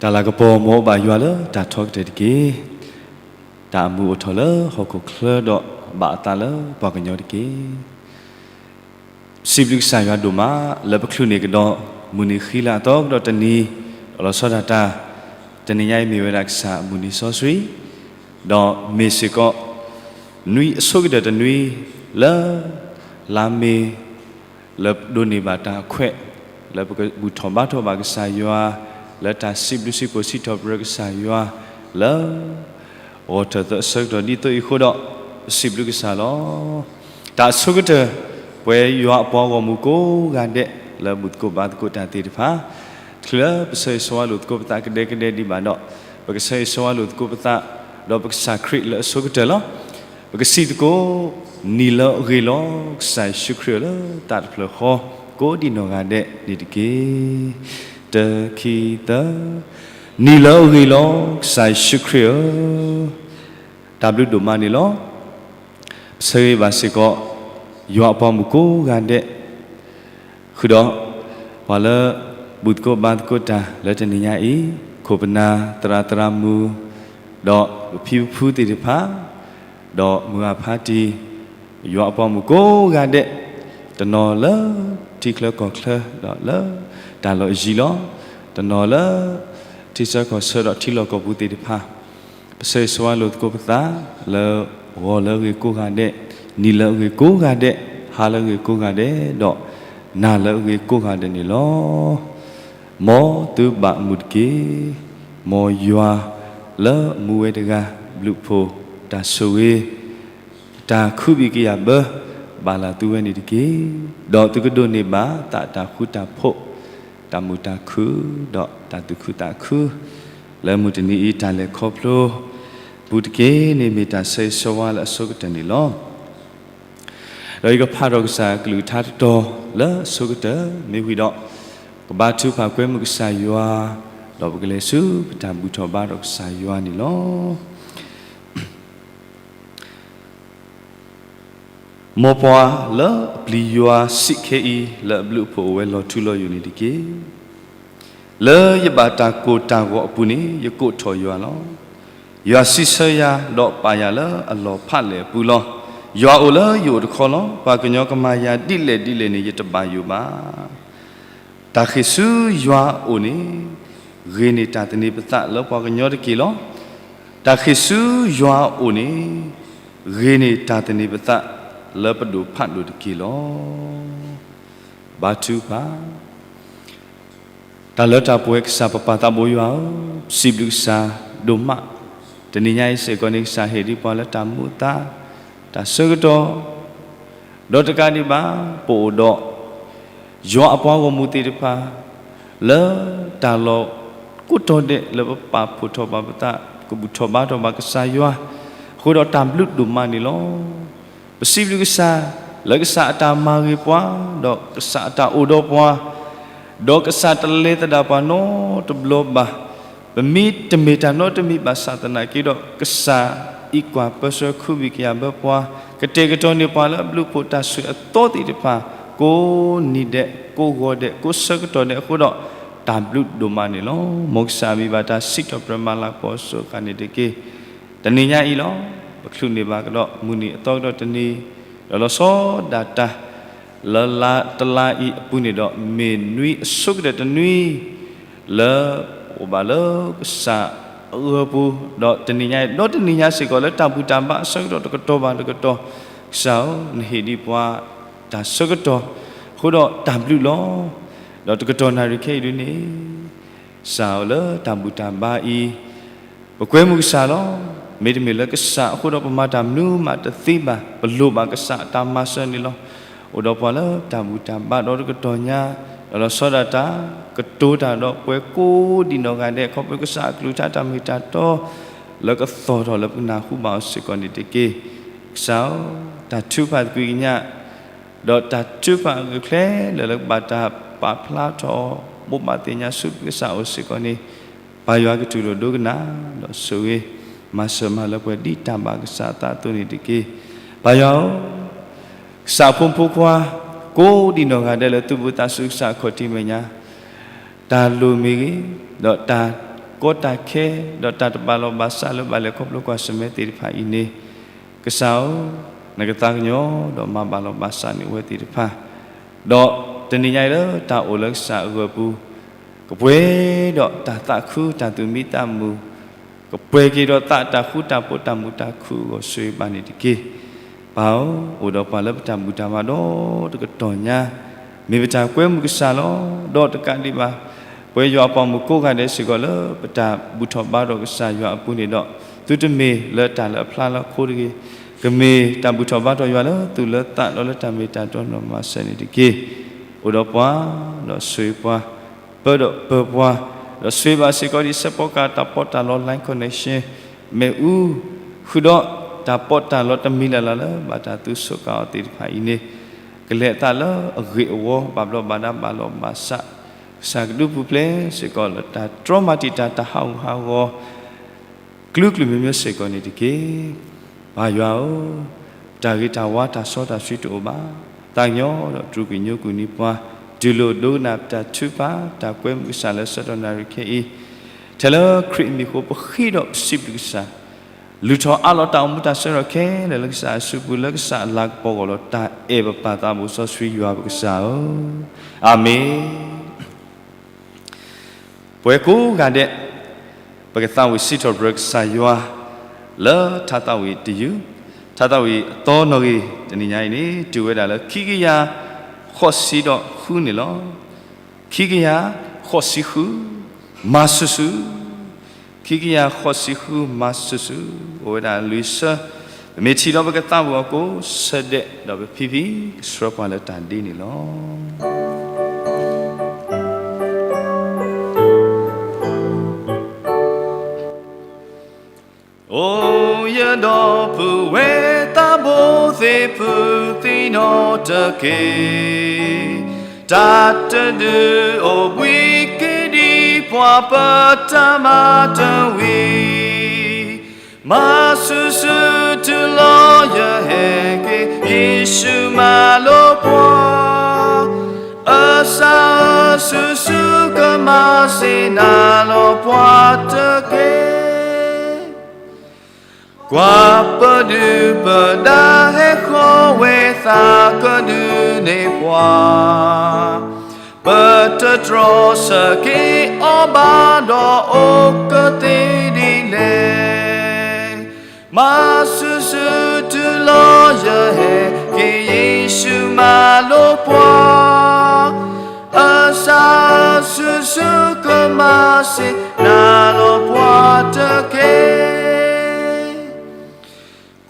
တၢ်လၤကပီၤ မ်အအိၣ်ဘၣ်ယွၤလၢတၢ်ထီကတၢၢ်တက့ၢ်. တၢ်အမုာ်အိၣ်ထီၣ်လၢဟီၣ်ခိၣ်ချၢဒီးဘၣ်အသးလၢပှၤကညီတက့ၢ်. ပစံးဘျုးကစၢ်ယွၤဒိၣ်မး လၢပချုးန့ၢ်ကဒီး မုၢ်နံၤဃံလၤအသီကဒီးတနံၤ, ဒီးလီၤဆီဒၣ်တၢ်, တနံၤညါအံၤမ့ၢ်ဝဲဒၣ်ကစၢ်အမုၢ်နံၤစီဆှံ, ဒီးမ့ၢ်စ့ၢ်ကီး နွံအဆိကတၢၢ်တနွံ လၢ လါမ့ၤ လၢပဒိးန့ၢ်ဘၣ်တၢ်ခွဲး, လၢပကဘူၣ်ထီၣ်ဘါထီၣ်ဘၣ်ကစၢ်ယွၤ, လၢတၢ်စံးဘျုးစံးဖှိၣ်စံးထီၣ်ပတြၢၤကစၢ်ယွၤ, လၢ ဂီၤထၢၣ်သၢအဆၢကတီၢ်ဒ်သိးအံၤအဃိဒီး, ပစံးဘျုးကစၢ်လီၤ. တၢ်အဆိကတၢၢ်, ပှဲၤယွၤအပှၤဂီၢ်မုၢ်ကိးဂၤဒဲး လၢဘူၣ်သကိးဘါသကိးတၢ်သ့ၣ်တဖၣ်, တချုးလၢပဆၢဂ့ၤဆၢဝါလိာ်သကိးပသးကဒဲကဒဲဒံးဘၣ်ဒီး, ပကဆၢဂ့ၤဆၢဝါလိာ်သကိးပသး, ဒီးပကဆၢခရံာ်လၢအဆိကတၢၢ်လီၤ. ပကစံးသကိး, နံၤလၢအဂ့ၤလီၤ ကစၢ်ယ့ၣ်ၡူးခရံာ်ဧၢ လၢသးတဖျၢၣ်ဃီ ကိးဒံးနီၢ်ဂၤဒဲးန့ၣ်တက့ၢ်. တခံသၢ, နံၤလၢအဂ့ၤလီၤ ကစၢ်ယ့ၣ်ၡူးခရံာ်ဧၢ, တၢ်ဘျုးဒိၣ်မးန့ၣ်လီၤ. ပဆၢဂ့ၤဘၣ်စ့ၢ်ကီး ယွၤအပှၤမုၣ်ကိးဂၤဒဲး, ဃုာ်ဒီး ပှၤလၢ ဘူၣ်သကိးဘါသကိးတၢ်လၢတနံၤညါအံၤ, ခိၣ်ပနၢ်သရၣ်သရၣ်မုၣ်, ဒီးပဖံပဖုသ့ၣ်တဖၣ်, ဒီးမုၢ်ဂၤဖါတံၢ်, ယွၤအပှၤမုၣ်ကိးဂၤဒဲး, တနီၤလၢ ထံချၢကီၢ်ချၢ ဒီးလၢ တၢ်လီၢ်အယံၤလီၤ. တနီၤလၢ ထံဆၢကီၢ်ဆၢဒီးထံလီၢ်ကီၢ်ပူၤသ့ၣ်တဖၣ်, ပဆၢဂ့ၤဆၢဝါလိာ်သကိးပသး လၢ ဂီၤလၢအဂ့ၤကိးဂၤဒဲး, နံၤလၢအဂ့ၤကိးဂၤဒဲး, ဟါလၢအဂ့ၤကိးဂၤဒဲး, ဒီး နၤလၢအဂ့ၤကိးဂၤဒဲးန့ၣ်လီၤ. မ်သုဘၣ်မုာ်တက့ၢ်. မ်ယွၤလၢအမူဝဲတဂၤ ဘျုးဖှိၣ် တၢ်ဆိၣ်ဂ့ၤ တၢ်ခုဘံၣ်ကယာ်ဘၢ ဘၣ်လၢသုဝဲန့ၣ်တက့ၢ်. ဒီးသုကဒိးန့ၢ်ဘၣ်သးတၢ်ဃူတၢ်ဖိး, တၢ်မုာ်တၢ်ခုၣ်, ဒီးတၢ်သူၣ်ခုသးခု, လၢမုၢ်တနံၤအံၤတၢ်လဲၤခီဖျိ ပူၤတက့ၢ်န့ၣ် မ့ၢ်တၢ်ဆၢဂ့ၤဆၢဝါလၢအဆိကတၢၢ်န့ၣ်လီၤ. ဒီးယကဖးထီၣ်ကစၢ်အကလုၢ်ကထါတတီၤလၢအဆိကတၢၢ် မ့ၢ်ဝံၤဒီး, ကဘါထုကဖၣ်ကွဲမုာ်ကစၢ်ယွၤ, ဒီးပကလဲၤဆူပတၢ်ဘူၣ်ထီၣ်ဘါထီၣ်ကစၢ်ယွၤန့ၣ်လီၤ. မ်ပှၤလၢအပျံၤယွၤစံးခဲအံၤ လၢအဘျုးအဖှိၣ်အိၣ်ဝဲလီၤထူလီၤယိာ်န့ၣ်တက့ၢ်. လၢယဘၣ်တၢ်ကိၢ်တၢ်ဂီၤအပူၤန့ၣ် ယကိးထီၣ်ယွၤလီၤ. ယွၤစံးဆၢယၤ ဒီးပာ်ယၤလၢအလီၢ်ဖးလဲၢ်အပူၤလီၤ. ယွၤအိၣ်လၢယအိၣ်တခီလီၤ. ပှၤကညီကမၤယၤဒ်လဲၣ်ဒ်လဲၣ်န့ၣ် ယတဘၣ်ယိၣ်ဘၣ်. တၢ်ဃ့ၢ်ဆူယွၤအအိၣ်န့ၣ် ဂ့ၤန့ၢ်တၢ်သန့ၤပသးလၢပှၤကညီတက့ၢ်လီၤ. တၢ်ဃ့ၢ်ဆူယွၤအအိၣ်န့ၣ် ဂ့ၤန့ၢ်တၢ်သန့ၤပသးလၢပဒိၣ်ဖးဒိၣ်တက့ၢ်လီၤ. ဘါထုကဖၣ်. တၢ်လၢတၢ်ပှဲၤကစၢ်ပပၢ်သးဘိယွၤဧၢ, ပစံးဘျုးကစၢ်ဒိၣ်မး, တနံၤညါအံၤစ့ၢ်ကီးန့ၣ် ကစၢ်ဟ့ၣ်ဒံးပှၤလၢတၢ်မူအသါ, တၢ်ဆၢကတီၢ်, ဒီးတကးဒံးဘၣ် ပအိၣ်ဒီး ယွၤအပှၤဂီၢ်မုၢ်သ့ၣ်တဖၣ် လၢတၢ်လီၢ်ကိးတီၤဒဲး လၢပပာ်ဖှိၣ်ထီၣ်ဘၣ်ပသး, ကဘူၣ်ထီၣ်ဘါထီၣ်ဘၣ်ကစၢ်ယွၤ, အဃိဒီးတၢ်ဘျုးဒိၣ်မးန့ၣ်လီၤ. ပစံးဘျုးကစၢ်, လၢကစၢ်အတၢ်မၤဂ့ၤပှၤ, ဒီးကစၢ်အတၢ်အိၣ်ဒီးပှၤ, ဒီးကစၢ်တလဲၤသဒၣ်ပှၤနီတဘျီဘၣ်. ပမ့ၢ်တမ့ၢ်တၢ်နီတမံၤဘၣ်ဆၣ်သနာ်က့ဒီး ကစၢ်အံးကွၢ်ပၢဆှၢခုဘံၣ်ကယာ်ဘၢပှၤ, ကတဲာ်ကတီၤန့ၢ်ပှၤလၢအဘျုးအဖှိၣ်တၢ်ဆိၣ်အသီသ့ၣ်တဖၣ် ကိးနံၤဒဲး ကိးဂီၤဒဲး ကိးဆၢကတီၢ်ဒဲးအဃိဒီး တၢ်ဘျုးဒိၣ်မးန့ၣ်လီၤ. မ်ကစၢ်မံၤဘၣ်တၢ်စံးထီၣ်ပတြၢၤမၤလၤကပီၤစိၤဃၣ်န့ၣ်တက့ၢ်. တနံၤညါအံၤလီၤ. ပချုးန့ၢ်ဘၣ်ကဒီး မုၢ်နံၤအသီကဒီးတနံၤ, ဒီးလီၤဆီဒၣ်တၢ် လၢလါတလါအံၤအပူၤန့ၣ်ဒီး မ့ၢ်နွံအဆိကတၢၢ်တနွံ လၢ အိၣ်ဘၣ်လၢကစၢ်အဂီၢ်ပူၤ, ဒီးတနံၤညါအံၤ ဒီးတနံၤညါစ့ၢ်ကီးလၢတၢ်ဘူၣ်တၢ်ဘါအဆၢကတီၢ်တကတီၢ်ဘၣ်တကတီၢ်, ကစၢ်ဧၢ, နဟ့ၣ်ဒံးပှၤ တၢ်ဆၢကတီၢ်, အဃိဒီးတၢ်ဘျုးလီၤ. ဒီးတကတီၢ်နၣ်ရံၣ်ခဲအံၤဒ်န့ၣ် ကစၢ်ဧၢ, လၢတၢ်ဘူၣ်တၢ်ဘါအံၤ ပကွဲမုာ်ကစၢ်လီၤ. မ့တမ့ၢ်လၢကစၢ်အဃိဒီးပမၤတၢ်မနုၤမးတသ့ဘၣ်. ပလိၣ်ဘၣ်ကစၢ်အတၢ်မၤစၢၤန့ၣ်လီၤ. အိၣ်ဒီးပှၤလၢတၢ်ဘူၣ်တၢ်ဘါဒီတကတီၢ်ညါ, ဒီးလီၤဆီဒၣ်တၢ် ကတိၤတၢ်ဒီးပှၤကိးဒံးနီၢ်ဂၤဒဲး ခီဖျိကစၢ်အကလုၢ်ကထါတၢ်မ့ၢ်တၢ်တီ လၢကသီၣ်ထီၣ်လၢပနၢ်ဟူဘၣ်အီၤစ့ၢ်ကီးန့ၣ်တက့ၢ်. ကစၢ်ဧၢ, တၢ်ထုကဖၣ်သကွံာ်ကညး ဒီးတၢ်ထုကဖၣ်အဂ့ၢ်အကျိၤလၢကဘၣ်တၢ်ပာ်ဖျါထီၣ် ဘိးဘၣ်သ့ၣ်ညါဆူကစၢ်အအိၣ်စ့ၢ်ကီးန့ၣ်, ပၢ်ယွၤကတူၢ်လိာ်ဒိကနၣ် ဒီးဆိၣ်ဂ့ၤ မၤစၢၤမၤလၢပှဲၤဒ်တၢ်ဘၣ်ကစၢ်အသးအသိးန့ၣ်တက့ၢ်. ပၢ်ယွၤဧၢ, ကစၢ်အဖိမုၣ်ဖိခွါ ကိးဒံးနီၢ်ဂၤဒဲးလၢသုဘူးသးဆူကစၢ်အခီၣ်ထံးမဲာ်ညါ တၢ်လိၣ်မ့ၢ်ဂ့ၤ, ဒီးတၢ် ကီတၢ်ခဲ ဒီးတၢ်တဘၣ်လီၢ်ဘၣ်စးလၢဘၣ်လဲၤခီဖျိကွၢ်ဆၢၣ်မဲာ်သ့ၣ်တဖၣ်အံၤန့ၣ်, ကစၢ်ဧၢ, နကသးကညီၤဒီးမၤဘၣ်လီၢ်ဘၣ်စးန့ၢ်အဝဲသ့ၣ်တဖၣ်, ဒီးတနံၤညါအံၤလၢတၢ်အိၣ်လၢကစၢ်အဂီၢ်ပူၤ, ကပှဲၤဒီးတၢ်သးခုတၢ်သူၣ်မံသးမုာ်, ကပှဲၤက့ၤဒီးသးတၢ်ဃူတၢ်ဖိးတၢ်မုာ်တၢ်ခုၣ်အဂီၢ် ဆိၣ်ဂ့ၤဘၣ်န့ၣ်တက့ၢ်. ပၢ်ဧၢ, အိၣ်ဒီးပှၤလၢပတၢ်ဘူၣ်တၢ်ဘါဒီတကတီၢ်ညါ, မ့ၢ်ပတၢ်ကွဲမုာ်ကစၢ်လီၤ. ဒီးတကးဒံးဘၣ်, ပဝဲယွၤအပှၤမုၣ်ကိးဂၤဒဲးစ့ၢ်ကီးလၢပတၢ်ဘူၣ်ထီၣ်ဘါထီၣ်ကစၢ်ယွၤအပူၤန့ၣ်ဒီး, သုတမ့ၢ်လၢတၢ်လၢအဖျါလၢအခိတဂ့ၤ, ကမ့ၢ်တၢ်ဘူၣ်ထီၣ်ဘါထီၣ်ယွၤလၢသူၣ်လၢသးဒီးလၢတၢ်မ့ၢ်တၢ်တီနီၢ်မၤစၢၤန့ၣ်တက့ၢ်. အိၣ်ဒီးပှၤ, ဒီးဆိၣ်ဂ့ၤပှၤ, ပၢဒီးပၢပှၤ, ဒီးဆိၣ်ဂ့ၤဘၣ်စ့ၢ်ကီးဒ်စဲးဖီကဟၣ်တၢ်ပီးတၢ်လီ Line Connection မ့ၣ်အူ, ဃုာ်ဒီးတၢ်ပီးတၢ်လီတမံၤလၢ်လၢ်လၢဘၣ်တၢ်သူစူးကါအီၤသ့ၣ်တဖၣ်အံၤန့ၣ်, ကလဲၤအသးလၢအဂ့ၢ်အဝီ ဘၣ်ဘျီးဘၣ်ဒါဘၣ်လီၢ်ဘၣ်စး, ကစၢ်ကဒုးပူၤဖျဲးစ့ၢ်ကီးလၢတၢ်တြီမၤတံာ်တာ်တၢ်ဟးဂူာ်ဟးဂီၤ ကျူကျူမ့မ့ၢ်စ့ၢ်ကီးန့ၣ်တက့ၢ်. ပၢ်ယွၤဧၢ, တၢ်ဂ့ၤတၢ်ဝါတၢ်စီတၢ်ဆှံတအိၣ်ဘၣ်. သးကညီၤဒီးတြူာ်ကွံာ်ညိကွံာ်န့ၢ်ပှၤ, တုၤလိာ်ဒိကနၣ်ပတၢ်ထုကဖၣ် တၢ်ကွဲမုာ်ကစၢ်လၢဆၢကတီၢ်နၣ်ရံၣ်ခဲအံၤ, ထဲလၢခရံာ်အမံၤအဃိ ပဃ့ဒီးပစံးဘျုးကစၢ်, လုၢ်ထီၣ်အးလီၤတၢ်အိၣ်မူတၢ်ဆၢကတီၢ်ခဲလၢာ်လၢကစၢ်အစုပူၤ လၢကစၢ်အလၤကပီၤအဂီၢ်ဒီး တၢ်အဲၣ်ပပၢ်သးဘိၣ်စီဆှံယွၤပကစၢ်ဧၢ, အၤမ့ၣ်. ပဝဲကိးဂၤဒဲး, ပကသးဝံၣ်စံးထီၣ်ပတြၢၤကစၢ်ယွၤ, လၢထါသးဝံၣ်တယုၢ်, ထါသးဝံၣ်အသီနီၣ်ဂံၢ်တနံၤညါအံၤန့ၣ် တုၤဝဲဒၣ်လၢ ခံကယၤဃိးဆံဒီးဃုန့ၣ်လီၤ. ခံကယၤဃိးဆံဃု, မၤဆူၣ်ဆူၣ်, ခံကယၤဃိးဆံဃု မၤဆူၣ်ဆူၣ်, အိၣ်ဝဲဒၣ်လွံၢ်ဆၢ, ပမ့ၢ်ထံၣ်ဒီးပကသးဝံၣ်အီၤကိးဆၢဒဲး ဒီးပဖံဖံကဆှၢပှၤလၢတၢ်ဒ့န့ၣ်လီၤ. အိၣ်ယဒီပုၢ်ဝဲၢ်သးဘိသ့ၣ် ဖုသံနီတက့ၢ်, တၢ်တဒုးအိၣ်ဘှံးက့ၤဒံးပှၤ ပတၢ်မၤတဝံၤ, မၤဆူၣ်ဆူၣ်တုၤလီၤယဟဲက့ၤ ယ့ၣ်ၡူးမၤလိာ်ပှၤ, အစၢ်အစုဆူၣ်ဆူၣ်ကမၤစ့ၢ်နၤလီၤပှၤတက့ၢ်. ကွၢ်ပဒုၣ်ပဒါဟဲဃီၤဝဲ သးကဒုးန့ၢ်ပှၤ, ပတတြီဆၢက့ၤအီၤဘၣ်ဒီး အိၣ်ကသ့ဒ်လဲၣ်. မၤဆူၣ်ဆူၣ်တုၤလီၤယဟဲက့ၤ ယ့ၣ်ၡူးမၤလိာ်ပှၤ, အစၢ်အစုဆူၣ်ဆူၣ်ကမၤစ့ၢ်နၤလီၤပှၤတက့ၢ်.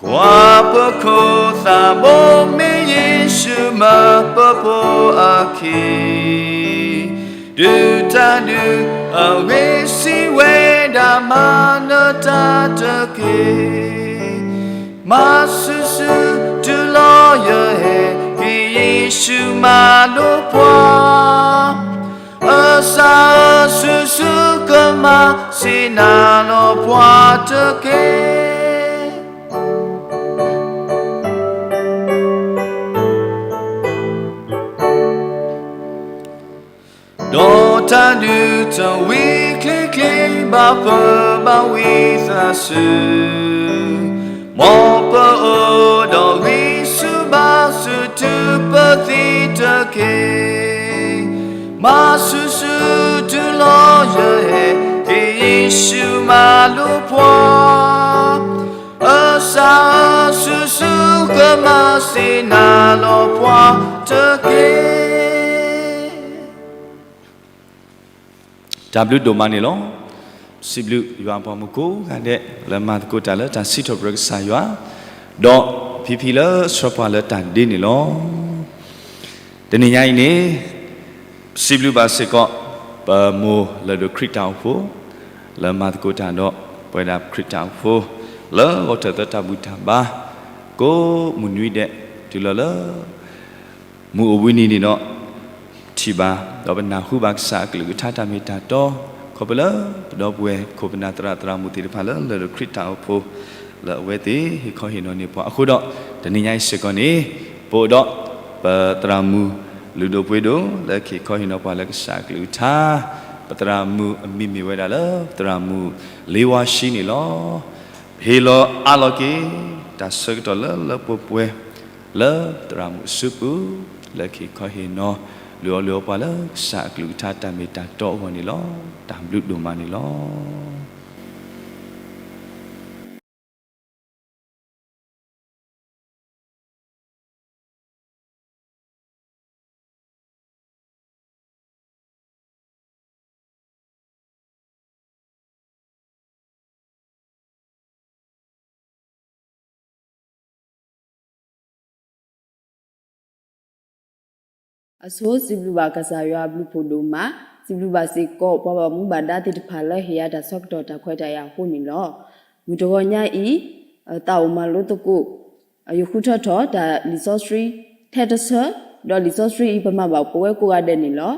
ကွၢ်ပခိၣ်သးဘိ မ့ၢ်ယ့ၣ်ၡူးမၢပဖိအခံ, ဒုၣ်တၢ်ဒုးအဂ့ၢ်စံးဝဲဒၣ် မၤနၢၤတၢ်တက့ၢ်. မၤဆူၣ်ဆူၣ်တုၤလီၤယဟဲက့ၤ ယ့ၣ်ၡူးမၤလိာ်ပှၤ, အစၢ်အစုဆူၣ်ဆူၣ်ကမၤစ့ၢ်နၤလီၤပှၤတက့ၢ်. ဒီးတၢ်ဒုးတဝံၤချ့ချ့ ဘၣ်ပၢဘၣ်ဝံသးစူၤ, မ်ပအိၣ်ဒီးဂံၢ်ဆူၣ်ဘါဆူၣ် တုၤပသံတက့ၢ်. မၤဆူၣ်ဆူၣ်တုၤလီၤယဟဲက့ၤ ယ့ၣ်ၡူးမၤလိာ်ပှၤ, အစၢ်အစုဆူၣ်ဆူၣ်ကမၤစ့ၢ်နၤလီၤပှၤတက့ၢ်. တၢ်ဘျုးဒိၣ်မးန့ၣ်လီၤ. စံးဘျုးယွၤအပှၤမုၣ်ကိးဂၤဒဲး လၢမၤသကိးတၢ်လၢတၢ်စံးထီၣ်ပတြၢၤကစၢ်ယွၤ, ဒီးဖံဖံလၢဆှၢပှၤလၢတၢ်ဒ့န့ၣ်လီၤ. တနံၤညါအံၤန့ၣ် စံးဘျုးဘၣ်စ့ၢ်ကီး ပမိၢ်လၢၢ်ဒိၣ်ခရံာ်တၢ်အိၣ်ဖှိၣ် လၢမၤသကိးတၢ်ဒီး ပဝဲဒၣ်ခရံာ်တၢ်အိၣ်ဖှိၣ် လၢဂီၢ်ထၢၣ်သၢတၢ်ဘူၣ်တၢ်ဘါ ကိးမုၢ်နွံဒဲး တုၤလီၤလၢ မုၢ်အိၣ်ဘှံးနံၤန့ၣ်ဒီး ထံၣ်ဘၣ် ဒီးပနၢ်ဟူဘၣ်ကစၢ်အကလုၢ်ကထါတၢ်မ့ၢ်တၢ်တီ ခီဖျိလၢပဒီပုၢ်ဝဲၢ်ခိၣ်ပနၢ်သရၣ်သရၣ်မုၣ်သ့ၣ်တဖၣ်လၢလၢၢ်ဒိၣ်ခရံာ်တၢ်အိၣ်ဖှိၣ် လၢအဝဲသ့ၣ်ဟ့ၣ်ခီဟ့ၣ်နီၤန့ၢ်ပှၤအဃိဒီး တနံၤညါအံၤစ့ၢ်ကီးန့ၣ် ပအိၣ်ဒီးပသရၣ်မုၣ်လုၢ်ဒိၣ်ပှ့ၤဒိၣ် လၢကဟ့ၣ်ခီဟ့ၣ်နီၤပှၤလၢကစၢ်အကလုၢ်ကထါ ပသရၣ်မုၣ်အမံၤမ့ၢ်ဝဲဒၣ်လၢ ပသရၣ်မုၣ်လ့ဝါရှံန့ၣ်လီၤ. ဟ့ၣ်လီၤအးလီၤက့ၤ တၢ်ဆၢကတီၢ်လၢလၢပှဲၤပှဲၤ လၢပသရၣ်မုၣ်အစုပူၤ လၢကဟ့ၣ်ခီဟ့ၣ်နီၤ လုၢ်အီၣ်လုၢ်အီပှၤလၢကစၢ်အကလုၢ်ကထါတၢ်မ့ၢ်တၢ်တီအဂီၢ်န့ၣ်လီၤ. တၢ်ဘျုးဒိၣ်မးန့ၣ်လီၤ. အဆိ စံးဘျုးဘၣ်ကစၢ်ယွၤအဘျုးဖးဒိၣ်မး, စံးဘျုးဘၣ်စ့ၢ်ကီး ပှၤဘၣ်မူဘၣ်ဒါသ့ၣ်တဖၣ်လၢဟ့ၣ်ယၤတၢ်ဆၢကတီၢ်တၢ်ခွဲးတၢ်ယာ်အဃိန့ၣ်လီၤ. မုၢ်တဂီၤညါအံၤ သးအိၣ်မၤလိသကိး ယဃုထၢထီၣ်တၢ်လံာ်စီဆှံထဲတဆၢ, ဒီးလံာ်စီဆှံအံၤ ပမၤဘၣ်ပဝဲကိးဂၤဒဲးန့ၣ်လီၤ.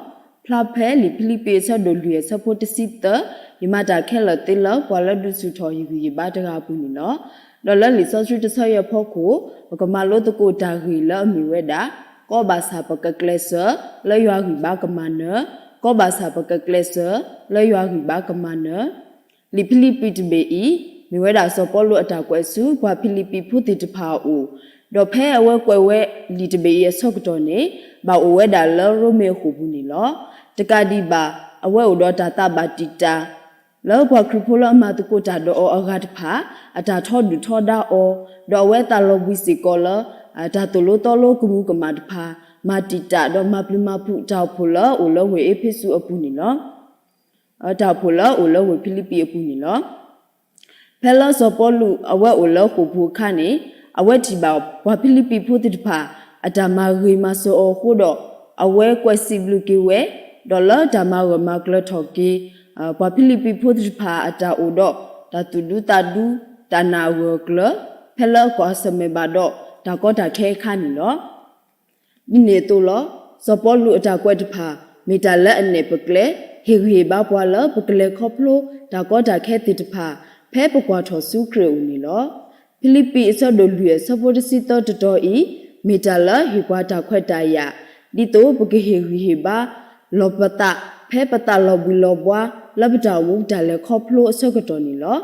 ဖျါဖဲလံာ်ဖံလံးပံးအဆၢဒိၣ်လွံၢ်အဆၢဖိတဆံသၢ, ယမၤတၢ်ခဲလၢာ်သ့လၢပှၤလၢဒုးဆူၣ်ထီၣ်ယဂံၢ်ယဘါတဂၤအပူၤန့ၣ်လီၤ. ဒီးလၢလံာ်စီဆှံတဆၢအံၤအဖီခိၣ် ပကမၤလိသကိးတၢ်ဂ့ၢ်လၢအမ့ၢ်ဝဲဒၣ် ကီဘၣ်ဆၣ်ပကကျဲးစၢး လၢယွၤဂံၢ်ဘါကမၤနၢၤ, ကီဘၣ်ဆၣ်ပကကျဲးစၢး လၢယွၤဂံၢ်ဘါကမၤနၢၤ လံာ်ဖံလံးပံးတဘ့ၣ်အံၤ မ့ၢ်ဝဲဒၣ်စီၤပီလူးအတၢ်ကွဲးဆူပှၤဖံလံးပံးဖိသ့ၣ်တဖၣ်အအိၣ်, ဒီးဖဲအဝဲကွဲးဝဲလံာ်တဘ့ၣ်အံၤအဆၢကတီၢ်န့ၣ် ဘၣ်အိၣ်ဝဲဒၣ်လၢရိမ့ၤအဃိာ်ပူၤန့ၣ်လီၤ. တကးဒံးဘၣ် အဝဲအိၣ်ဒီးတၢ်သးဘၣ်တံာ်တာ် လၢပှၤခရံာ်ဖိလၢအမၤသကိးတၢ်ဒီးအီၤအဂၤတဖၣ် အတၢ်ထီဒုၣ်ထီဒါအီၤ, ဒီးအဝဲသးလီၤဘှံးစ့ၢ်ကီးလၢ တၢ်သိၣ်လိသီလိကမူၤကမၣ်တဖၣ် မၤတံာ်တာ်ဒီးမၤပျုၤမၤဖုးတၢ်အိၣ်ဖှိၣ်လၢအိၣ်လၢဝ့ၢ်အ့းဖ့းစူးအပူၤန့ၣ်လီၤ. တၢ်အိၣ်ဖှိၣ်လၢအိၣ်လၢဝ့ၢ်ဖံလံးပံးအပူၤန့ၣ်လီၤ. ဖဲလၢစီၤပီလူးအဝဲအိၣ်လၢဃိာ်ပူၤအခါန့ၣ် အဝဲထံၣ်ဘၣ်ပှၤဖံလံးပံးဖိသ့ၣ်တဖၣ် အတၢ်မၤဂ့ၤမၤစၢၤအီၤအဃိဒီး အဝဲကွဲးစံးဘျုးက့ၤဝဲ, ဒီးလၢတၢ်မၤဂၢၢ်မၤကျၢၤထီၣ်က့ၤ ပှၤဖံလံးပံးဖိသ့ၣ်တဖၣ်အတၢ်အိၣ်ဒီး တၢ်သူၣ်ဒူသးဒူ တၢ်နာ်အဂၢၢ်အကျၢၤ ဖဲလၢကွၢ်ဆၢၣ်မဲာ်ဘၣ်ဒီးတၢ်ကီတၢ်ခဲအခါန့ၣ်လီၤ. ဒ်န့ၣ်အသိးလီၤ. စီၤပီလူးအတၢ်ကွဲးတဖၣ် မ့ၢ်တၢ်လၢအနဲၣ်ပကျဲ ဟ့ၣ်ဂံၢ်ဟ့ၣ်ဘါပှၤလၢပကလဲၤခီဖျိတၢ်ကီတၢ်ခဲသ့ၣ်တဖၣ် ဖဲပကွၢ်ထီၣ်ဆူခရံာ်အအိၣ်န့ၣ်လီၤ. ဖံလံးပံးအဆၢဒိၣ်လွံၢ်အဆၢဖိတဆံသၢတတီၤအံၤ မ့ၢ်တၢ်လၢဟ့ၣ်ပှၤတၢ်ခွဲးတၢ်ယာ် ဒ်သိးပကဟ့ၣ်ဂံၢ်ဟ့ၣ်ဘါလီၤပသး ဖဲပသးလီၤဘှံးလီၤဘှါ လၢပတၢ်အိၣ်မူပတၢ်လဲၤခီဖျိအဆၢကတီၢ်န့ၣ်လီၤ.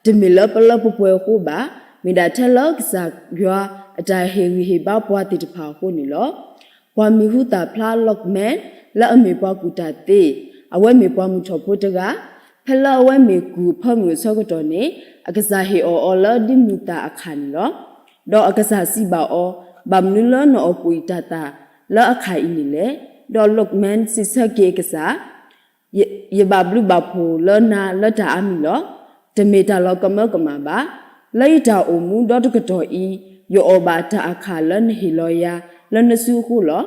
တမ့ၢ်လၢပလၢပပှဲၤအဃိဘၣ်, မ့ၢ်ဒၣ်ထဲလၢကစၢ်ယွၤအတၢ်ဟ့ၣ်ဂံၢ်ဟ့ၣ်ဘါပှၤသ့ၣ်တဖၣ်အဃိန့ၣ်လီၤ. ပှၤမံၤဟူသၣ်ဖျါ Luckman လၢအမ့ၢ်ပှၤကူၣ်တၢ်သ့, အဝဲမ့ၢ်ပှၤမုၢ်ထီၣ်ဖိတဂၤ, ဖဲလၢအဝဲမ့ၢ်ကူၣ်အဖၢမုၢ်အဆၢကတီၢ်န့ၣ် အကစၢ်ဟ့ၣ်အီၤအီၤလၢဒ်မုာ်သၣ်အခၣ်န့ၣ်လီၤ. ဒီးအကစၢ်စံးဘၣ်အီၤ, ဘၣ်မနုၤလၢနအီၣ်ကွံာ်တၢ်သၣ်လၢအခၣ်အံၤန့ၣ်လဲၣ်. ဒီး Luckman စံးဆၢက့ၤအကစၢ်, ယ, ယဘၣ်ဘျုးဘၣ်ဖှိၣ်လၢနၤလၢတၢ်အါမံၤလီၤ. တမ့ၢ်တၢ်လီၤကမၢကမၣ်ဘၣ်. လၢယတၢ်အိၣ်မူဒီတကတီၢ်အံၤ, ယအီၣ်ဘၣ်တၢ်အခၣ်လၢနဟ့ၣ်လီၤယၤ လၢနစုအဃိလီၤ.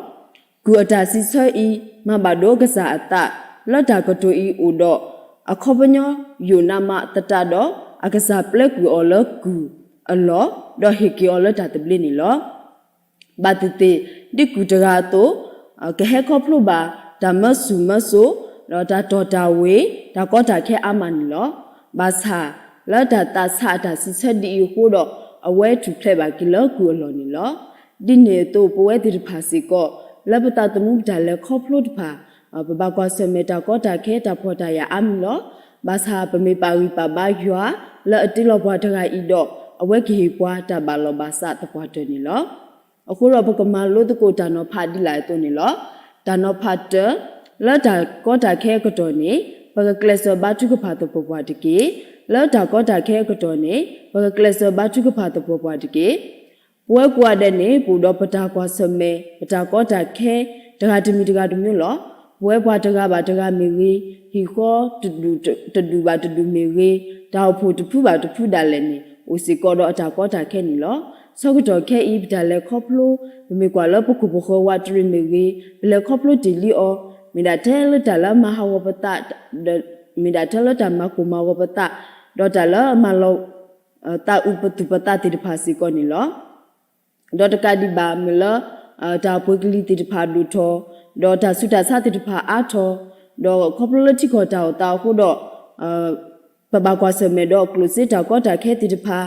ကူၣ်အတၢ်စံးဆၢအံၤ မၤဘၣ်ဒိကစၢ်အသး, လၢတၢ်ကတိၤအံၤအိၣ်ဒီး အခီပညီယိာ်နးမးသတးဒီး အကစၢ်ပျဲကွံာ်အီၤလၢကူၣ်အလီၢ်, ဒီးဟ့ၣ်က့ၤအီၤလၢတၢ်သဘျ့န့ၣ်လီၤ. ဘၣ်သ့ၣ်သ့ၣ် ဒ်ကူၣ်တဂၤအသိး, ကဟဲခီဖျိဘၣ်တၢ်မၢဆူၣ်မၢစိး, ဒီးတၢ်တီၢ်တၢ်ဝ့ၤ, တၢ်ကီတၢ်ခဲအါမးန့ၣ်လီၤ. ဘၣ်ဆၣ်, လၢတၢ်သးဆးအတၢ်စံးဆၢဒ်အံၤအဃိဒီး, အဝဲထူၣ်ဖျဲးဘၣ်က့ၤလၢကူၣ်အလီၢ်န့ၣ်လီၤ. ဒ်န့ၣ်အသိး ပဝဲသ့ၣ်တဖၣ်စ့ၢ်ကီး လၢပသးသမူပတၢ်လဲၤခီဖျိတဖၣ်, ပဘၣ်ကွၢ်ဆၢၣ်မဲာ်တၢ်ကီတၢ်ခဲတၢ်ဖှီၣ်တၢ်ယာ်အါမံၤလီၤ. ဘၣ်ဆၣ်ပမ့ၢ်ပာ်ဂံၢ်ပာ်ဘါယွၤ လၢအတ့လီၤပှၤတဂၤအံၤဒီး, အဝဲကဟ့ၣ်ပှၤတၢ်ဘၣ်လီၤဘၣ်စးသပှၢ်တၢၢ်န့ၣ်လီၤ. အဃိဒီးပကမၤလိသကိးတၢ်နီၤဖးဒ်လဲၣ်အသိးန့ၣ်လီၤ. တၢ်နီၤဖးတၢ, လၢတၢ်ကီတၢ်ခဲအကတီၢ်န့ၣ် ပကကျဲးစၢးဘါထုကဖၣ်သပှၢ်ပှၢ်တက့ၢ်. လၢတၢ်ကီတၢ်ခဲအကတီၢ်န့ၣ် ပကကျဲးစၢးဘါထုကဖၣ်သပှၢ်ပှၢ်တက့ၢ်. ပဝဲကိးဂၤဒဲးန့ၣ် ပအိၣ်ဒီးပတၢ်ကွၢ်ဆၢၣ်မဲာ် ပတၢ်ကီတၢ်ခဲ တဂၤတမံၤတဂၤတမံၤလီၤ. ပဝဲပှၤတဂၤဘၣ်တဂၤမ့ၢ်ဂ့ၤ, ဟံၣ်ဃီတဒူၣ်ဘၣ်တဒူၣ်မ့ၢ်ဂ့ၤ, တၢ်အိၣ်ဖှိၣ်တဖုဘၣ်တဖုဒၣ်လဲာ်န့ၣ် အိၣ်စ့ၢ်ကီးဒီးအတၢ်ကီတၢ်ခဲန့ၣ်လီၤ. ဆၢကတီၢ်ခဲအံၤ ပတၢ်လဲၤခီဖျိ, ပမ့ၢ်ကွၢ်လၢပခိၣ်ပဃၢၤဝးတရံးမ့ၢ်ဂ့ၤ, ပလဲၤခီဖျိတ့ၢ်လံအီၤ, မ့ၢ်ဒၣ်ထဲလၢတၢ်လၢမၤဟးဂီၤပသး, မ့ၢ်ဒၣ်ထဲလၢတၢ်မၤကိၢ်မၤဂီၤပသး, ဒီးတၢ်လၢအမၤလီၤ သးအုးပသူၣ်ပသးသ့ၣ်တဖၣ်စ့ၢ်ကီးန့ၣ်လီၤ. ဒီးတကးဒံးဘၣ်မ့ၢ်လၢ တၢ်ပှ့ၤကလံၤသ့ၣ်တဖၣ်ဒိၣ်ထီၣ်, ဒီးတၢ်ဆူးတၢ်ဆါသ့ၣ်တဖၣ်အါထီၣ်, ဒီးခီဖျိလၢထံကီၢ်တၢ်အိၣ်သးအဃိဒီး ပဘၣ်ကွၢ်ဆၢၣ်မဲာ်ဒီးကျိၣ်စ့တၢ်ကီတၢ်ခဲသ့ၣ်တဖၣ်,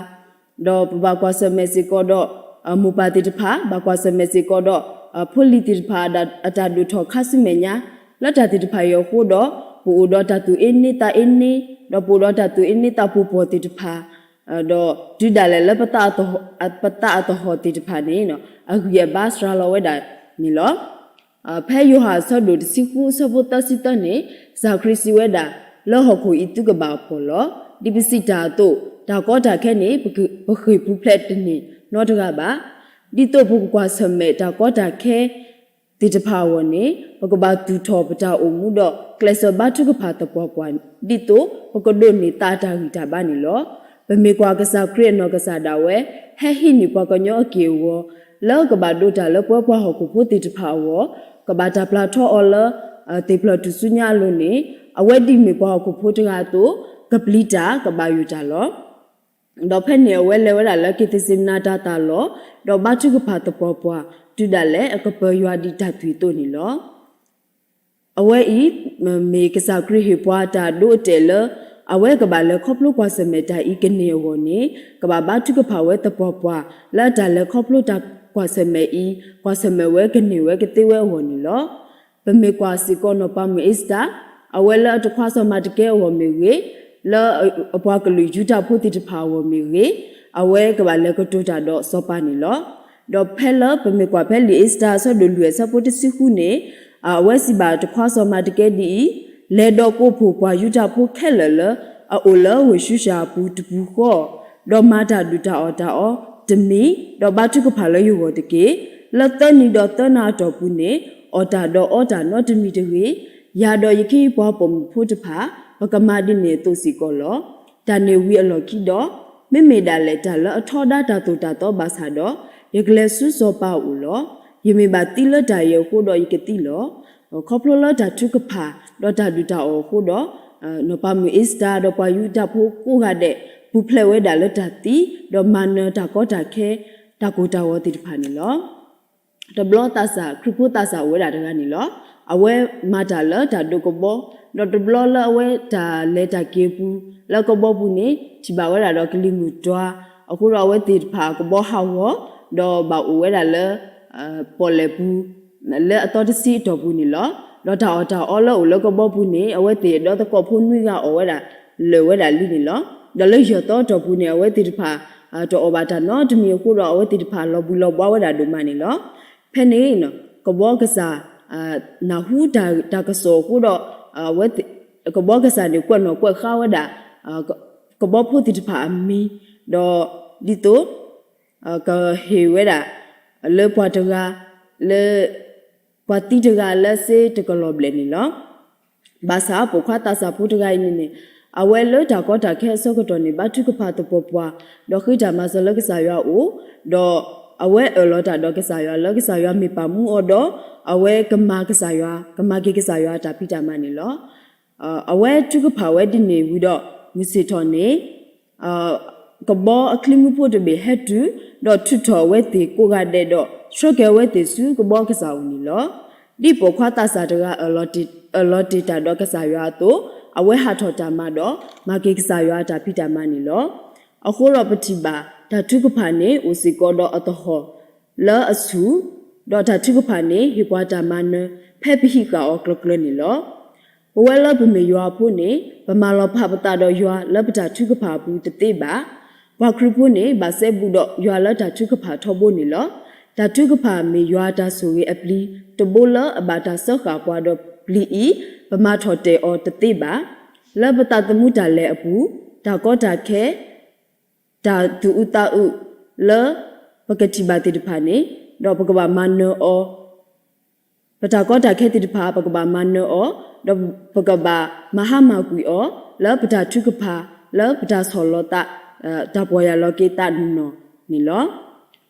ဒီးပဘၣ်ကွၢ်ဆၢၣ်မဲာ်စ့ၢ်ကီးဒီး မိၢ်ပၢ်သ့ၣ်တဖၣ်, ဘၣ်ကွၢ်ဆၢၣ်မဲာ်စ့ၢ်ကီးဒီး ဖိလံၤသ့ၣ်တဖၣ်အတၢ်ဒိၣ်ထီၣ်ခါဆူမဲာ်ညါ, လၢတၢ်သ့ၣ်တဖၣ်အံၤအဃိဒီး ပအိၣ်ဒီးတၢ်သူၣ်အ့န့သးအ့န့, ဒီးပအိၣ်ဒီးတၢ်သူၣ်အ့န့သးပူၤပှီၢ်သ့ၣ်တဖၣ်, ဒီးတုၤဒၣ်လဲာ်လၢပသးအသဟီၣ်သ့ၣ်တဖၣ်န့ၣ် အဂံၢ်အဘါစှၤလီၤဝဲဒၣ်န့ၣ်လီၤ. ဖဲယိၤဟၣ်အဆၢဒိၣ်တဆံဃုအဆၢဖိသၢဆံသၢန့ၣ်, ကစၢ်ခရံာ်စံးဝဲဒၣ်, လၢဟီၣ်ခိၣ်အံၤသုကဘၣ်အဖှီၣ်လီၤ. ဒ်ပစံးတၢ်အသိး, တၢ်ကီတၢ်ခဲန့ၣ် ပဃ့ၢ်ပူၤဖျဲးတန့ၢ်နီတဂၤဘၣ်. ဒ်သိးပကကွၢ်ဆၢၣ်မဲာ်တၢ်ကီတၢ်ခဲ သ့ၣ်တဖၣ်အဂီၢ်န့ၣ်, ပကဘၣ်သူၣ်ထီၣ်ပတၢ်အိၣ်မူဒီး ကျဲးစၢးဘါထုကဖၣ်သပှၢ်ပှၢ် ဒ်သိးပကဒိးန့ၢ်သးအတၢ်ဂံၢ်တၢ်ဘါန့ၣ်လီၤ. ပမ့ၢ်ကွၢ်ကစၢ်ခရံာ်အနီၢ်ကစၢ်ဒၣ်ဝဲ, ဟဲဟံးန့ၢ်ပှၤကညီအက့ၢ်အဂီၤ, လၢကဘၣ်ဒိးတၢ်လၢပဝဲပှၤဟီၣ်ခိၣ်ဖိသ့ၣ်တဖၣ်အဂီၢ်, ကဘၣ်တၢ်ပျၢ်ထီအီၤလၢ သ့ၣ်ဖျၢၣ်ထူၣ်စုညါအလိၤန့ၣ်, အဝဲဒ်မ့ၢ်ပှၤဟီၣ်ခိၣ်ဖိတဂၤအသိး, ကပျံၤတၢ်ကဘၣ်ယိၣ်တၢ်လီၤ. ဒီးဖဲန့ၣ်အဝဲလဲၤဝဲဒၣ်လၢက့ၤသ့းစ့မနၤတၢ်သၣ်လီၢ်, ဒီးဘါထုကဖၣ်သပှၢ်ပှၢ်, တုၤဒၣ်လဲာ်အကပၢၤယွၤဒ်တၢ်သွံၣ်အသိးန့ၣ်လီၤ. အဝဲအံၤ, မ့ၢ်ကစၢ်ခရံာ်ဟ့ၣ်ပှၤတၢ်ဒိအတဲာ်လၢ, အဝဲကဘၣ်လဲၤခီဖျိကွၢ်ဆၢၣ်မဲာ်တၢ်အံၤကန့ၢ်အဂီၢ်န့ၣ်, ကဘၣ်ဘါထုကဖၣ်ဝဲသပှၢ်ပှၢ်, လၢတၢ်လဲၤခီဖျိတၢ်ကွၢ်ဆၢၣ်မဲာ်အံၤ, ကွၢ်ဆၢၣ်မဲာ်ဝဲကန့ၢ်ဝဲကသ့ဝဲအဂီၢ်န့ၣ်လီၤ. ပမ့ၢ်ကွၢ်စ့ၢ်ကီးနီၢ်ပၤမုၣ်အ့စတၢ်, အဝဲလၢအတခွါစီၤမၤတကဲအဂီၢ်မ့ၢ်ဂ့ၤ, လၢအပှၤကလုာ်ယူဒၤဖိသ့ၣ်တဖၣ်အဂီၢ်မ့ၢ်ဂ့ၤ, အဝဲကဘၣ်လဲၤကတိၤတၢ်ဒီးစီၤပၤန့ၣ်လီၤ. ဒီးဖဲလၢပမ့ၢ်ကွၢ်ဖဲလံာ်အ့စတၢ်အဆၢဒိၣ်လွံၢ်အဆၢဖိတဆံဃုန့ၣ်, အဝဲစံးဘၣ်တခွါစီၤမၤတကဲဒ်အံၤ, လဲၤဒီးကိးဖှိၣ်ပှၤယူဒၤဖိခဲလၢာ်လၢအအိၣ်လၢဝ့ၢ်ၡူၡၣ်အပူၤတပူၤဃီ, ဒီးမၤတၢ်ဒုၣ်တၢ်အီၣ်တၢ်အီတမံၤ, ဒီးဘါထုကဖၣ်လၢယဂီၢ်တက့ၢ်. လၢသၢနံၤဒီးသၢနၤအတီၢ်ပူၤန့ၣ်, အီၣ်တၢ်ဒီးအီတၢ်နီတမံၤတဂ့ၤ. ယၤဒီးယခ့ယပှၤပိာ်မုၣ်ဖိတဖၣ်, ပကမၤဒ်န့ၣ်အသိးစ့ၢ်ကီးလီၤ. တၢ်န့ၣ်ဝံၤအလီၢ်ခံဒီး, မ့မ့ၢ်ဒၣ်လဲာ်တၢ်လၢအထီဒါတၢ်သိၣ်တၢ်သီဘၣ်ဆၣ်ဒီး, ယကလဲၤဆူစီၤပၤအအိၣ်လီၤ. ယမ့ၢ်ဘၣ်သံလၢတၢ်အံၤအဃိဒီးယကသံလီၤ. ခီဖျိလၢတၢ်ထုကဖၣ်, ဒီးတၢ်ဒုၣ်တၢ်အီၣ်အဃိဒီး, နီၢ်ပၤမုၣ်အ့စတၢ်ဒီးပှၤယူဒၤဖိကိးဂၤဒဲး, ပူၤဖျဲးဝဲဒၣ်လၢတၢ်သံ, ဒီးမၤနၢၤတၢ်ကီတၢ်ခဲ, တၢ်ကိၢ်တၢ်ဂီၤသ့ၣ်တဖၣ်န့ၣ်လီၤ. တဘျီသးစၢ်, ခရံာ်ဖိသးစၢ်အိၣ်ဝဲဒၣ်တဂၤန့ၣ်လီၤ. အဝဲမၤတၢ်လၢတၢ်ဒိးကဘီ, ဒီးတဘျီလၢအဝဲတၢ်လဲၤတၢ်က့ၤအပူၤ, လၢကဘီပူၤန့ၣ်, ထံၣ်ဘၣ်ဝဲဒၣ်ဒီးကလံၤမုၢ်တွၤ, အဃိဒီးအဝဲသ့ၣ်တဖၣ်ကဘီဟးဂီၤ, ဒီးဘၣ်အိၣ်ဝဲဒၣ်လၢ ပီၣ်လဲၣ်ပူၤ, လၢအသီတဆံအတီၢ်ပူၤန့ၣ်လီၤ. ဒီးတၢ်အီၣ်တၢ်အီလၢအိၣ်လၢကဘီပူၤန့ၣ်, အဝဲသ့ၣ်ဒီသကိးဖိနွံဂၤအီၣ်ဝဲဒၣ်, လၢာ်ဝဲဒၣ်လံန့ၣ်လီၤ. ဒီးလၢယဲၢ်သီအတီၢ်ပူၤန့ၣ်, အဝဲသ့ၣ်တဖၣ်, တအီၣ်ဘၣ်တၢ်နီတမံၤအဃိဒီး အဝဲသ့ၣ်တဖၣ်လီၤဘှံးလီၤဘှါဝဲဒၣ်ဒိၣ်မးန့ၣ်လီၤ. ဖဲန့ၣ်, ကဘီကစၢ်, နၢ်ဟူတၢ်ကစီၣ်အဃိဒီး, ကဘီကစၢ်န့ၣ်ကွဲးနီၣ်ကွဲးဃါဝဲဒၣ်, ကဘီဖိသ့ၣ်တဖၣ်အမံၤ, ဒီးဒ်သိး ကဟ့ၣ်ဝဲဒၣ်, လၢပှၤတဂၤ, လၢ, ပှၤသံတဂၤလၢစ့တကလီၢ်ဘျဲၣ်န့ၣ်လီၤ. ဘၣ်ဆၣ်ပိာ်ခွါသးစၢ်ဖိတဂၤအံၤန့ၣ်န့ၣ်, အဝဲလၢတၢ်ကီတၢ်ခဲအဆၢကတီၢ်န့ၣ် ဘါထုကဖၣ်သပှၢ်ပှၢ်, ဒီးဃ့တၢ်မၤစၢၤလၢကစၢ်ယွၤအအိၣ်, ဒီးအဝဲအၢၣ်လီၤတၢ်ဒီးကစၢ်ယွၤလၢကစၢ်ယွၤမ့ၢ်ပာ်မူအီၤဒီး, အဝဲကမၤကစၢ်ယွၤ, ကမၤက့ၤကစၢ်ယွၤအတၢ်ဖံးတၢ်မၤန့ၣ်လီၤ. အဝဲထုကဖၣ်ဝဲဒ်န့ၣ်ဝံၤဒီး, မုၢ်ဆ့ၣ်ထီၣ်န့ၣ် ကဘီအချံမူဖိတဘ့ၣ်ဟဲတုၤ, ဒီးထုးထီၣ်အဝဲသ့ၣ်ကိးဂၤဒဲးဒီး ဆှၢက့ၤအဝဲသ့ၣ်ဆူကဘီကစၢ်အအိၣ်န့ၣ်လီၤ. ဒ်ပိာ်ခွါသးစၢ်တဂၤ, အၢၣ်လီၤတ့ၢ်တၢ်ဒီးကစၢ်ယွၤအသိး, အဝဲဟးထီၣ်တၢ်မၤဒီး, မၤက့ၤကစၢ်ယွၤအတၢ်ဖံးတၢ်မၤန့ၣ်လီၤ. အဃိဒီးပထံၣ်ဘၣ်, တၢ်ထုကဖၣ်န့ၣ်အိၣ်စ့ၢ်ကီးဒီးအသဟီၣ်လၢအဆူၣ်, ဒီးတၢ်ထုကဖၣ်န့ၣ်ဟ့ၣ်ပှၤတၢ်မၤနၢၤ, ဖဲပဟံးဃာ်အီၤကျၢၤကျၢၤန့ၣ်လီၤ. ပဝဲလၢပမ့ၢ်ယွၤအဖိန့ၣ်, ပမၤလီၤဖးပသးဒီးယွၤလၢပတၢ်ထုကဖၣ်အပူၤတသ့ဘၣ်. ပှၤခရံာ်ဖိန့ၣ် ဘၣ်စဲဘူးဒီးယွၤလၢတၢ်ထုကဖၣ်ထီဘိန့ၣ်လီၤ. တၢ်ထုကဖၣ်မ့ၢ်ယွၤအတၢ်ဆိၣ်ဂ့ၤအပျံၤတဘိလၢအဘၣ်တၢ်စၢဃာ်ပှၤဒီးပျံၤအံၤ, ပမၤထီၣ်တဲာ်အီၤတသ့ဘၣ်. လၢပသးသမူတၢ်လဲၤအပူၤ, တၢ်ကီတၢ်ခဲ တၢ်သူၣ်အုးသးအုးလၢပကထံၣ်ဘၣ်သ့ၣ်တဖၣ်န့ၣ်, ဒီးပကဘၣ်မၤနၢၤအီၤ, ပတၢ်ကီတၢ်ခဲသ့ၣ်တဖၣ် ပကဘၣ်မၤနၢၤအီၤ, ဒီးပကဘၣ်မၤဟါမၢ်ကွံာ်အီၤ, လၢပတၢ်ထုကဖၣ်, လၢပတၢ်ဆီၣ်လီၤသး, တၢ်ပီၢ်ယၢ်လီၤက့ၤသးနီၢ်နီၢ်န့ၣ်လီၤ.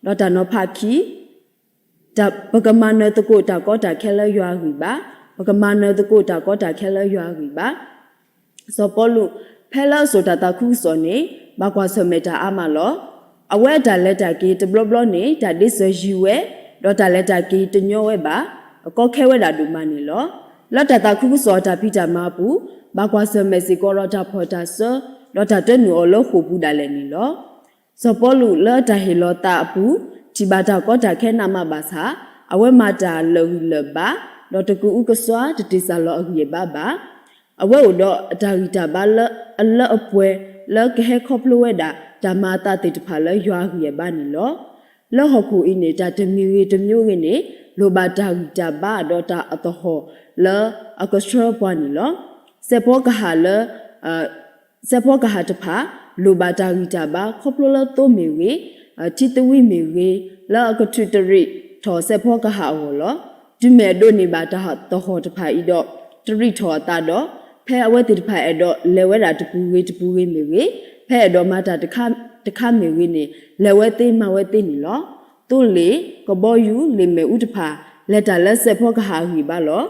ဒီးတၢ်နီၤဖးခံ ပကမၤနၢၤသကိးတၢ်ကီတၢ်ခဲလၢယွၤအဂံၢ်ဘါ, ပကမၤနၢၤသကိးတၢ်ကီတၢ်ခဲလၢယွၤအဂံၢ်ဘါ. စီၤပီလူး ဖဲလၢအစိာ်တၢ်သးခုကစီၣ်န့ၣ် ဘၣ်ကွၢ်ဆၢၣ်မဲာ်တၢ်အါမးလီၤ. အဝဲအတၢ်လဲၤတၢ်က့ၤတဘျီဘျီန့ၣ် တၢ်ဒ့စၢၤယံၤဝဲ, ဒီးတၢ်လဲၤတၢ်က့ၤတညီဝဲဘၣ်, ကီခဲဝဲဒၣ်ဒိၣ်မးန့ၣ်လီၤ. လၢတၢ်သးခုကစီၣ်အတၢ်ဖံးတၢ်မၤအပူၤ, ဘၣ်ကွၢ်ဆၢၣ်မဲာ်စ့ၢ်ကီးဒီးတၢ်ဖီၣ်တၢ်စၢ, ဒီးတၢ်တၢနုာ်အီၤလၢဃိာ်ပူၤဒၣ်လဲာ်န့ၣ်လီၤ. စီၤပီလူးလၢအတၢ်ဟ့ၣ်လီၤသးအပူၤ, ထံၣ်ဘၣ်တၢ်ကီတၢ်ခဲနးမးဘၣ်ဆၣ်, အဝဲမၤတၢ်လၢာ်ဂံၢ်လၢာ်ဘါ, ဒီးတကအုကစွါတတ့ၢ်စၢ်လီၤအဂံၢ်အဘါဘၣ်. အဝဲအိၣ်ဒီးအတၢ်ဂံၢ်တၢ်ဘါလၢအလၢအပှဲၤ လၢကဟဲခီဖျိဝဲဒၣ် တၢ်မၤအသးသ့ၣ်တဖၣ်လၢယွၤအဂံၢ်အဘါန့ၣ်လီၤ. လၢဟီၣ်ခိၣ်အံၤန့ၣ် တၢ်တမံၤဂ့ၤတမံၤဂ့ၤန့ၣ် လိၣ်ဘၣ်တၢ်ဂံၢ်တၢ်ဘါဒီးတၢ်အသဟီၣ်လၢအကဆှၢပှၤန့ၣ်လီၤ. စဲးဖီကဟၣ်လၢ စဲးဖီကဟၣ်တဖၣ် လိၣ်ဘၣ်တၢ်ဂံၢ်တၢ်ဘါ ခီဖျိလၢသိမ့ၢ်ဂ့ၤ, ထံသဝံမ့ၢ်ဂ့ၤ, လၢအကထုးတရံးထီၣ်စဲးဖီကဟၣ်အဂီၢ်လီၤ. တုၤမ့ၢ်အဒိးန့ၢ်ဘၣ်တၢ်သဟီၣ်တဖၣ်အံၤဒီး တရံးထီၣ်အသးဒီး ဖဲအဝဲသ့ၣ်တဖၣ်အဲၣ်ဒိးလဲၤဝဲဒၣ်တပူၤဂ့ၤတပူၤဂ့ၤမ့ၢ်ဂ့ၤ, ဖဲအဲၣ်ဒိးမၤတၢ်တခါမ့ၢ်ဂ့ၤန့ၣ် လဲၤဝဲသ့မၤဝဲသ့န့ၣ်လီၤ. သိလ့ၣ်, ကဘီယူၤ, လ့ၣ်မ့ၣ်အူတဖၣ် လဲၤတၢ်လၢစဲးဖီကဟၣ်အဂံၢ်အဘါလီၤ.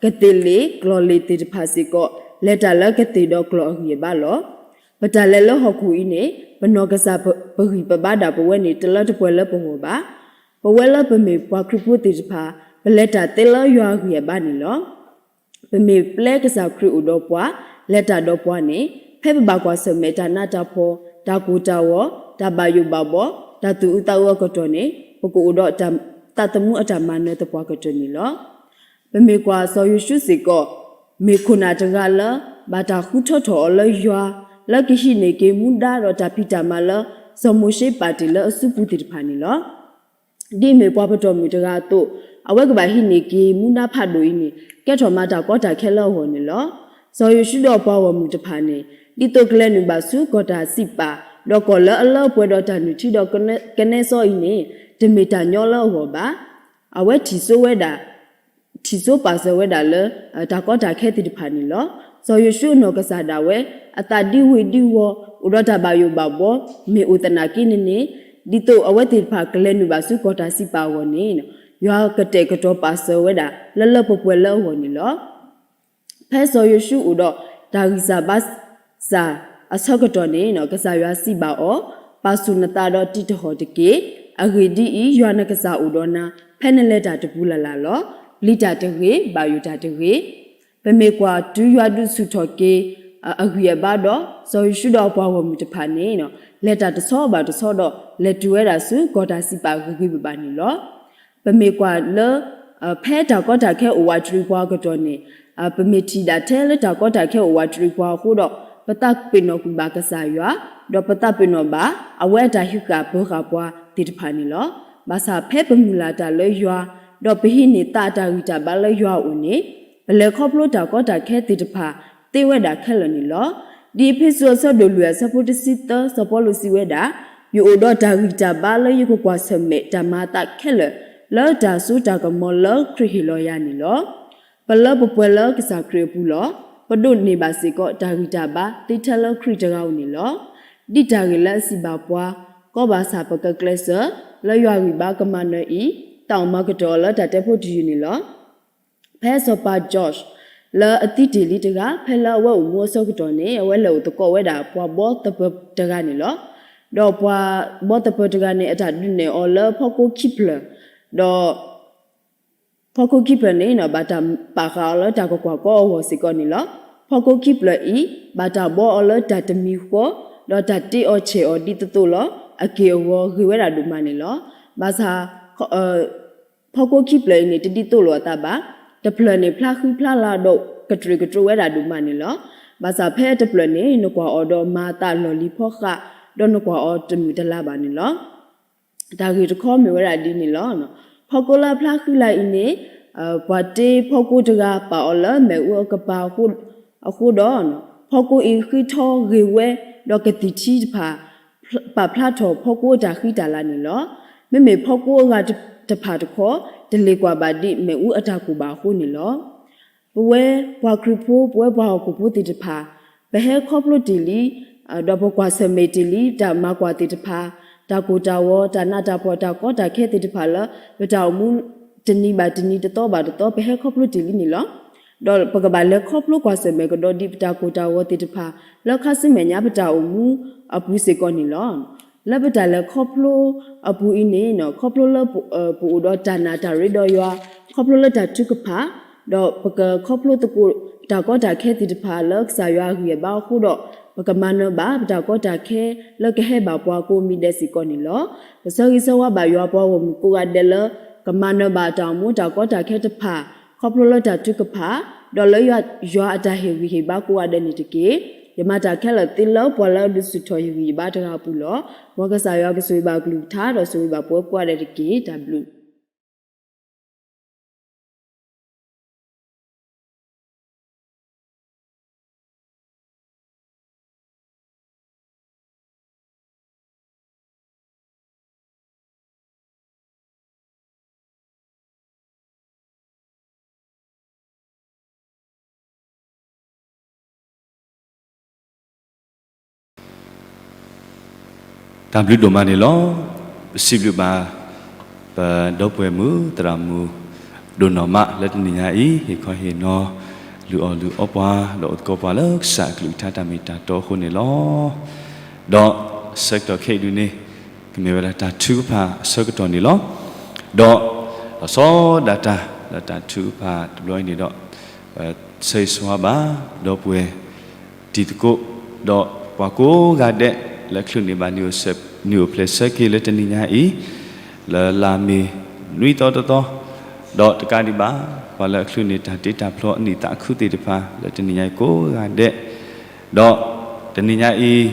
ကသ့ၣ်လ့ၣ်, ကျီၢ်လ့ၣ်သ့ၣ်တဖၣ်စ့ၢ်ကီး လဲၤတၢ်လၢကသ့ၣ်ဒီးကျီၢ်အဂံၢ်အဘါလီၤ. ပတၢ်လဲၤလၢဟီၣ်ခိၣ်အံၤန့ၣ် ပနီၢ်ကစၢ်ပဂံၢ်ပဘါဒၣ်ပဝဲန့ၣ် တလၢတပှဲၤလၢပဂီၢ်ဘၣ်. ပဝဲလၢပမ့ၢ်ပှၤခရံာ်ဖိသ့ၣ်တဖၣ် ပလဲၤတၢ်သ့လၢယွၤအဂံၢ်အဘါန့ၣ်လီၤ. ပမ့ၢ်ပျဲကစၢ်ခရံာ်အိၣ်ဒီးပှၤ, လဲၤတၢ်ဒီးပှၤန့ၣ် ဖဲပဘၣ်ကွၢ်ဆၢၣ်မဲာ်တၢ်နးတၢ်ဖှီၣ်, တၢ်ကိၢ်တၢ်ဂီၤ, တၢ်ဘၣ်ယိၣ်ဘၣ်ဘီ, တၢ်သူၣ်အုးသးအုးအကတီၢ်န့ၣ် ပကအိၣ်ဒီးသးသမူအတၢ်မၤနၢၤသပှၢ်ကတၢၢ်န့ၣ်လီၤ. ပမ့ၢ်ကွၢ်စီၤယိၤၡူစ့ၢ်ကီး မ့ၢ်ခိၣ်နၢ်တဂၤလၢ ဘၣ်တၢ်ဃုထၢထီၣ်အီၤလၢယွၤ လၢကဟံးန့ၢ်က့ၤမူဒါဒီးတၢ်ဖံးတၢ်မၤလၢ စီၤမိၤၡ့ပာ်တ့ၢ်လၢအစုပူၤသ့ၣ်တဖၣ်န့ၣ်လီၤ. ဒ်အမ့ၢ်ပှၤပတီၢ်မုၢ်တဂၤအသိး အဝဲကဘၣ်ဟံးန့ၢ်က့ၤမူဒါဖးဒိၣ်အံၤန့ၣ် ကဲထီၣ်မၤတၢ်ကီတၢ်ခဲလၢအဂီၢ်န့ၣ်လီၤ. စီၤယိၤၡူဒီးပှၤဂီၢ်မုၢ်တဖၣ်န့ၣ် ဒ်သိးကလဲၤနုာ်ဘၣ်ဆူကီၢ်တၢ်စံးပာ် ဒီးကီၢ်လၢအလၢပှဲၤဒီးတၢ်နုၢ်ထံဒီးကနဲစီအံၤန့ၣ် တမ့ၢ်တၢ်ညီလၢအဂီၢ်ဘၣ်. အဝဲထံၣ်စိဝဲဒၣ် ထံၣ်စိပာ်စၢၤဝဲဒၣ်လၢ တၢ်ကီတၢ်ခဲသ့ၣ်တဖၣ်န့ၣ်လီၤ. စီၤယိၤၡူအနီၢ်ကစၢ်ဒၣ်ဝဲ အသးဒံဝ့ၤဒံဝီၤ အိၣ်ဒီးတၢ်ဘၣ်ယိၣ်ဘၣ်ဘီ မ့ၢ်အိၣ်သနာ်က့န့ၣ်န့ၣ် ဒ်သိးအဝဲသ့ၣ်တဖၣ်ကလဲၤနုာ်ဘၣ်ဆူကီၢ်တၢ်စံးပာ်အဂီၢ်န့ၣ် ယွၤကတဲာ်ကတီၤပာ်စၢၤဝဲဒၣ် လၢလၢပှဲၤပှဲၤလၢအဂီၢ်န့ၣ်လီၤ. ဖဲစီၤယိၤၡူအိၣ်ဒီးတၢ်ဂံၢ်စၢ်ဘါစၢ်အဆၢကတီၢ်န့ၣ် ကစၢ်ယွၤစံးဘၣ်အီၤ, ပာ်ဆူၣ်နသးဒီးတံးတဟီၣ်တက့ၢ်. အဂ့ၢ်ဒ်အံၤ, ယွၤနကစၢ်အိၣ်ဒီးနၤ ဖဲနလဲၤတၢ်တပူၤလၢ်လၢ်လီၤ. ပျံၤတၢ်တဂ့ၤ, ဘၣ်ယိၣ်တၢ်တဂ့ၤ. ပမ့ၢ်ကွၢ်တုၤယွၤဒုးဆူၣ်ထီၣ်က့ၤ အဂံၢ်အဘါဒီး စီၤယိၤၡူဒီးအပှၤဂီၢ်မုၢ်တဖၣ်န့ၣ် လဲၤတၢ်တဆီဘၣ်တဆီဒီး လဲၤတုၤဝဲဒၣ်ဆူကီၢ်တၢ်စံးပာ်ဂ့ၤဂ့ၤဘၣ်ဘၣ်န့ၣ်လီၤ. ပမ့ၢ်ကွၢ်လၢ ဖဲတၢ်ကီတၢ်ခဲအိၣ်ဝးတရံးပှၤအကတီၢ်န့ၣ် ပမ့ၢ်ထံၣ်ဒၣ်ထဲလၢတၢ်ကီတၢ်ခဲအိၣ်ဝးတရံးပှၤအဃိဒီး ပသးပ့ၤနီၣ်ကွံာ်ဘၣ်ကစၢ်ယွၤ, ဒီးပသးပ့ၤနီၣ်ဘၣ် အဝဲအတၢ်ဟံးဃာ်ပၢၤဃာ်ပှၤသ့ၣ်တဖၣ်န့ၣ်လီၤ. ဘၣ်ဆၣ်ဖဲပမုၢ်လၢ်တၢ်လၢယွၤ, ဒီးပဟံးန့ၢ်သးအတၢ်ဂံၢ်တၢ်ဘါလၢယွၤအအိၣ်န့ၣ် ပလဲၤခီဖျိတၢ်ကီတၢ်ခဲသ့ၣ်တဖၣ်သ့ဝဲဒၣ်ခဲလၢာ်န့ၣ်လီၤ. ဒ်အ့းဖ့းစူးအဆၢဒိၣ်လွံၢ်အဆၢဖိတဆံသၢ စီၤပီလူးစံးဝဲဒၣ်, ယအိၣ်ဒီးတၢ်ဂံၢ်တၢ်ဘါလၢယကကွၢ်ဆၢၣ်မဲာ်တၢ်မၤအသးခဲလၢာ် လၢတၢ်စိတၢ်ကမီၤလၢခရံာ်ဟ့ၣ်လီၤယၤန့ၣ်လီၤ. ပလၢပပှဲၤလၢကစၢ်ခရံာ်အပူၤလီၤ. ပဒိးန့ၢ်ဘၣ်စ့ၢ်ကီးတၢ်ဂံၢ်တၢ်ဘါသ့ထဲလၢခရံာ်တဂၤဧိၤန့ၣ်လီၤ. ဒ်တၢ်ဂ့ၢ်လၢအစံးဘၣ်ပှၤ, ကီဘၣ်ဆၣ်ပကကျဲးစၢး လၢယွၤဂံၢ်ဘါကမၤနၢၤအံၤ, တၢ်အိၣ်မၤကတၢၢ်အီၤလၢတၢ်တဲဖိတယုၢ်န့ၣ်လီၤ. ဖဲစီၤပၤ George လၢအသံတ့ၢ်လံတဂၤ ဖဲလၢအဝဲအိၣ်မူအဆၢကတီၢ်န့ၣ် အဝဲလဲၤအိၣ်သကိးဝဲဒၣ်ပှၤဘှီသပၢၤတဂၤန့ၣ်လီၤ. ဒီးပှၤဘှီသပၢၤတဂၤန့ၣ် အတၢ်ဒုးနဲၣ်အီၤလၢဖီခိၣ်ခံဖျၢၣ်, ဒီး ဖီခိၣ်ခံဖျၢၣ်န့ၣ် ဘၣ်တၢ်ပာ်ဃာ်အီၤလၢတၢ်ကကွၢ်ကီအဂီၢ်စ့ၢ်ကီးန့ၣ်လီၤ. ဖီခိၣ်ခံဖျၢၣ်အံၤ ဘၣ်တၢ်ဘှီအီၤလၢတၢ်တမံၤဃီ, ဒီးတၢ်တ့အီၤဆဲးအီၤဒ်သိးသိးလီၤ. အက့ၢ်အဂီၤဂ့ၤဝဲဒၣ်ဒိၣ်မးန့ၣ်လီၤ. ဘၣ်ဆၣ် ဖီခိၣ်ခံဖျၢၣ်အံၤန့ၣ် တဒ်သိးလိာ်အသးဘၣ်. တဖျၢၣ်န့ၣ် ဖျါဃံဖျါလၤဒီးကတြူာ်ကတြိဝဲဒၣ်ဒိၣ်မးန့ၣ်လီၤ. ဘၣ်ဆၣ်ဖဲတဖျၢၣ်န့ၣ် နကွၢ်အီၤဒီးမၤအသးလီၢ်လံၤဖီဃး, ဒီးနကွၢ်အီၤတမုာ်တလၤဘၣ်န့ၣ်လီၤ. တၢ်ဂ့ၢ်တခီမ့ၢ်ဝဲဒၣ်ဒ်န့ၣ်လီၤ. ဖီခိၣ်လၢအဖျါဃံလၤအံၤန့ၣ် ပှၤတ့ဖီခိၣ်တဂၤပာ်အီၤလၢမဲာ်အူအကပၤအဃိဒီး ဖီခိၣ်အံၤဃ့ထီဂ့ၤဝဲ ဒီးကသံၣ်ထံတဖၣ် ပာ်ဖျါထီၣ်ဖီခိၣ်အတၢ်ဃံတၢ်လၤန့ၣ်လီၤ. မ့မ့ၢ်ဖီခိၣ်အဂၤတဖၣ်တခီ တလ့ၤကွၢ်ဘၣ်ဒ်မဲာ်အူအတၢ်ကိၢ်ဘၣ်အဃိန့ၣ်လီၤ. ပဝဲပှၤခရံာ်ဖိ ပဝဲပှၤဟီၣ်ခိၣ်ဖိသ့ၣ်တဖၣ် ပဟဲခီဖျိတ့ၢ်လံ ဒီးပကွၢ်ဆၢၣ်မဲာ်တ့ၢ်လံ တၢ်မၤကွၢ်သ့ၣ်တဖၣ်, တၢ်ကိၢ်တၢ်ဂီၤ, တၢ်နးတၢ်ဖှီၣ်, တၢ်ကီတၢ်ခဲသ့ၣ်တဖၣ်လၢ ပတၢ်အိၣ်မူတနံၤဘၣ်တနံၤ တသီဘၣ်တသီ ပဟဲခီဖျိတ့ၢ်လံန့ၣ်လီၤ. ဒီးပကဘၣ်လဲၤခီဖျိကွၢ်ဆၢၣ်မဲာ်ကဒီးဒ်ပတၢ်ကိၢ်တၢ်ဂီၤသ့ၣ်တဖၣ် လၢခါဆူမဲာ်ညါပတၢ်အိၣ်မူအပူၤစ့ၢ်ကီးန့ၣ်လီၤ. လၢပတၢ်လဲၤခီဖျိအပူၤအံၤန့ၣ် ခီဖျိလၢ ပအိၣ်ဒီးတၢ်နာ်တၢ်ရ့ဒီးယွၤ, ခီဖျိလၢတၢ်ထုကဖၣ်, ဒီးပကခီဖျိသကိးတၢ်ကီတၢ်ခဲသ့ၣ်တဖၣ်လၢကစၢ်ယွၤအဂံၢ်အဘါအဃိဒီး ပကမၤနၢၤဘၣ်ပတၢ်ကီတၢ်ခဲလၢကဟဲဘၣ်ပှၤကိးမံၤဒဲးစ့ၢ်ကီးန့ၣ်လီၤ. ပဆၢဂ့ၤဆၢဝါဘၣ်ယွၤပှၤဂီၢ်မုၢ်ကိးဂၤဒဲးလၢ ကမၤနၢၤဘၣ်တၢ်အိၣ်မူတၢ်ကီတၢ်ခဲတဖၣ် ခီဖျိလၢတၢ်ထုကဖၣ် ဒီးလၢယွၤအတၢ်ဟ့ၣ်ဂံၢ်ဟ့ၣ်ဘါကိးဂၤဒဲးန့ၣ်တက့ၢ်. ယမၤတၢ်ခဲလၢာ်သ့လၢပှၤလၢအဒုးဆူၣ်ထီၣ်ယဂံၢ်ယဘါတဂၤအပူၤလီၤ. မ်ကစၢ်ယွၤကဆိၣ်ဂ့ၤဘၣ်ကလုၢ်ကထါဒီးဆိၣ်ဂ့ၤဘၣ်ပှၤကိးဂၤဒဲးတက့ၢ်. တၢ်ဘျုးတၢ်ဘျုးဒိၣ်မးန့ၣ်လီၤ. ပစံးဘျုးဘၣ် ပဒီပုၢ်ဝဲၢ်မုၣ်သရၣ်မုၣ် ဒိၣ်နီၢ်မးလၢတနံၤညါအံၤ ဟ့ၣ်ခီဟ့ၣ်နီၤ လုၢ်အီၣ်လုၢ်အီပှၤ ဒီးအိၣ်သကိးပှၤလၢကစၢ်အကလုၢ်ကထါတၢ်မ့ၢ်တၢ်တီအဃိန့ၣ်လီၤ. ဒီးဆၢကတီၢ်ခဲအံၤဒုန့ၣ် ကမ့ၢ်ဝဲဒၣ်တၢ်ထုကဖၣ်အဆၢကတီၢ်န့ၣ်လီၤ. ဒီးလီၤဆီဒၣ်တၢ် လၢတၢ်ထုကဖၣ်တဘျီအံၤန့ၣ်ဒီး ဆၢဂ့ၤဆၢဝါဘၣ် ဒီပုၢ်ဝဲၢ် တံၤသကိး ဒီးပှၤကိးဂၤဒဲး လၢချုးန့ၢ်ဘၣ် နံၣ်အိၣ်ဖျဲၣ်ဆၢက့ၤလၢတနံၤညါအံၤ လၢလါမ့ၤနွံသီတသီ, ဒီးတကးဒံးဘၣ် ပှၤလၢအချုးန့ၢ်တၢ်တ့တၢ်ဖျီအနံၣ်သးခုသ့ၣ်တဖၣ် လၢတနံၤညါအံၤကိးဂၤဒဲး, ဒီးတနံၤညါအံၤ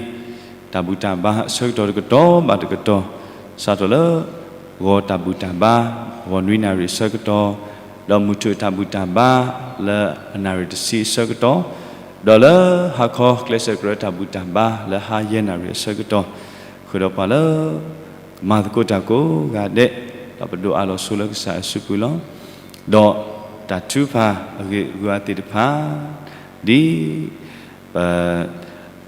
တၢ်ဘူၣ်တၢ်ဘါအဆၢကတီၢ်တကတီၢ်ဘၣ်တကတီၢ် စးထီၣ်လၢ ဂီၤတၢ်ဘူၣ်တၢ်ဘါ ဂီၤနွံနၣ်ရံၣ်အဆၢကတီၢ်, ဒီးမုၢ်ထူၣ်တၢ်ဘူၣ်တၢ်ဘါ လၢအနၣ်ရံၣ်တဆံအဆၢကတီၢ်, ဒီးလၢဟါခီကျဲစၢးကရၢတၢ်ဘူၣ်တၢ်ဘါ လၢဟါယဲၢ်နၣ်ရံၣ်အဆၢကတီၢ်, ဃုာ်ဒီးပှၤလၢ ကမၤသကိးတၢ်ကိးဂၤဒဲး, ဒီးပဒိးအးလီၤဆိလၢကစၢ်အစုပူၤလီၤ. ဒီးတၢ်ထုကဖၣ်အဂ့ၢ်အကျိၤသ့ၣ်တဖၣ် ဒ် ပ ဒီ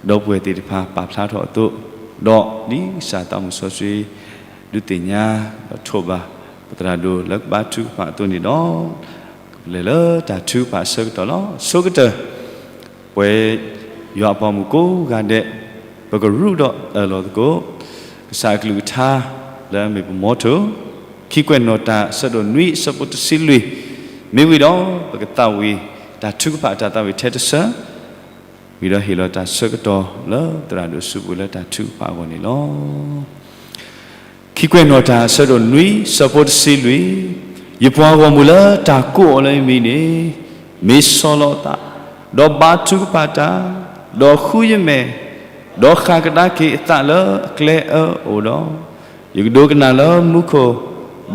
ပုၢ်ဝဲၢ်သ့ၣ်တဖၣ်ပာ်ဖျါထီၣ်အသိး, ဒီးဒ်ကစၢ်သးမုၢ်စီဆှံ ဒုးသ့ၣ်ညါ ဒီးထိးဘၣ် ပသရၣ်ဒိၣ်လၢကဘါထုကဖၣ်အသိးန့ၣ်ဒီး, ကလဲၤလၢတၢ်ထုကဖၣ်အဆၢကတီၢ်လီၤ. ဆိကတၢၢ် ပဝဲယွၤအပှၤမုၣ်ကိးဂၤဒဲး, ပကရူးဒီးအၢၣ်လီၤသကိး ကစၢ်အကလုၢ်ကထါ လၢအမ့ၢ်ပမီထိၣ်, ခံကွဲးနီၣ်တၢ်အဆၢဒိၣ်နွံအဆၢဖိတဆံလွံၢ်, မ့ၢ်ဝံၤဒီး ပကသးဝံၣ်တၢ်ထုကဖၣ်အတၢ်သးဝံၣ်ထဲတဆၢ ဝံၤဒီးဟ့ၣ်လီၤတၢ်ဆၢကတီၢ်လၢသရၣ်ဒိၣ်စုပူၤလၢတၢ်ထုကဖၣ်အဂီၢ်န့ၣ်လီၤ. ခံကွဲးနီၣ်တၢ်အဆၢဒိၣ်နွံအဆၢဖိတဆံလွံၢ်, ယပှၤဂီၢ်မုၢ်လၢတၢ်ကိးအီၤလၢယမံၤန့ၣ်, မ့ၢ်ဆီလီၤအသး, ဒီးဘါထုကဖၣ်တၢ်, ဒီးဃုယမဲာ်, ဒီးဃၣ်ကဒါက့ၤအသးလၢအကျဲအၢအအိၣ်ဒီး, ယကဒိကနၣ်လၢမူခိၣ်,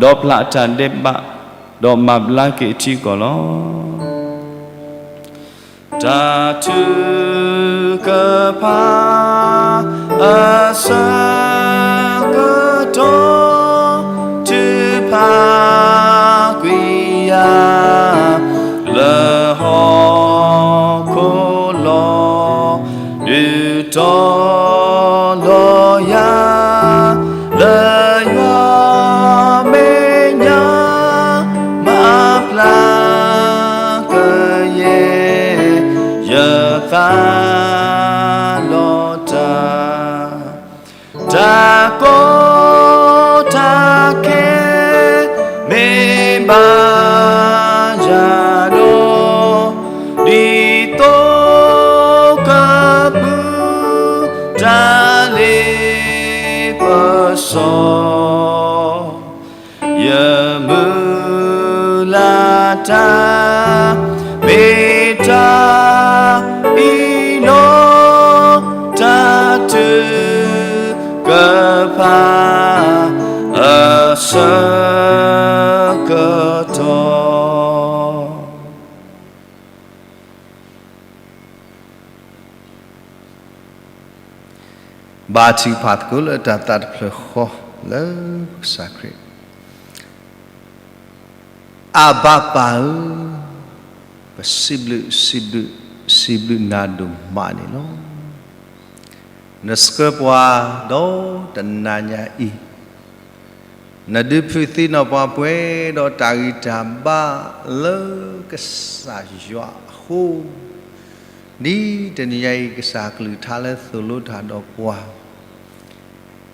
ဒီးပျၢ်အတၢ်ဒဲးဘး, ဒီးမၤဘျါက့ၤအထံအကီၢ်လီၤ. တၢ်ထုကဖၣ်အဆၢကတီၢ် ထုကဖၣ်ကွံာ်ယၤ လၢဟီၣ်ခိၣ်လီၤ. ဒုးတီၤလီၤယၤ လၢယွၤမဲာ်ညါ မၤပျၢ်ကယဲၢ် ယသးလီၤတၢ် တၢ်ကီတၢ်ခဲ မ့ၢ်ဘၣ်ယၤဒီး ဒ်သိးကပုၢ်တၢ်လ့ပစီ ယမုၢ်လၢ်တၢ် မ့ၢ်တၢ်အံၤလီၤ. တၢ်ထုကဖၣ်အဆၢကတီၢ် ဘါထုကဖၣ်သကိးလၢတၢ်သးတဖျၢၣ်ဃီလၢကစၢ်ခရံာ်. အဘၣ်ပၢ်ဧၢ, ပစံးဘျုး စံးဘျုး စံးဘျုးနၤဒိၣ်မးန့ၣ်လီၤ. နဆှၢပှၤဒီးတနၤညါအံၤ နဒုးဖုးသ့ၣ်နီၣ်ပှၤပှဲၤဒီးတၢ်ဂံၢ်တၢ်ဘါ လၢကစၢ်ယွၤအဃိ, ဒ်တနံၤညါအံၤ ကစၢ်ကလုၢ်ကထါလၢသိၣ်လိတၢ်ဒီးပှၤ,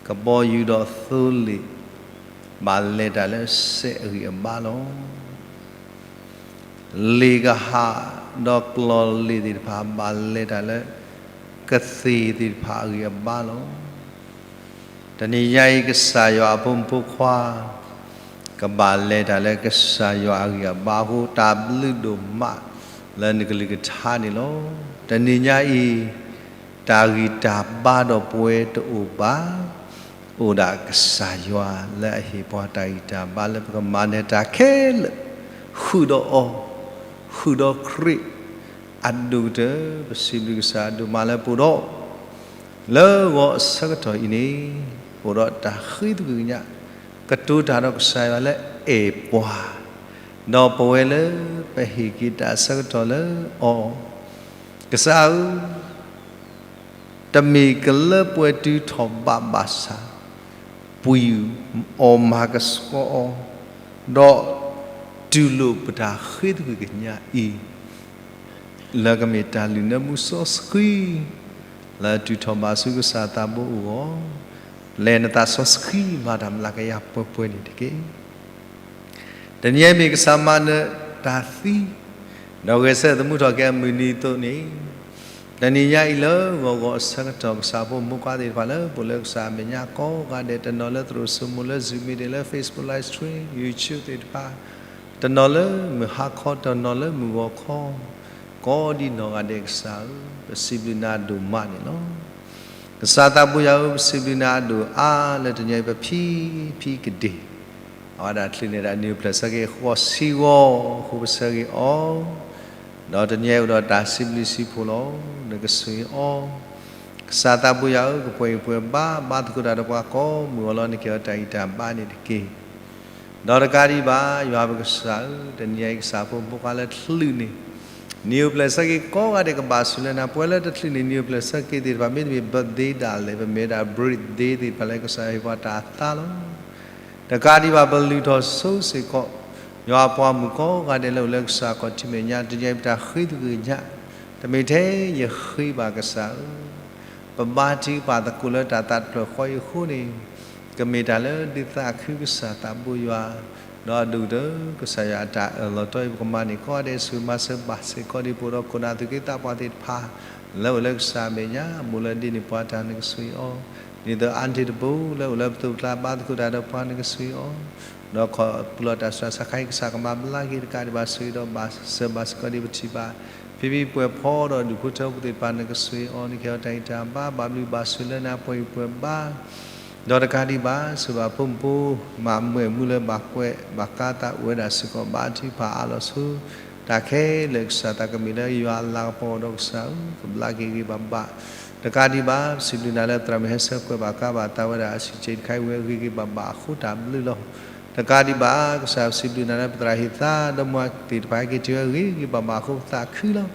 ကဘီယူၤဒီးသိလ့ၣ် ဘၣ်လဲၤတၢ်လၢစဲးအဂံၢ်အဘါလီၤ. လ့ၣ်ကဟၣ်ဒီးကျီၢ်လ့ၣ်သ့ၣ်တဖၣ် ဘၣ်လဲၤတၢ်လၢ ကသ့ၣ်သ့ၣ်တဖၣ်အဂံၢ်အဘါလီၤ. တနံၤညါအံၤ ကစၢ်ယွၤအဖိမုၣ်ဖိခွါ ကဘၣ်လဲၤတၢ်လၢကစၢ်ယွၤအဂံၢ်အဘါအဃိ တၢ်ဘျုးဒိၣ်မး လၢနကလုၢ်ကထါန့ၣ်လီၤ. တနံၤညါအံၤ တၢ်ဂံၢ်တၢ်ဘါဒီးပဝဲတအိၣ်ဘၣ်, အိၣ်ဒၣ်ကစၢ်ယွၤလၢအဟ့ၣ်ပှၤတၢ်ဂံၢ်တၢ်ဘါလၢပကမၤနၢၤတၢ်ခဲလၢာ်, ဃုာ်ဒီးအီၤ, ဃုာ်ဒီးခရံာ်, အဒိၣ်ကတၢၢ် ပစံးဘျုးကစၢ်အဒိၣ်မးလၢပအိၣ်ဒီး လၢဂီၤအဆၢကတီၢ်အံၤန့ၣ်, အိၣ်ဒီးတၢ်ဃ့သကွံၢ်ကညး, ကတိၤတၢ်ဒီးကစၢ်ယွၤလၢအဲၣ်ပှၤ, ဒီးပဝဲလၢပဟ့ၣ်က့ၤတၢ်အဆၢကတီၢ်လၢအီၤ, ကစၢ်ဧၢ, တမ့ၢ်ကလၢပှဲၤတုၤထီၣ်ဘးဘၣ်ဆၣ်, ပှံၢ်အီၤမၤကဆှီအီၤ, ဒီးတူၢ်လိာ်ပတၢ်ဃ့သကွံၢ်ကညးအံၤ လၢကမ့ၢ်တၢ်လုၢ်နၢမူစီဆှံ, လၢတုၤထီၣ်ဘးဆူကစၢ်သးဘိအဂီၢ်, လဲၤနသးစီဆှံမၤတၢ်မျးကယၤပှဲၤပှဲၤန့ၣ်တက့ၢ်. တနံၤအံၤမ့ၢ်ကစၢ်မၤနၢၤတၢ်သံ, ဒီးဂဲၤဆၢထၢၣ်သမူထီၣ်က့ၤအမုၢ်နံၤအသိးန့ၣ်, တနံၤညါအံၤလၢဂီၤဂီၤအဆၢကတီၢ် ကစၢ်ဖိမုၣ်ဖိခွါသ့ၣ်တဖၣ်လၢ ပအိၣ်လၢကစၢ်အမဲာ်ညါကိးဂၤဒဲး, တနီၤလၢသရိာ်စိမိၤလၢ Zoom meeting လၢ Facebook live stream, YouTube သ့ၣ်တဖၣ်, တနီၤလၢမုၢ်ဟါခီ, တနီၤလၢမုၢ်ဂီၤခီ, ကိးဒံနီၢ်ဂၤဒဲးကစၢ်ဧၢ, ပစံးဘျုးနၤဒိၣ်မးန့ၣ်လီၤ. ကစၢ်သးဘိယွၤဧၢ, ပစံးဘျုးနၤအဒိၣ်အါလၢတနံၤအံၤ ပဖံဖံကဒ့ၣ်, အဝဲဒၣ်ချုးန့ၢ်ဒၣ်နံၣ်အိၣ်ဖျဲၣ်ဆၢက့ၤဃိးဆံဂီၤအဃိ ပဆၢဂ့ၤအီၤ, ဒီးတနံၤအံၤအိၣ်ဒီးတၢ်စံးဘျုးစံးဖှိၣ်လီၤ. နကဆိၣ်ဂ့ၤအီၤ, ကစၢ်သးဘိယွၤဧၢ, ကပှဲၤဂံၢ်ပှဲၤဘါ, ဘါသကိးတၢ်ဒီးပှၤကိးမုၢ်ဂီၤလီၤ. နကဟ့ၣ်အီၤတၢ်ဂံၢ်တၢ်ဘါန့ၣ်တက့ၢ်. ဒီးတကးဒံးဘၣ် ယွၤပကစၢ်ဧၢ, တနံၤအံၤကစၢ်ဖိမုၣ်ဖိခွါလၢတချုးန့ၢ် နံၣ်အိၣ်ဖျဲၣ်ဆၢက့ၤကိးဂၤဒဲး ကဘၣ်ဆိၣ်လၢနၤ, ပှၤလၢတချုးန့ၢ် နံၣ်အိၣ်ဖျဲၣ်ဆၢက့ၤသ့ၣ်တဖၣ် မ့တမ့ၢ် birthday ဒၣ်လဲာ်, ပမ့ၢ်ဝဲဒၣ် birthday သ့ၣ်တဖၣ်လၢ ကစၢ်ယွၤဟ့ၣ်ပှၤတၢ်အသါလီၤ. တကးဒံးဘၣ် ပလုၢ်ထီၣ်ဆိစ့ၢ်ကီး ယွၤအပှၤမုၣ်ကိးဂၤဒဲးလၢအိၣ်လၢကစၢ်ခီၣ်ထံးမဲာ်ညါ, တနံၤအံၤပတၢ်ဃ့သကွံၢ်ကညး, တမ့ၢ်ထဲယဃ့ဘၣ်ကစၢ်ဧၢ, ပဘါထုကဖၣ်သကိးလၢတၢ်သးတဖျၢၣ်ဃီအံၤအဃိန့ၣ်, ကမ့ၢ်တၢ်လၢဒုးသးခုကစၢ်သးဘိယွၤ, ဒီးအဒိၣ်ကတၢၢ် ကစၢ်ယွၤအတၢ်အၢၣ်လီၤတီအံၤ ပကမၤန့ၢ်ကိးဂၤဒဲးဆူၣ် မၤစၢၤဘၣ်စ့ၢ်ကီးဒ်ပအိၣ်ဒီးခိၣ်နၢ်သူၣ်က့သးပှၢ်သ့ၣ်တဖၣ် လၢအိၣ်လၢကစၢ်အမဲာ်ညါ အမိၢ်လၢဒ်န့ၣ်ပှၤတၢ် နကဆိၣ်ဂ့ၤအီၤ, ဒ်သိး aunty တဘိလၢအိၣ်လၢပသိးပကျါ ဘါသကိးတၢ်ဒီးပှၤ နကဆိၣ်ဂ့ၤအီၤ, ဒီးခီၣ်ပူၤလီၤတၢ်ဆူးတၢ်ဆါခါအံၤ ကစၢ်ကမၤဘျါက့ၤတကးဒံးဘၣ် ဆိၣ်ဂ့ၤဒီးဘၣ်စၢၤဘၣ်စ့ၢ်ကီးဒ် ပထံၣ်ဘၣ် ဖံဖံပှဲၤဖီဒီးဒူၣ်ဖိထၢဖိသ့ၣ်တဖၣ် နကဆိၣ်ဂ့ၤအီၤ, နကဟ့ၣ်အီၤတၢ်ဂံၢ်တၢ်ဘါ ဘၣ်ဘျုးဘၣ်ဆိၣ်လၢနၤ ပှဲၤဂံၢ်ပှဲၤဘါ ဒီးတကးဒံးဘၣ် ဆိၣ်ဂ့ၤဘၣ်ဖိမုၣ်ဖိ မၤမုာ်မုာ်လၢဘၣ်ကွဲးဘၣ်ကါသးအိၣ်ဝဲဒၣ်စ့ၢ်ကီး ဘါထုကဖၣ်အါလီၤဆိ တၢ်ခဲလၢာ်ကစၢ်သးကမ့ၢ်လၢယွၤအလၤကပီၤဒီးကစၢ်ဧၢ ကဘျါက့ၤဂ့ၤဂ့ၤဘၣ်ဘၣ် တကးဒံးဘၣ် ပစံးဘျုးနၤလၢပသရၣ်မုၣ်ဟဲဆၢကွဲးဘၣ်ကါဘၣ်သးဝဲဒၣ်အဆံးစ့ၢ်တခါအံၤဝဲဂ့ၤဂ့ၤဘၣ်ဘၣ်အဃိတၢ်ဘျုးလီၤ. တကးဒံးဘၣ် ကစၢ်ပစံးဘျုးနၤလၢပသရၣ်ဟ့ၣ်သါဒီးမါသ့ၣ်တဖၣ် ဟဲက့ၤတုၤဝဲဂ့ၤဂ့ၤဘၣ်ဘၣ်အဃိပသးခုလီၤ.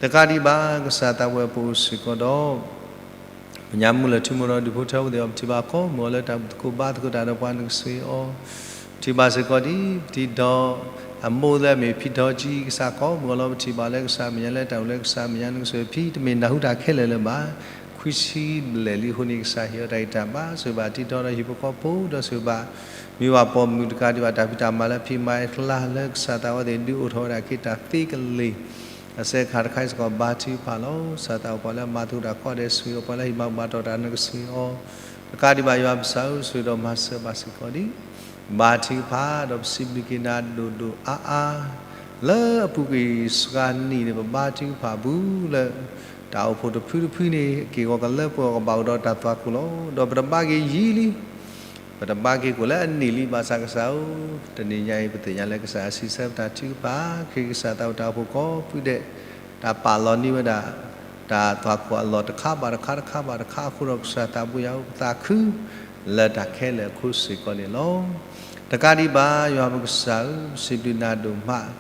တကးဒံးဘၣ် ကစၢ်သးဝဲပအိၣ်စ့ၢ်ကီးဒီး ပညါမုၢ်လၢထူမိၢ်ဒီးဒူၣ်ဖိထၢဖိသ့ၣ်အီၤ ပထံၣ်ဘၣ်ကိးမုၢ်အီၤလၢတၢ်အိၣ်သကိးဘါသကိးတၢ်ဒီးပှၤ နကဆိၣ်ဂ့ၤအီၤ, ပထံၣ်ဘၣ်စ့ၢ်ကီးဒ် ပထံၣ်ဒီး အမိၢ်လၢအမ့ၢ်ဖံထီကံ ကစၢ်ကိးမုၢ်အီၤလီၤ ပထံၣ်ဘၣ်လၢကစၢ်မဲာ်ညါလၢတၢ်အိၣ်လၢကစၢ်မဲာ်ညါ နကဆိၣ်ဂ့ၤဖံ တမ့ၢ်နၢ်ဟူတၢ်ခဲလၢာ်လၢၤဘၣ် ခွံဆံဘျဲၣ်လံအဃိန့ၣ် ကစၢ်ဟ့ၣ်အီၤတၢ်ဂံၢ်တၢ်ဘါ ဆိၣ်ဂ့ၤဘၣ်ထံထီဒီးဟံၣ်ဖိဃီဖိဒီးဆိၣ်ဂ့ၤဘၣ် မ့ၢ်ဘၣ်ပိာ်မုၣ်တကးဒံးဘၣ် တၢ်ဖံးတၢ်မၤလၢဖံးမၤအကျါလၢကစၢ်သးဝဲသ့ၣ် ဒုးအိၣ်ထီၣ်ဝဲဒၣ်က့ၤတၢ်သ့ကလ့ၢ် အစဲးခါတခါအံၤစ့ၢ်ကီး ဘါထုကဖၣ်လီၤ. ကစၢ်သးအိၣ်ပှၤလၢအမၤသကိးတၢ်ကိးဂၤဒဲး ဆိၣ်ဂ့ၤအီၤ ပှၤလၢဟံးမၤဘူၣ်ဘၣ်တီၢ်တၢ် နကဆိၣ်ဂ့ၤအီၤ တကးဒံးဘၣ် ယွၤပကစၢ်ဧၢ ဆိၣ်ဂ့ၤဒီးမၤစၢၤဘၣ်စ့ၢ်ကီးဒ် ဘါထုကဖၣ် ဒီးပစံးဘျုးက့ၤနၤဒိၣ်ဒိၣ်အါအါ လၢအပူၤကွံာ်စှၤနံၣ်န့ၣ် ပဘါထုကဖၣ်ပူၤလၢ တၢ်အိၣ်ဖှိၣ်တဖုတဖုန့ၣ် က့ၢ်ဂီၤကလၢပှဲၤအီၤကဘၣ်အိၣ်ဒီးတၢ်သွၣ်ခိၣ်လီၤ. ဒီးပတဘါက့ၤယံာ်လံ ပတဘါက့ၤကိးလၢအနံၣ်လံ ဘၣ်ဆၣ်ကစၢ်ဧၢ, တနံၤညါအံၤ ပသ့ၣ်ညါလၢကစၢ်အစံးဆၢပတၢ်ထုကဖၣ် ခရံာ်ကစၢ်သးအိၣ်တၢ်အိၣ်ဖှိၣ်ကိးဖုဒဲး တၢ်ပာ်လီၤန့ၢ်ဝဲဒၣ် တၢ်သွၣ်ခိၣ်အလီၢ်တခါဘၣ်တခါ တခါဘၣ်တခါအဃိဒီး ကစၢ်သးဘိယွၤဧၢ ပသးခု လၢတၢ်ခဲလၢာ်အဃိစ့ၢ်ကီးန့ၣ်လီၤ. တကးဒံးဘၣ် ယွၤပကစၢ်ဧၢ, ပစံးဘျုးနၤဒိၣ်မး